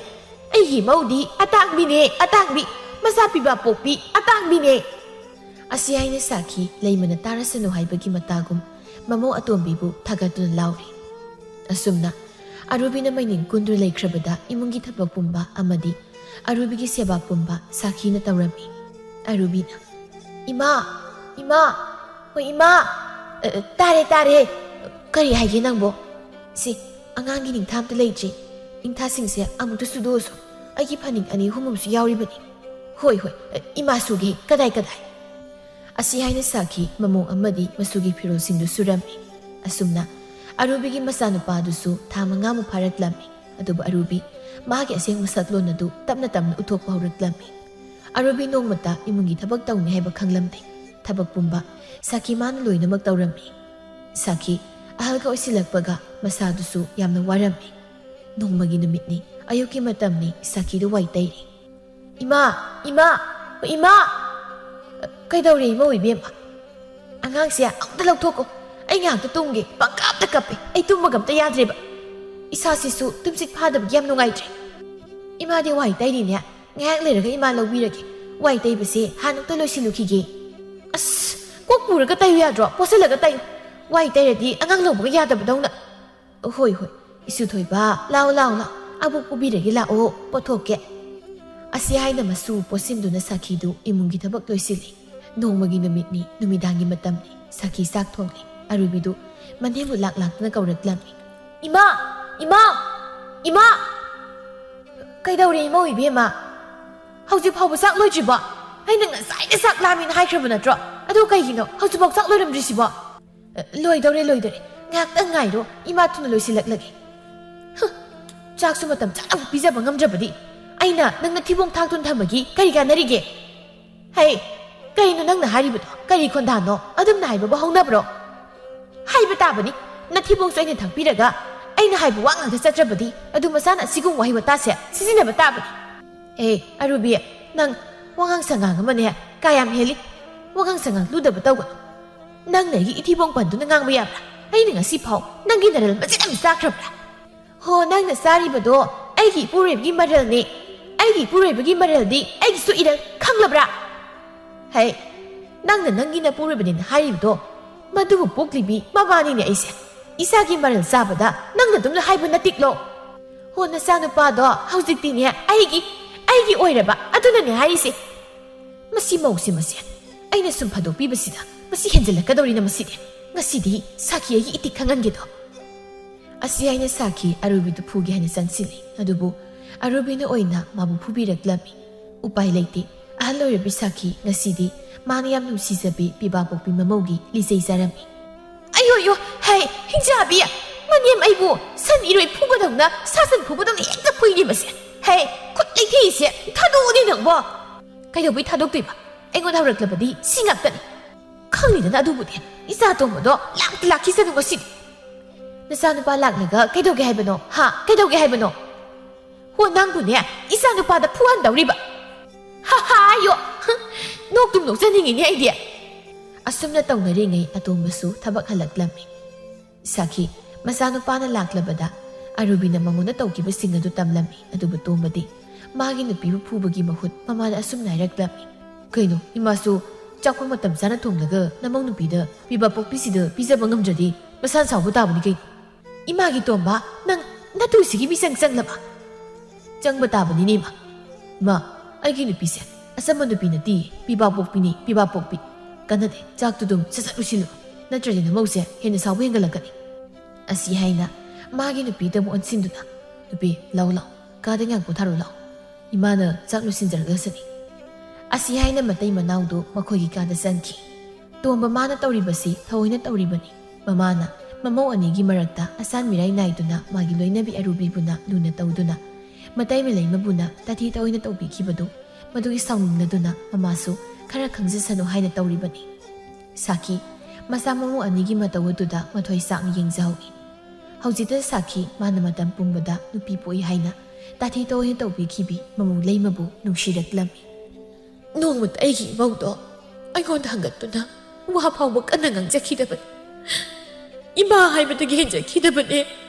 ꯑꯩꯒꯤ ꯏꯃꯧꯗꯤ ꯑꯇꯥꯡꯕꯤꯅꯦ, ꯑꯇꯥꯡꯕꯤ꯫ ꯃꯆꯥ ꯄꯤꯕ ꯄꯣꯛꯄꯤ ꯑꯇꯥꯡꯕꯤꯅꯦ꯫" ꯑꯁꯤ ꯍꯥꯏꯅ ꯁꯥꯈꯤ ꯂꯩꯃꯅ ꯇꯥꯔꯁꯅꯨ ꯍꯥꯏꯕꯒꯤ ꯃꯇꯥꯒꯨꯝ ꯃꯃꯧ ꯑꯇꯣꯝꯕꯤꯕꯨ ꯊꯥꯒꯠꯇꯨꯅ ꯂꯥꯎꯔꯤ꯫ ꯑꯁꯨꯝꯅ ꯑꯔꯨꯕꯤꯅ ꯃꯩꯅꯤꯡ ꯀꯨꯟꯗꯨ ꯂꯩꯈ꯭ꯔꯕꯗ ꯏꯃꯨꯡꯒꯤ ꯊꯕꯛ ꯄꯨꯝꯕ ꯑꯃꯗꯤ ꯑꯔꯨꯕꯤꯒꯤ ꯁꯦꯕꯥ ꯄꯨꯝꯕ ꯁꯥꯈꯤꯅ ꯇꯧꯔꯝꯃꯤ꯫ ꯑꯔꯨꯕꯤꯅ, "ꯏꯃꯥ, ꯏꯃꯥ, ꯍꯣꯏ ꯏꯃꯥ, ꯑ, ꯑ, ꯇꯥꯔꯦ, ꯇꯥꯔꯦ꯫ ꯀꯔꯤ ꯍꯥꯏꯒꯦ ꯅꯪꯕꯣ? ꯁꯤ ꯑꯉꯥꯡꯒꯤ ꯅꯤꯡꯊꯥ ꯑꯝꯇ ꯂꯩꯇ꯭ꯔꯤ꯫ ꯅꯤꯡꯊꯥꯁꯤꯡꯁꯦ ꯑꯃꯨꯛꯇ ꯁꯨꯗꯣꯛꯑꯁꯨ꯫ ꯑꯩꯒꯤ ꯐꯅꯦꯛ ꯑꯅꯤ ꯑꯍꯨꯝ ꯑꯃꯁꯨ ꯌꯥꯎꯔꯤꯕꯅꯤ꯫" "ꯍꯣꯏ, ꯍꯣꯏ, ꯑ, ꯏꯃꯥ ꯁꯨꯒꯦ꯫ ꯀꯗꯥꯏ, ꯀꯗꯥꯏ?" ꯑꯁꯤ ꯍꯥꯏꯅ ꯁꯥꯈꯤ ꯃꯃꯧ ꯑꯃꯗꯤ ꯃꯆꯨꯒꯤ ꯐꯤꯔꯣꯜꯁꯤꯡꯗꯨ ꯁꯨꯔꯝꯃꯤ꯫ ꯑꯁꯨꯝꯅ ꯑꯔꯨꯕꯤꯒꯤ ꯃꯆꯥꯅꯨꯄꯥꯗꯨꯁꯨ ꯊꯥ ꯃꯉꯥꯃꯨꯛ ꯐꯥꯔꯛꯂꯝꯃꯤ꯫ ꯑꯗꯨꯕꯨ ꯑꯔꯨꯕꯤ ꯃꯥꯒꯤ ꯑꯁꯦꯡꯕ ꯁꯛꯂꯣꯟ ꯑꯗꯨ ꯇꯞꯅ ꯇꯞꯅ ꯎꯠꯊꯣꯛꯄ ꯍꯧꯔꯛꯂꯝꯃꯤ꯫ ꯑꯔꯨꯕꯤ ꯅꯣꯡꯃꯇ ꯏꯃꯨꯡꯒꯤ ꯊꯕꯛ ꯇꯧꯅꯤ ꯍꯥꯏꯕ ꯈꯪꯂꯝꯗꯦ꯫ ꯊꯕꯛ ꯄꯨꯝꯕ ꯁꯥꯈꯤ ꯃꯥꯅ ꯂꯣꯏꯅꯃꯛ ꯇꯧꯔꯝꯃꯤ꯫ ꯁꯥꯈꯤ ꯑꯍꯜꯒ ꯑꯣꯏꯁꯤꯜꯂꯛꯄꯒ ꯃꯁꯥꯗꯨꯁꯨ ꯌꯥꯝꯅ ꯋꯥꯔꯝꯃꯤ꯫ ꯅꯣꯡꯃꯒꯤ ꯅꯨꯃꯤꯠꯅꯤ꯫ ꯑꯌꯨꯛꯀꯤ ꯃꯇꯝꯅꯤ꯫ ꯁꯥꯈꯤꯗꯨ ꯋꯥꯏ ꯇꯩꯔꯤ꯫ "ꯏꯃꯥ! ꯏꯃꯥ! ꯏꯃꯥ!" "ꯀꯩꯗꯧꯔꯦ ꯏꯃꯧ ꯏꯕꯦꯝꯃ?" "ꯑꯉꯥꯡꯁꯦ ꯑꯝꯇ ꯂꯧꯊꯣꯛꯀꯣ꯫ ꯑꯩ ꯉꯥꯏꯍꯥꯛꯇ ꯇꯨꯝꯒꯦ꯫ ꯄꯪꯀꯞꯇ ꯀꯞꯄꯦ꯫ ꯑꯩ ꯇꯨꯝꯕꯒ ꯑꯝꯇ ꯌꯥꯗ꯭ꯔꯦꯕ꯫ ꯏꯁꯥꯁꯤꯁꯨ ꯇꯨꯝꯁꯤꯠ ꯐꯥꯗꯕꯒꯤ ꯌꯥꯝ ꯅꯨꯡꯉꯥꯏꯇ꯭ꯔꯦ꯫ ꯏꯃꯥꯗꯤ ꯋꯥꯏ ꯇꯩꯔꯤꯅꯦ꯫ ꯉꯥꯏꯍꯥꯛ ꯂꯩꯔꯒ ꯏꯃꯥ ꯂꯧꯕꯤꯔꯒꯦ꯫ ꯋꯥꯏ ꯇꯩꯕꯁꯦ ꯍꯥꯟꯅ ꯑꯝꯇ ꯂꯣꯏꯁꯤꯜꯂꯨꯈꯤꯒꯦ꯫" "ꯑꯁ! ꯀꯣꯛ ꯄꯨꯔꯒ ꯇꯩꯌꯨ ꯌꯥꯗ꯭ꯔꯣ? ꯄꯣꯠꯁꯤꯜꯂꯒ ꯇꯩꯌꯨ꯫ ꯋꯥꯏ ꯇꯩꯔꯗꯤ ꯑꯉꯥꯡ ꯂꯧꯕꯒ ꯌꯥꯗꯕꯗꯧꯅ꯫" "ꯍꯣꯏ, ꯍꯣꯏ꯫ ꯏꯁꯨ ꯊꯣꯏꯕ, ꯂꯥꯎ, ꯂꯥꯎ, ꯂꯥꯎ꯫ ꯑꯕꯣꯛ ꯄꯨꯕꯤꯔꯒꯦ ꯂꯥꯛꯑꯣ, ꯄꯣꯠꯊꯣꯛꯀꯦ꯫" ꯑꯁꯤ ꯍꯥꯏꯅ ꯃꯁꯨ ꯄꯣꯠꯁꯤꯟꯗꯨꯅ ꯁꯥꯈꯤꯗꯨ ꯏꯃꯨꯡꯒꯤ ꯊꯕꯛ ꯂꯣꯏꯁꯤꯜꯂꯤ꯫ ꯅꯣꯡꯃꯒꯤ ꯅꯨꯃꯤꯠꯅꯤ, ꯅꯨꯃꯤꯗꯥꯡꯒꯤ ꯃꯇꯝꯅꯤ꯫ ꯁꯥꯈꯤ ꯆꯥꯛ ꯊꯣꯡꯂꯤ꯫ ꯑꯔꯨꯕꯤꯗꯨ ꯃꯅꯦꯝꯕꯨ ꯂꯥꯛ ꯂꯥꯛꯇꯨꯅ ꯀꯧꯔꯛꯂꯝꯃꯤ꯫ "ꯏꯃꯥ! ꯏꯃꯥ! ꯏꯃꯥ!" "ꯀꯩꯗꯧꯔꯦ ꯏꯃꯧ ꯏꯕꯦꯝꯃ? ꯍꯧꯖꯤꯛ ꯐꯥꯎꯕ ꯆꯥꯛ ꯂꯣꯏꯗ꯭ꯔꯤꯕꯣ? ꯑꯩꯅ ꯉꯁꯥꯏꯅ ꯆꯥꯛ ꯂꯥꯝꯃꯦꯅ ꯍꯥꯏꯈ꯭ꯔꯕ ꯅꯠꯇ꯭ꯔꯣ? ꯑꯗꯨ ꯀꯩꯒꯤꯅꯣ ꯍꯧꯖꯤꯛꯐꯥꯎ ꯆꯥꯛ ꯂꯣꯏꯔꯝꯗ꯭ꯔꯤꯁꯤꯕꯣ?" "ꯑ, ꯂꯣꯏꯗꯧꯔꯦ, ꯂꯣꯏꯗꯧꯔꯦ꯫ ꯉꯥꯏꯍꯥꯛꯇꯪ ꯉꯥꯏꯔꯣ, ꯏꯃꯥ ꯊꯨꯅ ꯂꯣꯏꯁꯤꯜꯂꯛꯂꯒꯦ꯫" "ꯍꯨꯝ, ꯆꯥꯛꯁꯨ ꯃꯇꯝ ꯆꯥꯅ ꯄꯤꯖꯕ ꯉꯝꯗ꯭ꯔꯕꯗꯤ ꯑꯩꯅ ꯅꯪꯅ ꯊꯤꯕꯣꯡ ꯊꯥꯛꯇꯨꯅ ꯊꯝꯕꯒꯤ ꯀꯔꯤ ꯀꯥꯟꯅꯔꯤꯒꯦ? ꯍꯩ, ꯀꯩꯅꯣ ꯅꯪꯅ ꯍꯥꯏꯔꯤꯕꯗꯣ? ꯀꯔꯤ ꯈꯣꯟꯗꯥꯅꯣ? ꯑꯗꯨꯝꯅ ꯍꯥꯏꯕꯕꯨ ꯍꯧꯅꯕ꯭ꯔꯣ?" "ꯍꯥꯏꯕ ꯇꯥꯕꯅꯤ꯫ ꯅꯊꯤꯕꯣꯡꯁꯨ ꯑꯩꯅ ꯊꯥꯛꯄꯤꯔꯒ ꯑꯩꯅ ꯍꯥꯏꯕ ꯋꯥ ꯉꯥꯛꯇ ꯆꯠꯇ꯭ꯔꯕꯗꯤ ꯑꯗꯨ ꯃꯁꯥꯅ ꯑꯁꯤꯒꯨꯝꯕ ꯋꯥꯍꯩ ꯋꯥꯇꯥꯁꯦ ꯁꯤꯖꯤꯟꯅꯕ ꯇꯥꯕꯅꯤ꯫" "ꯑꯦ, ꯑꯔꯨꯕꯤ, ꯅꯪ ꯋꯥꯉꯥꯡ ꯁꯉꯥꯡ ꯑꯃꯅꯦ ꯀꯥ ꯌꯥꯝ ꯍꯦꯜꯂꯤ꯫ ꯋꯥꯉꯥꯡ ꯁꯉꯥꯡ ꯂꯨꯗꯕ ꯇꯧꯒꯅꯨ꯫ ꯅꯪꯅ ꯑꯩꯒꯤ ꯏꯊꯤꯕꯣꯡ ꯄꯟꯗꯨꯅ ꯉꯥꯡꯕ ꯌꯥꯕ꯭ꯔꯥ? ꯑꯩꯅ ꯉꯁꯤ ꯐꯥꯎ ꯅꯪꯒꯤ ꯅꯔꯜ ꯃꯆꯦꯠ ꯑꯃ ꯆꯥꯈ꯭ꯔꯕ꯭ꯔꯥ?" "ꯍꯣ, ꯅꯪꯅ ꯆꯥꯔꯤꯕꯗꯣ ꯑꯩꯒꯤ ꯏꯄꯨꯔꯣꯏꯕꯒꯤ ꯃꯔꯜꯅꯤ꯫ ꯑꯩꯒꯤ ꯏꯄꯨꯔꯣꯏꯕꯒꯤ ꯃꯔꯜꯗꯤ ꯑꯩꯒꯤꯁꯨ ꯏꯔꯜ, ꯈꯪꯂꯕ꯭ꯔꯥ?" "ꯍꯩ, ꯅꯪꯅ ꯅꯪꯒꯤ ꯅꯄꯨꯔꯣꯏꯕꯅꯦꯅ ꯍꯥꯏꯔꯤꯕꯗꯣ, ꯃꯗꯨꯕꯨ ꯄꯣꯛꯂꯤꯕꯤ ꯃꯃꯥꯅꯤꯅꯦ ꯑꯩꯁꯦ꯫ ꯏꯁꯥꯒꯤ ꯃꯔꯜ ꯆꯥꯕꯗ ꯅꯪꯅ ꯑꯗꯨꯝꯅ ꯍꯥꯏꯕ ꯅꯠꯇꯤꯛꯂꯣ?" "ꯍꯣ, ꯅꯆꯥꯅꯨꯄꯥꯗꯣ ꯍꯧꯖꯤꯛꯇꯤꯅꯦ ꯑꯩꯒꯤ, ꯑꯩꯒꯤ ꯑꯣꯏꯔꯕ, ꯑꯗꯨꯅꯅꯦ ꯍꯥꯏꯔꯤꯁꯦ꯫" "ꯃꯁꯤ ꯃꯧꯁꯦ ꯃꯁꯦ꯫ ꯑꯩꯅ ꯁꯨꯝ ꯐꯥꯗꯣꯛꯄꯤꯕꯁꯤꯗ ꯃꯁꯤ ꯍꯦꯟꯖꯜꯂꯛꯀꯗꯧꯔꯤꯅ ꯃꯁꯤꯗꯤ꯫ ꯉꯁꯤꯗꯤ ꯁꯥꯈꯤ ꯑꯩꯒꯤ ꯏꯇꯤꯛ ꯈꯪꯍꯟꯒꯦꯗꯣ꯫" ꯑꯁꯤ ꯍꯥꯏꯅ ꯁꯥꯈꯤ ꯑꯔꯨꯕꯤꯗꯨ ꯐꯨꯒꯦ ꯍꯥꯏꯅ ꯆꯪꯁꯤꯜꯂꯤ꯫ ꯑꯗꯨꯕꯨ ꯑꯔꯨꯕꯤꯅ ꯑꯣꯏꯅ ꯃꯥꯕꯨ ꯐꯨꯕꯤꯔꯛꯂꯝꯃꯤ꯫ ꯎꯄꯥꯏ ꯂꯩꯇꯦ꯫ ꯑꯍꯜ ꯑꯣꯏꯔꯕꯤ ꯁꯥꯈꯤ ꯉꯁꯤꯗꯤ ꯃꯥꯅ ꯌꯥꯝ ꯅꯨꯡꯁꯤꯖꯕꯤ ꯄꯤꯕꯥ ꯄꯣꯛꯄꯤ ꯃꯃꯧꯒꯤ ꯂꯤꯆꯩ ꯆꯥꯔꯝꯃꯤ꯫ "ꯑꯌꯣ, ꯑꯌꯣ, ꯍꯩ, ꯍꯤꯡꯆꯥꯕꯤ! ꯃꯅꯦꯝ ꯑꯩꯕꯨ ꯁꯟ ꯏꯔꯣꯏ ꯐꯨꯕꯗꯧꯅ, ꯁꯥ ꯁꯟ ꯐꯨꯕꯗꯧꯅ ꯍꯦꯛꯇ ꯐꯨꯏꯅꯦ ꯃꯁꯦ꯫ ꯍꯩ, ꯈꯨꯠ ꯂꯩꯊꯦꯛꯏꯁꯦ ꯊꯥꯗꯣꯛꯎꯅꯦ ꯅꯪꯕꯣ!" "ꯀꯩꯗꯧꯕꯩ ꯊꯥꯗꯣꯛꯇꯣꯏꯕ? ꯑꯩꯉꯣꯟꯗ ꯍꯧꯔꯛꯂꯕꯗꯤ ꯁꯤ ꯉꯥꯛꯇꯅꯤ꯫ ꯈꯪꯅꯤꯗꯅ ꯑꯗꯨꯕꯨꯗꯤ꯫ ꯏꯆꯥ ꯇꯣꯝꯕꯗꯣ ꯂꯥꯛꯇ ꯂꯥꯛꯈꯤꯁꯅꯨ ꯉꯁꯤꯗꯤ꯫" "ꯅꯆꯥꯅꯨꯄꯥ ꯂꯥꯛꯂꯒ ꯀꯩꯗꯧꯒꯦ ꯍꯥꯏꯕꯅꯣ? ꯍꯥ? ꯀꯩꯗꯧꯒꯦ ꯍꯥꯏꯕꯅꯣ? ꯍꯣ, ꯅꯪꯕꯨꯅꯦ, ꯏꯆꯥꯅꯨꯄꯥꯗ ꯐꯨꯍꯟꯗꯧꯔꯤꯕ!" "ꯍꯥ ꯍꯥ, ꯑꯌꯣ! ꯍ, ꯅꯣꯛꯇꯨꯝ ꯅꯣꯛꯆꯅꯤꯡꯉꯤꯅꯦ ꯑꯩꯗꯤ!" ꯑꯁꯨꯝꯅ ꯇꯧꯅꯔꯤꯉꯩ ꯑꯇꯣꯝꯕꯁꯨ ꯊꯕꯛ ꯍꯜꯂꯛꯂꯝꯃꯤ꯫ ꯁꯥꯈꯤ, ꯃꯆꯥꯅꯨꯄꯥꯅ ꯂꯥꯛꯂꯕꯗ ꯑꯔꯨꯕꯤꯅ ꯃꯉꯣꯟꯗ ꯇꯧꯈꯤꯕꯁꯤꯡ ꯑꯗꯨ ꯇꯝꯂꯝꯃꯤ꯫ ꯑꯗꯨꯕꯨ ꯇꯣꯝꯕꯗꯤ ꯃꯥꯒꯤ ꯅꯨꯄꯤꯕꯨ ꯐꯨꯕꯒꯤ ꯃꯍꯨꯠ ꯃꯃꯥꯗ ꯑꯁꯨꯝꯅ ꯍꯥꯏꯔꯛꯂꯝꯃꯤ: "ꯀꯩꯅꯣ, ꯏꯃꯥꯁꯨ ꯆꯥꯛꯈꯨꯝ ꯃꯇꯝ ꯆꯥꯅ ꯊꯣꯡꯂꯒ ꯅꯃꯧ ꯅꯨꯄꯤꯗ ꯄꯤꯕꯥ ꯄꯣꯛꯄꯤꯁꯤꯗ ꯄꯤꯖꯕ ꯉꯝꯗ꯭ꯔꯗꯤ ꯃꯁꯥꯅ ꯁꯥꯎꯕ ꯇꯥꯕꯅꯤ ꯀꯩꯅꯣ꯫ ꯏꯃꯥꯒꯤ ꯇꯣꯝꯕ, ꯅꯪ ꯅꯇꯨꯁꯤꯒꯤ ꯃꯤꯆꯪ ꯆꯪꯂꯕ?" "ꯆꯪꯕ ꯇꯥꯕꯅꯤꯅꯦ, ꯏꯃꯥ꯫ ꯏꯃꯥ, ꯑꯩꯒꯤ ꯅꯨꯄꯤꯁꯦ ꯑꯆꯝꯕ ꯅꯨꯄꯤ ꯅꯠꯇꯦ, ꯄꯤꯕꯥ ꯄꯣꯛꯄꯤꯅꯤ, ꯄꯤꯕꯥ ꯄꯣꯛꯄꯤ꯫ ꯀꯥꯟꯅꯗꯦ, ꯆꯥꯛꯇꯨ ꯑꯗꯨꯝ ꯁꯠ ꯁꯠ ꯂꯣꯏꯁꯤꯜꯂꯨ, ꯅꯠꯇ꯭ꯔꯗꯤ ꯅꯃꯧꯁꯦ ꯍꯦꯟꯅ ꯁꯥꯎꯕ ꯍꯦꯟꯒꯠꯂꯛꯀꯅꯤ꯫" ꯑꯁꯤ ꯍꯥꯏꯅ ꯃꯥꯒꯤ ꯅꯨꯄꯤꯗ ꯑꯃꯨꯛ ꯑꯣꯟꯁꯤꯟꯗꯨꯅ, "ꯅꯨꯄꯤ, ꯂꯥꯎ ꯂꯥꯎ, ꯀꯥꯗ ꯉꯥꯏꯍꯥꯛ ꯄꯣꯊꯥꯔꯨ ꯂꯥꯎ, ꯏꯃꯥꯅ ꯆꯥꯛ ꯂꯣꯏꯁꯤꯟꯖꯔꯛꯂꯁꯅꯤ꯫" ꯑꯁꯤ ꯍꯥꯏꯅ ꯃꯇꯩ ꯃꯅꯥꯎꯗꯨ ꯃꯈꯣꯏꯒꯤ ꯀꯥꯗ ꯆꯪꯈꯤ꯫ ꯇꯣꯝꯕ ꯃꯥꯅ ꯇꯧꯔꯤꯕꯁꯤ ꯊꯑꯣꯏꯅ ꯇꯧꯔꯤꯕꯅꯤ꯫ ꯃꯃꯥꯅ ꯃꯃꯧ ꯑꯅꯤꯒꯤ ꯃꯔꯛꯇ ꯑꯆꯥꯟ ꯃꯤꯔꯥꯏ ꯅꯥꯏꯗꯨꯅ ꯃꯥꯒꯤ ꯂꯣꯏꯅꯕꯤ ꯑꯔꯨꯕꯤꯕꯨꯅ ꯂꯨꯅ ꯇꯧꯗꯨꯅ, ꯃꯇꯩ ꯃꯂꯩꯃꯕꯨꯅ ꯇꯥꯊꯤ ꯇꯧꯑꯣꯏꯅ ꯇꯧꯕꯤꯈꯤꯕꯗꯨ, ꯃꯗꯨꯒꯤ ꯁꯥꯎꯅꯤꯡꯂꯗꯨꯅ ꯃꯃꯥꯁꯨ ꯈꯔ ꯈꯪꯖꯁꯅꯨ ꯍꯥꯏꯅ ꯇꯧꯔꯤꯕꯅꯤ꯫ ꯁꯥꯈꯤ, ꯃꯆꯥ ꯃꯃꯧ ꯑꯅꯤꯒꯤ ꯃꯇꯧ ꯑꯗꯨꯗ ꯃꯊꯣꯏ ꯆꯥꯛꯅ ꯌꯦꯡꯖꯍꯧꯏ꯫ ꯍꯧꯖꯤꯛꯇ ꯁꯥꯈꯤ ꯃꯥꯅ ꯃꯇꯝ ꯄꯨꯝꯕꯗ ꯅꯨꯄꯤ ꯄꯣꯛꯏ ꯍꯥꯏꯅ ꯇꯥꯊꯤ ꯇꯧꯑꯣꯏꯅ ꯇꯧꯕꯤꯈꯤꯕꯤ ꯃꯃꯧ ꯂꯩꯃꯕꯨ ꯅꯨꯡꯁꯤꯔꯛꯂꯝꯃꯤ꯫ ꯅꯣꯡꯃꯇ ꯑꯩꯒꯤ ꯏꯃꯧꯗꯣ ꯑꯩꯉꯣꯟꯗ ꯍꯪꯒꯠꯇꯨꯅ ꯋꯥ ꯐꯥꯎꯕ ꯀꯟꯅ ꯉꯥꯡꯖꯈꯤꯗꯕꯅꯤ꯫ ꯏꯃꯥ ꯍꯥꯏꯕꯗꯒꯤ ꯍꯦꯟꯖꯈꯤꯗꯕꯅꯦ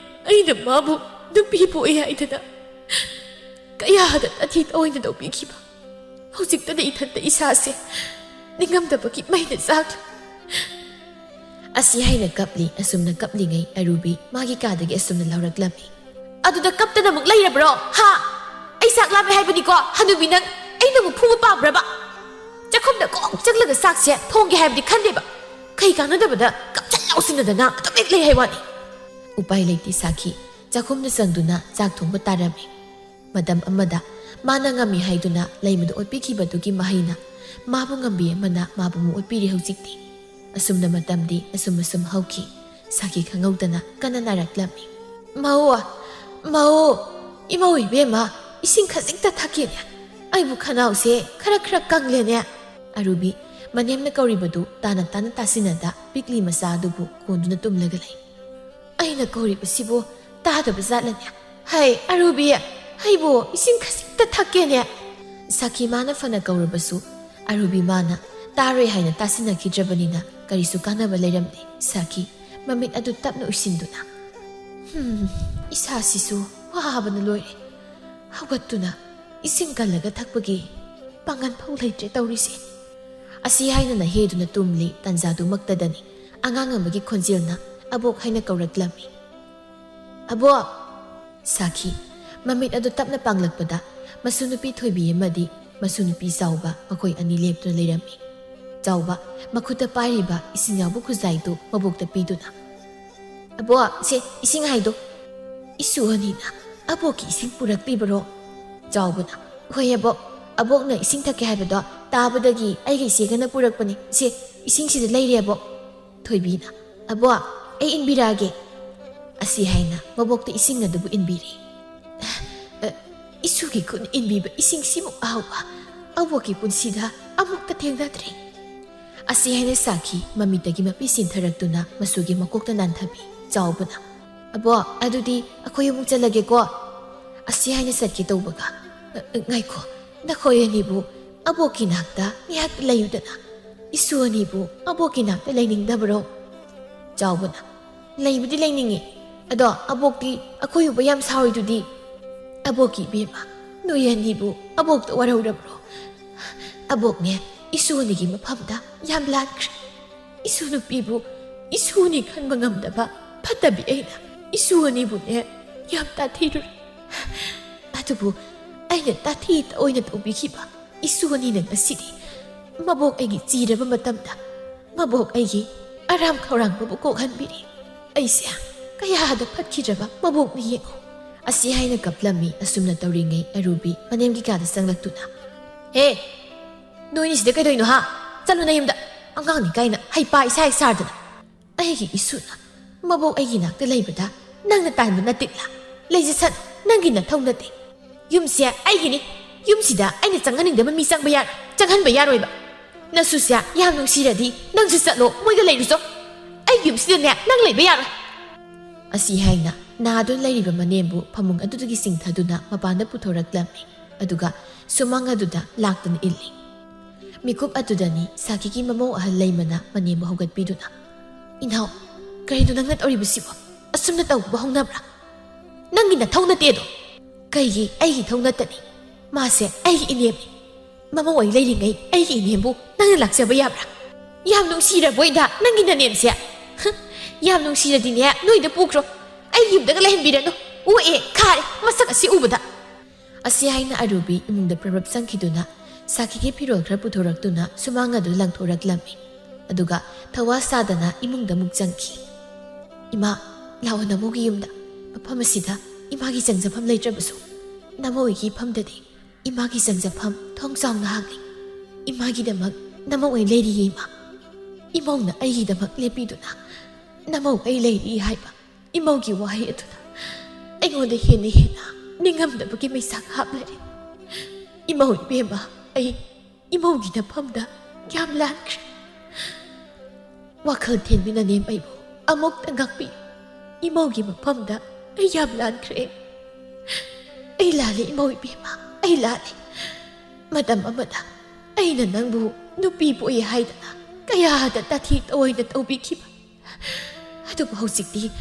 ꯑꯩꯅ ꯃꯥꯕꯨ ꯅꯨꯄꯤ ꯄꯣꯛꯏ ꯍꯥꯏꯗꯅ ꯀꯌꯥꯗ ꯇꯥꯊꯤ ꯇꯧꯑꯣꯏꯅ ꯇꯧꯕꯤꯈꯤꯕ꯫ ꯍꯧꯖꯤꯛꯇꯗꯤ ꯏꯊꯟꯇ ꯏꯁꯥꯁꯦ ꯅꯤꯡꯉꯝꯗꯕꯒꯤ ꯃꯩꯅ ꯆꯥꯛꯂꯤ꯫ ꯑꯁꯤ ꯍꯥꯏꯅ ꯀꯞꯂꯤ꯫ ꯑꯁꯨꯝꯅ ꯀꯞꯂꯤꯉꯩ ꯑꯔꯨꯕꯤ ꯃꯥꯒꯤ ꯀꯥꯗꯒꯤ ꯑꯁꯨꯝꯅ ꯂꯥꯎꯔꯛꯂꯝꯃꯤ꯫ "ꯑꯗꯨꯗ ꯀꯞꯇꯅ ꯑꯃꯨꯛ ꯂꯩꯔꯕ꯭ꯔꯣ? ꯍꯥ? ꯑꯩ ꯆꯥꯛ ꯂꯥꯝꯃꯦ ꯍꯥꯏꯕꯅꯤꯀꯣ, ꯍꯅꯨꯕꯤ ꯅꯪ ꯑꯩꯅ ꯑꯃꯨꯛ ꯐꯨꯕ ꯄꯥꯝꯕ꯭ꯔꯕ? ꯆꯥꯛꯈꯨꯝꯗ ꯀꯣꯛ ꯆꯪꯂꯒ ꯆꯥꯛꯁꯦ ꯊꯣꯡꯒꯦ ꯍꯥꯏꯕꯗꯤ ꯈꯟꯗꯦꯕ꯫ ꯀꯩ ꯀꯥꯟꯅꯗꯕꯗ ꯀꯞꯆꯟ ꯂꯥꯎꯁꯤꯟꯅꯗꯅ ꯑꯗꯨꯝ ꯍꯦꯛ ꯂꯩ ꯍꯥꯏ ꯋꯥꯅꯤ꯫" ꯎꯄꯥꯏ ꯂꯩꯇꯦ ꯁꯥꯈꯤ꯫ ꯆꯥꯛꯈꯨꯝꯗ ꯆꯪꯗꯨꯅ ꯆꯥꯛ ꯊꯣꯡꯕ ꯇꯥꯔꯝꯃꯤ꯫ ꯃꯇꯝ ꯑꯃꯗ ꯃꯥꯅ ꯉꯝꯃꯤ ꯍꯥꯏꯗꯨꯅ ꯂꯩꯃꯗ ꯑꯣꯠꯄꯤꯈꯤꯕꯗꯨꯒꯤ ꯃꯍꯩꯅ ꯃꯥꯕꯨ ꯉꯝꯕꯤ ꯑꯃꯅ ꯃꯥꯕꯨ ꯑꯃꯨꯛ ꯑꯣꯠꯄꯤꯔꯤ ꯍꯧꯖꯤꯛꯇꯤ꯫ ꯑꯁꯨꯝꯅ ꯃꯇꯝꯗꯤ ꯑꯁꯨꯝ ꯑꯁꯨꯝ ꯍꯧꯈꯤ꯫ ꯁꯥꯈꯤ ꯈꯪꯍꯧꯗꯅ ꯀꯟꯅ ꯅꯥꯔꯛꯂꯝꯃꯤ꯫ "ꯃꯧ, ꯃꯧ, ꯏꯃꯧ ꯏꯕꯦꯝꯃ, ꯏꯁꯤꯡ ꯈꯖꯤꯛꯇ ꯊꯛꯀꯦꯅꯦ꯫ ꯑꯩꯕꯨ ꯈꯅꯥꯎꯁꯦ ꯈꯔ ꯈꯔ ꯀꯪꯂꯦꯅꯦ꯫" ꯑꯔꯨꯕꯤ ꯃꯅꯦꯝꯅ ꯀꯧꯔꯤꯕꯗꯨ ꯇꯥꯅ ꯇꯥꯅ ꯇꯥꯁꯤꯟꯅꯗ ꯄꯤꯛꯂꯤ ꯃꯆꯥ ꯑꯗꯨꯕꯨ ꯀꯣꯟꯗꯨꯅ ꯇꯨꯝꯂꯒ ꯂꯩ꯫ "ꯑꯩ ꯅ ꯀꯧꯔꯤꯕꯁꯤꯕꯨ ꯇꯥꯗꯕ ꯖꯥꯠꯂꯅꯦ? ꯍꯩ, ꯑꯔꯨꯕꯤ, ꯑꯩꯕꯨ ꯏꯁꯤꯡ ꯈꯖꯤꯛꯇ ꯊꯛꯀꯦꯅꯦ꯫ ꯁꯥꯈꯤ ꯃꯥꯅ ꯐꯅ ꯀꯧꯔꯕꯁꯨ ꯑꯔꯨꯕꯤ ꯃꯥꯅ ꯇꯥꯔꯣꯏ ꯍꯥꯏꯅ ꯇꯥꯁꯤꯟꯅꯈꯤꯗ꯭ꯔꯕꯅꯤꯅ ꯀꯔꯤꯁꯨ ꯀꯥꯟꯅꯕ ꯂꯩꯔꯝꯗꯦ꯫ ꯁꯥꯈꯤ ꯃꯃꯤꯠ ꯑꯗꯨ ꯇꯞꯅ ꯎꯏꯁꯤꯟꯗꯨꯅ, "ꯍꯝ, ꯏꯁꯥꯁꯤꯁꯨ ꯋꯥꯕꯅ ꯂꯣꯏꯔꯦ꯫ ꯍꯧꯒꯠꯇꯨꯅ ꯏꯁꯤꯡ ꯀꯜꯂꯒ ꯊꯛꯄꯒꯤ ꯄꯥꯡꯒꯜ ꯐꯥꯎ ꯂꯩꯇ꯭ꯔꯦ ꯇꯧꯔꯤꯁꯦ"꯫ ꯑꯁꯤ ꯍꯥꯏꯅ ꯅꯍꯦꯗꯨꯅ ꯇꯨꯝꯂꯤ ꯇꯟꯖꯥꯗꯨꯃꯛꯇꯗꯅꯤ ꯑꯉꯥꯡ ꯑꯃꯒꯤ ꯈꯣꯟꯖꯦꯜꯅ "ꯑꯕꯣꯛ" ꯍꯥꯏꯅ ꯀꯧꯔꯛꯂꯝꯃꯤ꯫ "ꯑꯕꯣꯛ!" ꯁꯥꯈꯤ ꯃꯃꯤꯠ ꯑꯗꯨ ꯇꯞꯅ ꯄꯥꯡꯂꯛꯄꯗ ꯃꯁꯨ ꯅꯨꯄꯤ ꯊꯣꯏꯕꯤ ꯑꯃꯗꯤ ꯃꯁꯨ ꯅꯨꯄꯤ ꯆꯥꯎꯕ ꯃꯈꯣꯏ ꯑꯅꯤ ꯂꯦꯞꯇꯨꯅ ꯂꯩꯔꯝꯃꯤ꯫ ꯆꯥꯎꯕ ꯃꯈꯨꯠꯇ ꯄꯥꯏꯔꯤꯕ ꯏꯁꯤꯡ ꯌꯥꯎꯕ ꯈꯨꯖꯥꯏꯗꯨ ꯃꯕꯣꯛꯇ ꯄꯤꯗꯨꯅ, "ꯑꯕꯣꯛ, ꯁꯦ ꯏꯁꯤꯡ ꯍꯥꯏꯗꯣ"꯫ "ꯏꯁꯨ ꯑꯅꯤꯅ ꯑꯕꯣꯛꯀꯤ ꯏꯁꯤꯡ ꯄꯨꯔꯛꯂꯤꯕꯔꯣ?" ꯆꯥꯎꯕꯅ, "ꯍꯣꯏ ꯑꯕꯣꯛ, ꯑꯕꯣꯛꯅ ꯏꯁꯤꯡ ꯊꯛꯀꯦ ꯍꯥꯏꯕꯗꯣ ꯇꯥꯕꯗꯒꯤ ꯑꯩꯒ ꯏꯆꯦꯒꯅ ꯄꯨꯔꯛꯄꯅꯤ꯫ ꯁꯦ, ꯏꯁꯤꯡꯁꯤꯗ ꯂꯩꯔꯦ ꯑꯕꯣꯛ"꯫ ꯊꯣꯏꯕꯤꯅ, "ꯑꯕꯣꯛ, ꯑꯩ ꯏꯟꯕꯤꯔꯛꯑꯒꯦ"꯫ ꯑꯁꯤ ꯍꯥꯏꯅ ꯃꯕꯣꯛꯇ ꯏꯁꯤꯡ ꯑꯗꯨꯕꯨ ꯏꯟꯕꯤꯔꯦ꯫ "ꯑ, ꯏꯁꯨꯒꯤ ꯈꯨꯠꯅ ꯏꯟꯕꯤꯕ ꯏꯁꯤꯡꯁꯤꯃꯨꯛ ꯑꯍꯥꯎꯕ ꯑꯕꯣꯛꯀꯤ ꯄꯨꯟꯁꯤꯗ ꯑꯃꯨꯛꯇ ꯊꯦꯡꯅꯗ꯭ꯔꯤ"꯫ ꯑꯁꯤ ꯍꯥꯏꯅ ꯁꯥꯈꯤ ꯃꯃꯤꯠꯇꯒꯤ ꯃꯄꯤ ꯆꯤꯟꯊꯔꯛꯇꯨꯅ ꯃꯁꯨꯒꯤ ꯃꯀꯣꯛꯇ ꯅꯥꯟꯊꯕꯤ꯫ ꯆꯥꯎꯕꯅ, "ꯑꯕꯣꯛ, ꯑꯗꯨꯗꯤ ꯑꯩꯈꯣꯏ ꯑꯃꯨꯛ ꯆꯠꯂꯒꯦꯀꯣ"꯫ ꯑꯁꯤ ꯍꯥꯏꯅ ꯆꯠꯀꯦ ꯇꯧꯕꯒ, "ꯑ, ꯑ, ꯉꯥꯏꯈꯣ, ꯅꯈꯣꯏ ꯑꯅꯤꯕꯨ ꯑꯕꯣꯛꯀꯤ ꯅꯥꯛꯇ ꯉꯥꯏꯍꯥꯛ ꯂꯩꯌꯨꯗꯅ꯫ ꯏꯁꯨ ꯑꯅꯤꯕꯨ ꯑꯕꯣꯛꯀꯤ ꯅꯥꯛꯇ ꯂꯩꯅꯤꯡꯗꯕꯔꯣ?" ꯆꯥꯎꯕꯅ, "ꯂꯩꯕꯨꯗꯤ ꯂꯩꯅꯤꯡꯉꯤ, ꯑꯗꯣ ꯑꯕꯣꯛꯇꯤ ꯑꯩꯈꯣꯏ ꯎꯕ ꯌꯥꯝ ꯁꯥꯎꯔꯤꯗꯨꯗꯤ"꯫ "ꯑꯕꯣꯛꯀꯤ ꯏꯕꯦꯝꯃ, ꯅꯣꯏ ꯑꯅꯤꯕꯨ ꯑꯕꯣꯛꯇ ꯋꯥꯔꯧꯔꯕ꯭ꯔꯣ? ꯑꯕꯣꯛꯅꯦ ꯏꯁꯨ ꯑꯅꯤꯒꯤ ꯃꯐꯝꯗ ꯌꯥꯝ ꯂꯥꯟꯈ꯭ꯔꯦ꯫ ꯏꯁꯨ ꯅꯨꯄꯤꯕꯨ ꯏꯁꯨꯅꯤ ꯈꯟꯕ ꯉꯝꯗꯕ ꯐꯠꯇꯕꯤ ꯑꯩꯅ ꯏꯁꯨ ꯑꯅꯤꯕꯨꯅꯦ ꯌꯥꯝ ꯇꯥꯊꯤꯔꯨꯔꯦ꯫ ꯑꯗꯨꯕꯨ ꯑꯩꯅ ꯇꯥꯊꯤ ꯇꯑꯣꯏꯅ ꯇꯧꯕꯤꯈꯤꯕ ꯏꯁꯨ ꯑꯅꯤꯅ ꯉꯁꯤꯗꯤ ꯃꯕꯣꯛ ꯑꯩꯒꯤ ꯆꯤꯔꯕ ꯃꯇꯝꯗ ꯃꯕꯣꯛ ꯑꯩꯒꯤ ꯑꯔꯥꯝ ꯈꯧꯔꯥꯡꯕꯕꯨ ꯀꯣꯛꯍꯟꯕꯤꯔꯤ꯫ ꯑꯩꯁꯦ ꯀꯌꯥꯗ ꯐꯠꯈꯤꯗ꯭ꯔꯕ ꯃꯕꯣꯛꯅ ꯌꯦꯡꯉꯨ"꯫ ꯑꯁꯤ ꯍꯥꯏꯅ ꯀꯞꯂꯝꯃꯤ꯫ ꯑꯁꯨꯝꯅ ꯇꯧꯔꯤꯉꯩ ꯑꯔꯨꯕꯤ ꯃꯅꯦꯝꯒꯤ ꯀꯥꯗ ꯆꯪꯂꯛꯇꯨꯅ, "ꯍꯦ, ꯅꯣꯏꯅꯤꯁꯤꯗ ꯀꯩꯗꯧꯏꯅꯣ ꯍꯥ? ꯆꯠꯂꯨ ꯅꯌꯨꯝꯗ꯫ ꯑꯉꯥꯡꯅꯤ ꯀꯥꯏꯅ ꯍꯩꯄꯥ ꯏꯁꯥ ꯍꯦꯛ ꯁꯥꯗꯅ꯫ ꯑꯩꯒꯤ ꯏꯁꯨꯅ ꯃꯕꯣꯛ ꯑꯩꯒꯤ ꯅꯥꯛꯇ ꯂꯩꯕꯗ ꯅꯪꯅ ꯇꯥꯟꯕ ꯅꯠꯇꯦ ꯂꯥ? ꯂꯩꯖꯁꯅꯨ, ꯅꯪꯒꯤ ꯅꯊꯧ ꯅꯠꯇꯦ꯫ ꯌꯨꯝꯁꯦ ꯑꯩꯒꯤꯅꯤ꯫ ꯌꯨꯝꯁꯤꯗ ꯑꯩꯅ ꯆꯪꯍꯟꯅꯤꯡꯗꯕ ꯃꯤ ꯆꯪꯕ ꯌꯥꯔꯣꯏ, ꯆꯪꯍꯟꯕ ꯌꯥꯔꯣꯏꯕ꯫ ꯅꯁꯨꯁꯦ ꯌꯥꯝ ꯅꯨꯡꯁꯤꯔꯗꯤ ꯅꯪꯁꯨ ꯆꯠꯂꯣ, ꯃꯣꯏꯒ ꯂꯩꯔꯨꯆꯣ꯫ ꯑꯩ ꯌꯨꯝꯁꯤꯗꯅꯦ ꯅꯪ ꯂꯩꯕ ꯌꯥꯔꯣꯏ"꯫ ꯑꯁꯤ ꯍꯥꯏꯅ ꯅꯥꯗꯨꯅ ꯂꯩꯔꯤꯕ ꯃꯅꯦꯝꯕꯨ ꯐꯃꯨꯡ ꯑꯗꯨꯗꯒꯤ ꯆꯤꯡꯊꯗꯨꯅ ꯃꯄꯥꯟꯗ ꯄꯨꯊꯣꯔꯛꯂꯝꯃꯤ꯫ ꯑꯗꯨꯒ ꯁꯨꯃꯥꯡ ꯑꯗꯨꯗ ꯂꯥꯛꯇꯨꯅ ꯏꯜꯂꯤ꯫ ꯃꯤꯀꯨꯞ ꯑꯗꯨꯗꯅꯤ ꯁꯥꯈꯤꯒꯤ ꯃꯃꯧ ꯑꯍꯜ ꯂꯩꯃꯅ ꯃꯅꯦꯝꯕꯨ ꯍꯧꯒꯠꯄꯤꯗꯨꯅ, "ꯏꯅꯥꯎ, ꯀꯔꯤꯅꯣ ꯅꯪꯅ ꯇꯧꯔꯤꯕꯁꯤꯕꯣ? ꯑꯁꯨꯝꯅ ꯇꯧꯕ ꯍꯧꯅꯕ꯭ꯔꯥ? ꯅꯪꯒꯤ ꯅꯊꯧ ꯅꯠꯇꯦꯗꯣ!" "ꯀꯩꯒꯤ ꯑꯩꯒꯤ ꯏꯊꯧ ꯅꯠꯇꯅꯤ? ꯃꯥꯁꯦ ꯑꯩꯒꯤ ꯏꯅꯦꯝꯅꯤ꯫ ꯃꯃꯧ ꯑꯩ ꯂꯩꯔꯤꯉꯩ ꯑꯩꯒꯤ ꯏꯅꯦꯝꯕꯨ ꯅꯪꯅ ꯂꯥꯛꯆꯕ ꯌꯥꯕ꯭ꯔꯥ? ꯌꯥꯝ ꯅꯨꯡꯁꯤꯔꯕꯣꯏꯗ ꯅꯪꯒꯤ ꯅꯅꯦꯝꯁꯦ꯫ ꯍ, ꯌꯥꯝ ꯅꯨꯡꯁꯤꯔꯗꯤꯅꯦ ꯅꯣꯏꯗ ꯄꯨꯈ꯭ꯔꯣ꯫ ꯑꯩꯒꯤ ꯌꯨꯝꯗꯒ ꯂꯩꯍꯟꯕꯤꯔꯅꯨ꯫ ꯑꯣꯛꯑꯦ, ꯈꯥꯔꯦ ꯃꯁꯛ ꯑꯁꯤ ꯎꯕꯗ!" ꯑꯁꯤ ꯍꯥꯏꯅ ꯑꯔꯨꯕꯤ ꯏꯃꯨꯡꯗ ꯄ꯭ꯔꯞ ꯄ꯭ꯔꯞ ꯆꯪꯈꯤꯗꯨꯅ ꯁꯥꯈꯤꯒꯤ ꯐꯤꯔꯣꯜ ꯈꯔ ꯄꯨꯊꯣꯔꯛꯇꯨꯅ ꯁꯨꯃꯥꯡ ꯑꯗꯨ ꯂꯪꯊꯣꯔꯛꯂꯝꯃꯤ꯫ ꯑꯗꯨꯒ ꯊꯋꯥ ꯁꯥꯗꯅ ꯏꯃꯨꯡꯗ ꯑꯃꯨꯛ ꯆꯪꯈꯤ꯫ "ꯏꯃꯥ, ꯂꯥꯛꯑꯣ, ꯅꯃꯧꯒꯤ ꯌꯨꯝꯗ꯫ ꯃꯐꯝ ꯑꯁꯤꯗ ꯏꯃꯥꯒꯤ ꯆꯪꯖꯐꯝ ꯂꯩꯇ꯭ꯔꯕꯁꯨ ꯅꯃꯧꯒꯤ ꯏꯐꯝꯗꯗꯤ ꯏꯃꯥꯒꯤ ꯆꯪꯖꯐꯝ ꯊꯣꯡ ꯆꯥꯎꯅ ꯍꯥꯡꯂꯤ꯫ ꯏꯃꯥꯒꯤꯗꯃꯛ ꯅꯃꯧ ꯑꯩ ꯂꯩꯔꯤꯌꯦ, ꯏꯃꯥ꯫ ꯏꯃꯧꯅ ꯑꯩꯒꯤꯗꯃꯛ ꯂꯦꯞꯄꯤꯗꯨꯅ ꯅꯃꯧ ꯑꯩ ꯂꯩꯔꯤ ꯍꯥꯏꯕ ꯏꯃꯧꯒꯤ ꯋꯥꯍꯩ ꯑꯗꯨꯅ ꯑꯩꯉꯣꯟꯗ ꯍꯦꯟꯅ ꯍꯦꯟꯅ ꯅꯤꯡꯉꯝꯗꯕꯒꯤ ꯃꯩꯁꯥ ꯍꯥꯞꯂꯔꯦ꯫ ꯏꯃꯧ ꯏꯕꯦꯝꯃ, ꯑꯩ ꯏꯃꯧꯒꯤ ꯅꯐꯝꯗ ꯌꯥꯝ ꯂꯥꯟꯈ꯭ꯔꯦ꯫ ꯋꯥꯈꯜ ꯊꯦꯟꯕꯤ ꯅꯅꯦꯝ ꯑꯩꯕꯨ ꯑꯃꯨꯛꯇ ꯉꯥꯛꯄꯤꯌꯨ꯫ ꯏꯃꯧꯒꯤ ꯃꯐꯝꯗ ꯑꯩ ꯌꯥꯝ ꯂꯥꯟꯈ꯭ꯔꯦ꯫ ꯑꯩ ꯂꯥꯜꯂꯦ ꯏꯃꯧ ꯏꯕꯦꯝꯃ, ꯑꯩ ꯂꯥꯜꯂꯦ꯫ ꯃꯇꯝ ꯑꯃꯗ ꯑꯩꯅ ꯅꯪꯕꯨ ꯅꯨꯄꯤ ꯄꯣꯛꯏ ꯍꯥꯏꯗꯅ ꯀꯌꯥꯗ ꯇꯥꯊꯤ ꯇꯑꯣꯏꯅ ꯇꯧꯕꯤꯈꯤꯕ꯫ ꯑꯗꯨꯕꯨ ꯍꯧꯖꯤꯛꯇꯤ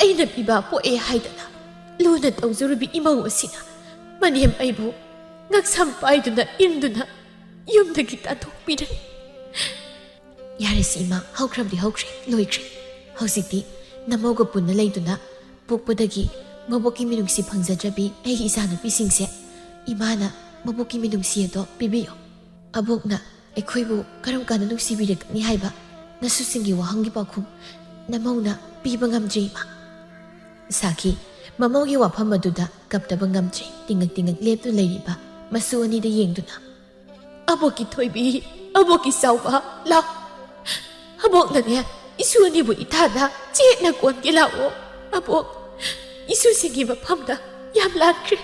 ꯑꯩꯅ ꯄꯤꯕ ꯄꯣꯛꯑꯦ ꯍꯥꯏꯗꯅ ꯂꯨꯅ ꯇꯧꯖꯔꯨꯕꯤ ꯏꯃꯧ ꯑꯁꯤꯅ ꯃꯅꯦꯝ ꯑꯩꯕꯨ ꯉꯛꯁꯝ ꯄꯥꯏꯗꯨꯅ ꯏꯟꯗꯨꯅ ꯌꯨꯝꯗꯒꯤ ꯇꯥꯟꯊꯣꯛꯄꯤꯔꯦ꯫ ꯌꯥꯔꯦꯁꯦ ꯏꯃꯥ, ꯍꯧꯈ꯭ꯔꯕꯗꯤ ꯍꯧꯈ꯭ꯔꯦ, ꯂꯣꯏꯈ꯭ꯔꯦ꯫ ꯍꯧꯖꯤꯛꯇꯤ ꯅꯃꯧꯒ ꯄꯨꯟꯅ ꯂꯩꯗꯨꯅ ꯄꯣꯛꯄꯗꯒꯤ ꯃꯕꯣꯛꯀꯤ ꯃꯤꯅꯨꯡꯁꯤ ꯐꯪꯖꯗ꯭ꯔꯕꯤ ꯑꯩꯒꯤ ꯏꯆꯥꯅꯨꯄꯤꯁꯤꯡꯁꯦ ꯏꯃꯥꯅ ꯃꯕꯣꯛꯀꯤ ꯃꯤꯅꯨꯡꯁꯤ ꯑꯗꯣ ꯄꯤꯕꯤꯌꯨ꯫ ꯑꯕꯣꯛꯅ ꯑꯩꯈꯣꯏꯕꯨ ꯀꯔꯝ ꯀꯥꯟꯗ ꯅꯨꯡꯁꯤꯕꯤꯔꯛꯀꯅꯤ ꯍꯥꯏꯕ ꯅꯁꯨꯁꯤꯡꯒꯤ ꯋꯥꯍꯪꯒꯤ ꯄꯥꯎꯈꯨꯝ ꯅꯃꯧꯅ ꯄꯤꯕ ꯉꯝꯗ꯭ꯔꯤ, ꯏꯃꯥ꯫ ꯁꯥꯈꯤ ꯃꯃꯧꯒꯤ ꯋꯥꯐꯝ ꯑꯗꯨꯗ ꯀꯞꯇꯕ ꯉꯝꯗ꯭ꯔꯦ꯫ ꯇꯤꯡꯉꯛ ꯇꯤꯡꯉꯛ ꯂꯦꯞꯇꯨꯅ ꯂꯩꯔꯤꯕ ꯃꯁꯨ ꯑꯅꯤꯗ ꯌꯦꯡꯗꯨꯅ, "ꯑꯕꯣꯛꯀꯤ ꯊꯣꯏꯕꯤ, ꯑꯕꯣꯛꯀꯤ ꯆꯥꯎꯕ, ꯂꯥꯎ꯫ ꯑꯕꯣꯛꯅꯅꯦ, ꯏꯁꯨ ꯑꯅꯤꯕꯨ ꯏꯊꯥꯗ ꯆꯦꯠꯅ ꯀꯣꯟꯒꯦ ꯂꯥꯛꯑꯣ꯫ ꯑꯕꯣꯛ, ꯏꯁꯨꯁꯤꯡꯒꯤ ꯃꯐꯝꯗ ꯌꯥꯝ ꯂꯥꯟꯈ꯭ꯔꯦ꯫"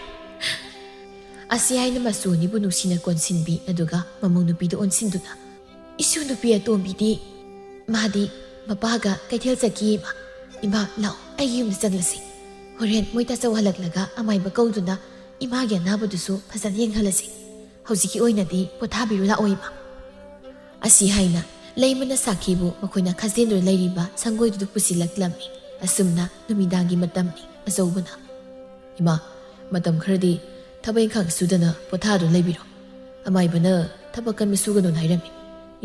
ꯑꯁꯤ ꯍꯥꯏꯅ ꯃꯁꯨ ꯑꯅꯤꯕꯨ ꯅꯨꯡꯁꯤꯅ ꯀꯣꯟꯁꯤꯟꯕꯤ, ꯑꯗꯨꯒ ꯃꯃꯧ ꯅꯨꯄꯤꯗ ꯑꯣꯟꯁꯤꯟꯗꯨꯅ, "ꯏꯁꯨ ꯅꯨꯄꯤ ꯑꯇꯣꯝꯕꯤꯗꯤ? ꯃꯥꯗꯤ ꯃꯄꯥꯒ ꯀꯩꯊꯦꯜ ꯆꯠꯈꯤ, ꯏꯃꯥ꯫ "ꯏꯃꯥ, ꯂꯥꯛꯑꯣ, ꯑꯩꯒꯤ ꯌꯨꯝꯗ ꯆꯪꯂꯁꯤ꯫ ꯍꯣꯔꯦꯟ ꯃꯣꯏ ꯇꯥꯆꯧ ꯍꯜꯂꯛꯂꯒ ꯑꯃꯥꯏꯕ ꯀꯧꯗꯨꯅ ꯏꯃꯥꯒꯤ ꯑꯅꯥꯕꯗꯨꯁꯨ ꯐꯖꯅ ꯌꯦꯡꯍꯜꯂꯁꯤ꯫ ꯍꯧꯖꯤꯛꯀꯤ ꯑꯣꯏꯅꯗꯤ ꯄꯣꯊꯥꯕꯤꯔꯨ ꯂꯥꯛꯑꯣ, ꯏꯃꯥ"꯫ ꯑꯁꯤ ꯍꯥꯏꯅ ꯂꯩꯃꯅ ꯁꯥꯈꯤꯕꯨ ꯃꯈꯣꯏꯅ ꯈꯥꯖꯦꯟꯗꯨꯅ ꯂꯩꯔꯤꯕ ꯁꯪꯒꯣꯏꯗꯨꯗ ꯄꯨꯁꯤꯜꯂꯛꯂꯝꯃꯤ꯫ ꯑꯁꯨꯝꯅ ꯅꯨꯃꯤꯗꯥꯡꯒꯤ ꯃꯇꯝꯅꯤ꯫ ꯑꯆꯧꯕꯅ, "ꯏꯃꯥ, ꯃꯇꯝ ꯈꯔꯗꯤ ꯊꯕꯛ ꯏꯪꯈꯥꯡ ꯁꯨꯗꯅ ꯄꯣꯊꯥꯗꯨꯅ ꯂꯩꯕꯤꯔꯣ꯫ ꯑꯃꯥꯏꯕꯅ ꯊꯕꯛ ꯀꯟꯕ ꯁꯨꯒꯅꯨꯅ ꯍꯥꯏꯔꯝꯃꯤ꯫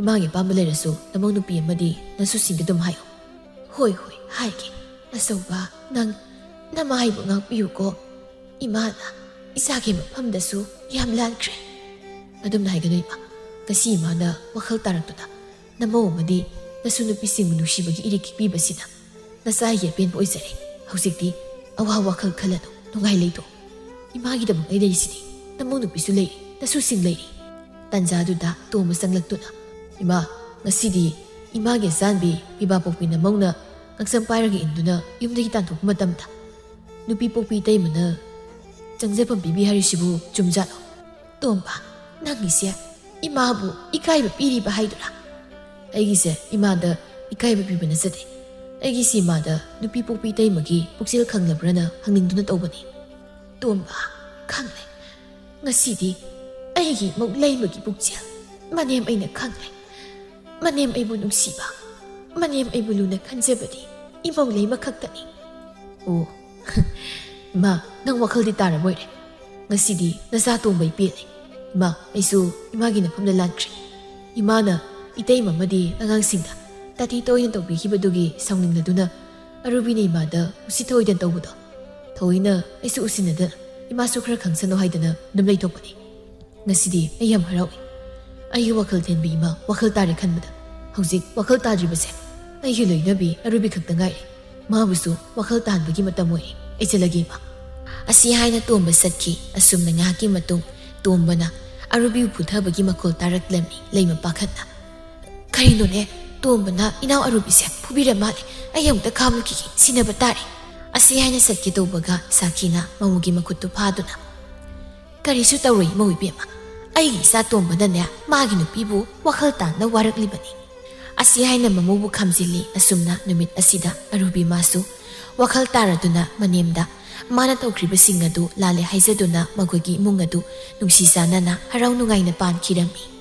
ꯏꯃꯥꯒꯤ ꯑꯄꯥꯝꯕ ꯂꯩꯔꯁꯨ ꯅꯃꯧ ꯅꯨꯄꯤ ꯑꯃꯗꯤ ꯅꯁꯨꯁꯤꯡꯗ ꯑꯗꯨꯝ ꯍꯥꯏꯌꯨ"꯫ "ꯍꯣꯏ, ꯍꯣꯏ, ꯍꯥꯏꯒꯦ꯫ ꯑꯆꯧꯕ, ꯅꯪ ꯅꯃꯥ ꯑꯩꯕꯨ ꯉꯥꯛꯄꯤꯌꯨꯀꯣ꯫ ꯏꯃꯥꯅ ꯏꯆꯥꯒꯤ ꯃꯐꯝꯗꯁꯨ ꯌꯥꯝ ꯂꯥꯟꯈ꯭ꯔꯦ"꯫ "ꯑꯗꯨꯝꯅ ꯍꯥꯏꯒꯅꯨ, ꯏꯃꯥ꯫ ꯉꯁꯤ ꯏꯃꯥꯅ ꯋꯥꯈꯜ ꯇꯥꯔꯛꯇꯨꯅ ꯅꯃꯧ ꯑꯃꯗꯤ ꯅꯁꯨ ꯅꯨꯄꯤꯁꯤꯡꯕꯨ ꯅꯨꯡꯁꯤꯕꯒꯤ ꯏꯔꯤꯛ ꯈꯤꯛꯄꯤꯕꯁꯤꯅ ꯅꯆꯥ ꯑꯩꯒꯤ ꯑꯄꯦꯟꯕ ꯑꯣꯏꯖꯔꯦ꯫ ꯍꯧꯖꯤꯛꯇꯤ ꯑꯋꯥ ꯋꯥꯈꯜ ꯈꯜꯂꯅꯨ, ꯅꯨꯡꯉꯥꯏ ꯂꯩꯊꯣꯛꯎ꯫ ꯏꯃꯥꯒꯤꯗꯃꯛ ꯑꯩ ꯂꯩꯔꯤꯁꯤꯗꯤ꯫ ꯅꯃꯧ ꯅꯨꯄꯤꯁꯨ ꯂꯩꯔꯤ, ꯅꯁꯨꯁꯤꯡ ꯂꯩꯔꯤ"꯫ ꯇꯥꯟꯖꯥꯗꯨꯗ ꯇꯣꯝꯕ ꯆꯪꯂꯛꯇꯨꯅ, "ꯏꯃꯥ, ꯉꯁꯤꯗꯤ ꯏꯃꯥꯒꯤ ꯑꯆꯥꯟꯕꯤ ꯄꯤꯕꯥ ꯄꯣꯛꯄꯤ ꯅꯃꯧꯅ ꯉꯛꯁꯝ ꯄꯥꯏꯔꯒ ꯏꯟꯗꯨꯅ ꯌꯨꯝꯗꯒꯤ ꯇꯥꯟꯊꯣꯛꯄ ꯃꯇꯝꯗ ꯅꯨꯄꯤ ꯄꯣꯛꯄꯤ ꯏꯇꯩꯃꯅ ꯆꯪꯖꯐꯝ ꯄꯤꯕꯤ ꯍꯥꯏꯔꯤꯁꯤꯕꯨ ꯆꯨꯝꯖꯥꯠꯂꯣ?" "ꯇꯣꯝꯕ, ꯅꯪꯒꯤꯁꯦ ꯏꯃꯥꯕꯨ ꯏꯀꯥꯏꯕ ꯄꯤꯔꯤꯕ ꯍꯥꯏꯗꯨꯔꯥ?" "ꯑꯩꯒꯤꯁꯦ ꯏꯃꯥꯗ ꯏꯀꯥꯏꯕ ꯄꯤꯕ ꯅꯠꯆꯗꯦ꯫ ꯑꯩꯒꯤꯁꯤ ꯏꯃꯥꯗ ꯅꯨꯄꯤ ꯄꯣꯛꯄꯤ ꯏꯇꯩꯃꯒꯤ ꯄꯨꯛꯆꯦꯜ ꯈꯪꯂꯕ꯭ꯔꯅ ꯍꯪꯅꯤꯡꯗꯨꯅ ꯇꯧꯕꯅꯤ"꯫ "ꯇꯣꯝꯕ, ꯈꯪꯂꯦ꯫ ꯉꯁꯤꯗꯤ ꯑꯩꯒꯤ ꯏꯃꯧ ꯂꯩꯃꯒꯤ ꯄꯨꯛꯆꯦꯜ ꯃꯅꯦꯝ ꯑꯩꯅ ꯈꯪꯂꯦ꯫ ꯃꯅꯦꯝ ꯑꯩꯕꯨ ꯅꯨꯡꯁꯤꯕ, ꯃꯅꯦꯝ ꯑꯩꯕꯨ ꯂꯨꯅ ꯈꯟꯖꯕꯗꯤ ꯏꯃꯧ ꯂꯩꯃ ꯈꯛꯇꯅꯤ"꯫ "ꯑꯣ, ꯏꯃꯥ, ꯅꯪ ꯋꯥꯈꯜꯗꯤ ꯇꯥꯔꯕꯣꯏꯔꯦ꯫ ꯉꯁꯤꯗꯤ ꯅꯆꯥ ꯇꯣꯝꯕ ꯑꯩ ꯄꯦꯜꯂꯦ꯫ ꯏꯃꯥ, ꯑꯩꯁꯨ ꯏꯃꯥꯒꯤ ꯅꯐꯝꯗ ꯂꯥꯟꯈ꯭ꯔꯦ꯫ ꯏꯃꯥꯅ ꯏꯇꯩꯃ ꯑꯃꯗꯤ ꯑꯉꯥꯡꯁꯤꯡꯗ ꯇꯥꯊꯤ ꯇꯣꯏꯅ ꯇꯧꯕꯤꯈꯤꯕꯗꯨꯒꯤ ꯁꯥꯎꯅꯤꯡꯂꯗꯨꯅ ꯑꯔꯨꯕꯤꯅ ꯏꯃꯥꯗ ꯎꯁꯤꯠ ꯊꯑꯣꯏꯗꯅ ꯇꯧꯕꯗꯣ ꯊꯑꯣꯏꯅ ꯑꯩꯁꯨ ꯎꯁꯤꯟꯅꯗꯅ ꯏꯃꯥꯁꯨ ꯈꯔ ꯈꯪꯁꯅꯨ ꯍꯥꯏꯗꯅ ꯑꯗꯨꯝ ꯂꯩꯊꯣꯛꯄꯅꯤ꯫ ꯉꯁꯤꯗꯤ ꯑꯩ ꯌꯥꯝ ꯍꯔꯥꯎꯏ꯫ ꯑꯩꯒꯤ ꯋꯥꯈꯜ ꯊꯦꯟꯕꯤ ꯏꯃꯥ ꯋꯥꯈꯜ ꯇꯥꯔꯦ ꯈꯟꯕꯗ꯫ ꯍꯧꯖꯤꯛ ꯋꯥꯈꯜ ꯇꯥꯗ꯭ꯔꯤꯕꯁꯦ ꯑꯩꯒꯤ ꯂꯣꯏꯅꯕꯤ ꯑꯔꯨꯕꯤ ꯈꯛꯇ ꯉꯥꯏꯔꯦ꯫ ꯃꯥꯕꯨꯁꯨ ꯋꯥꯈꯜ ꯇꯥꯍꯟꯕꯒꯤ ꯃꯇꯝ ꯑꯣꯏꯔꯦ꯫ ꯑꯩ ꯆꯠꯂꯒꯦ, ꯏꯃꯥ"꯫ ꯑꯁꯤ ꯍꯥꯏꯅ ꯇꯣꯝꯕ ꯆꯠꯈꯤ꯫ ꯑꯁꯨꯝꯅ ꯉꯥꯏꯍꯥꯛꯀꯤ ꯃꯇꯨꯡ ꯇꯣꯝꯕꯅ ꯑꯔꯨꯕꯤꯕꯨ ꯐꯨꯊꯕꯒꯤ ꯃꯈꯣꯜ ꯇꯥꯔꯛꯂꯝꯃꯤ꯫ ꯂꯩꯃ ꯄꯥꯈꯠꯅ, "ꯀꯔꯤꯅꯣꯅꯦ? ꯇꯣꯝꯕꯅ ꯏꯅꯥꯎ ꯑꯔꯨꯕꯤꯁꯦ ꯐꯨꯕꯤꯔ ꯃꯥꯜꯂꯦ꯫ ꯑꯩ ꯑꯃꯨꯛꯇ ꯈꯥꯝꯂꯨꯈꯤꯒꯦ, ꯁꯤꯟꯅꯕ ꯇꯥꯔꯦ"꯫ ꯑꯁꯤ ꯍꯥꯏꯅ ꯆꯠꯀꯦ ꯇꯧꯕꯒ ꯁꯥꯈꯤꯅ ꯃꯃꯨꯒꯤ ꯃꯈꯨꯠꯇꯨ ꯐꯥꯗꯨꯅ, "ꯀꯔꯤꯁꯨ ꯇꯧꯔꯣꯏ ꯏꯃꯧ ꯏꯕꯦꯝꯃ꯫ ꯑꯩꯒꯤ ꯏꯆꯥ ꯇꯣꯝꯕꯅꯅꯦ ꯃꯥꯒꯤ ꯅꯨꯄꯤꯕꯨ ꯋꯥꯈꯜ ꯇꯥꯅ ꯋꯥꯔꯛꯂꯤꯕꯅꯤ꯫ ꯑꯁꯤ ꯍꯥꯏꯅ ꯃꯃꯧꯕꯨ ꯈꯥꯝꯖꯤꯜꯂꯤ꯫ ꯑꯁꯨꯝꯅ ꯅꯨꯃꯤꯠ ꯑꯁꯤꯗ ꯑꯔꯨꯕꯤꯃꯥꯁꯨ ꯋꯥꯈꯜ ꯇꯥꯔꯗꯨꯅ ꯃꯅꯦꯝꯗ ꯃꯥꯅ ꯇꯧꯈ꯭ꯔꯤꯕꯁꯤꯡ ꯑꯗꯨ ꯂꯥꯜꯂꯦ ꯍꯥꯏꯖꯗꯨꯅ ꯃꯈꯣꯏꯒꯤ ꯏꯃꯨꯡ ꯑꯗꯨ ꯅꯨꯡꯁꯤ ꯆꯥꯟꯅꯅ ꯍꯔꯥꯎ ꯅꯨꯡꯉꯥꯏꯅ ꯄꯥꯟꯈꯤꯔꯝꯃꯤ꯫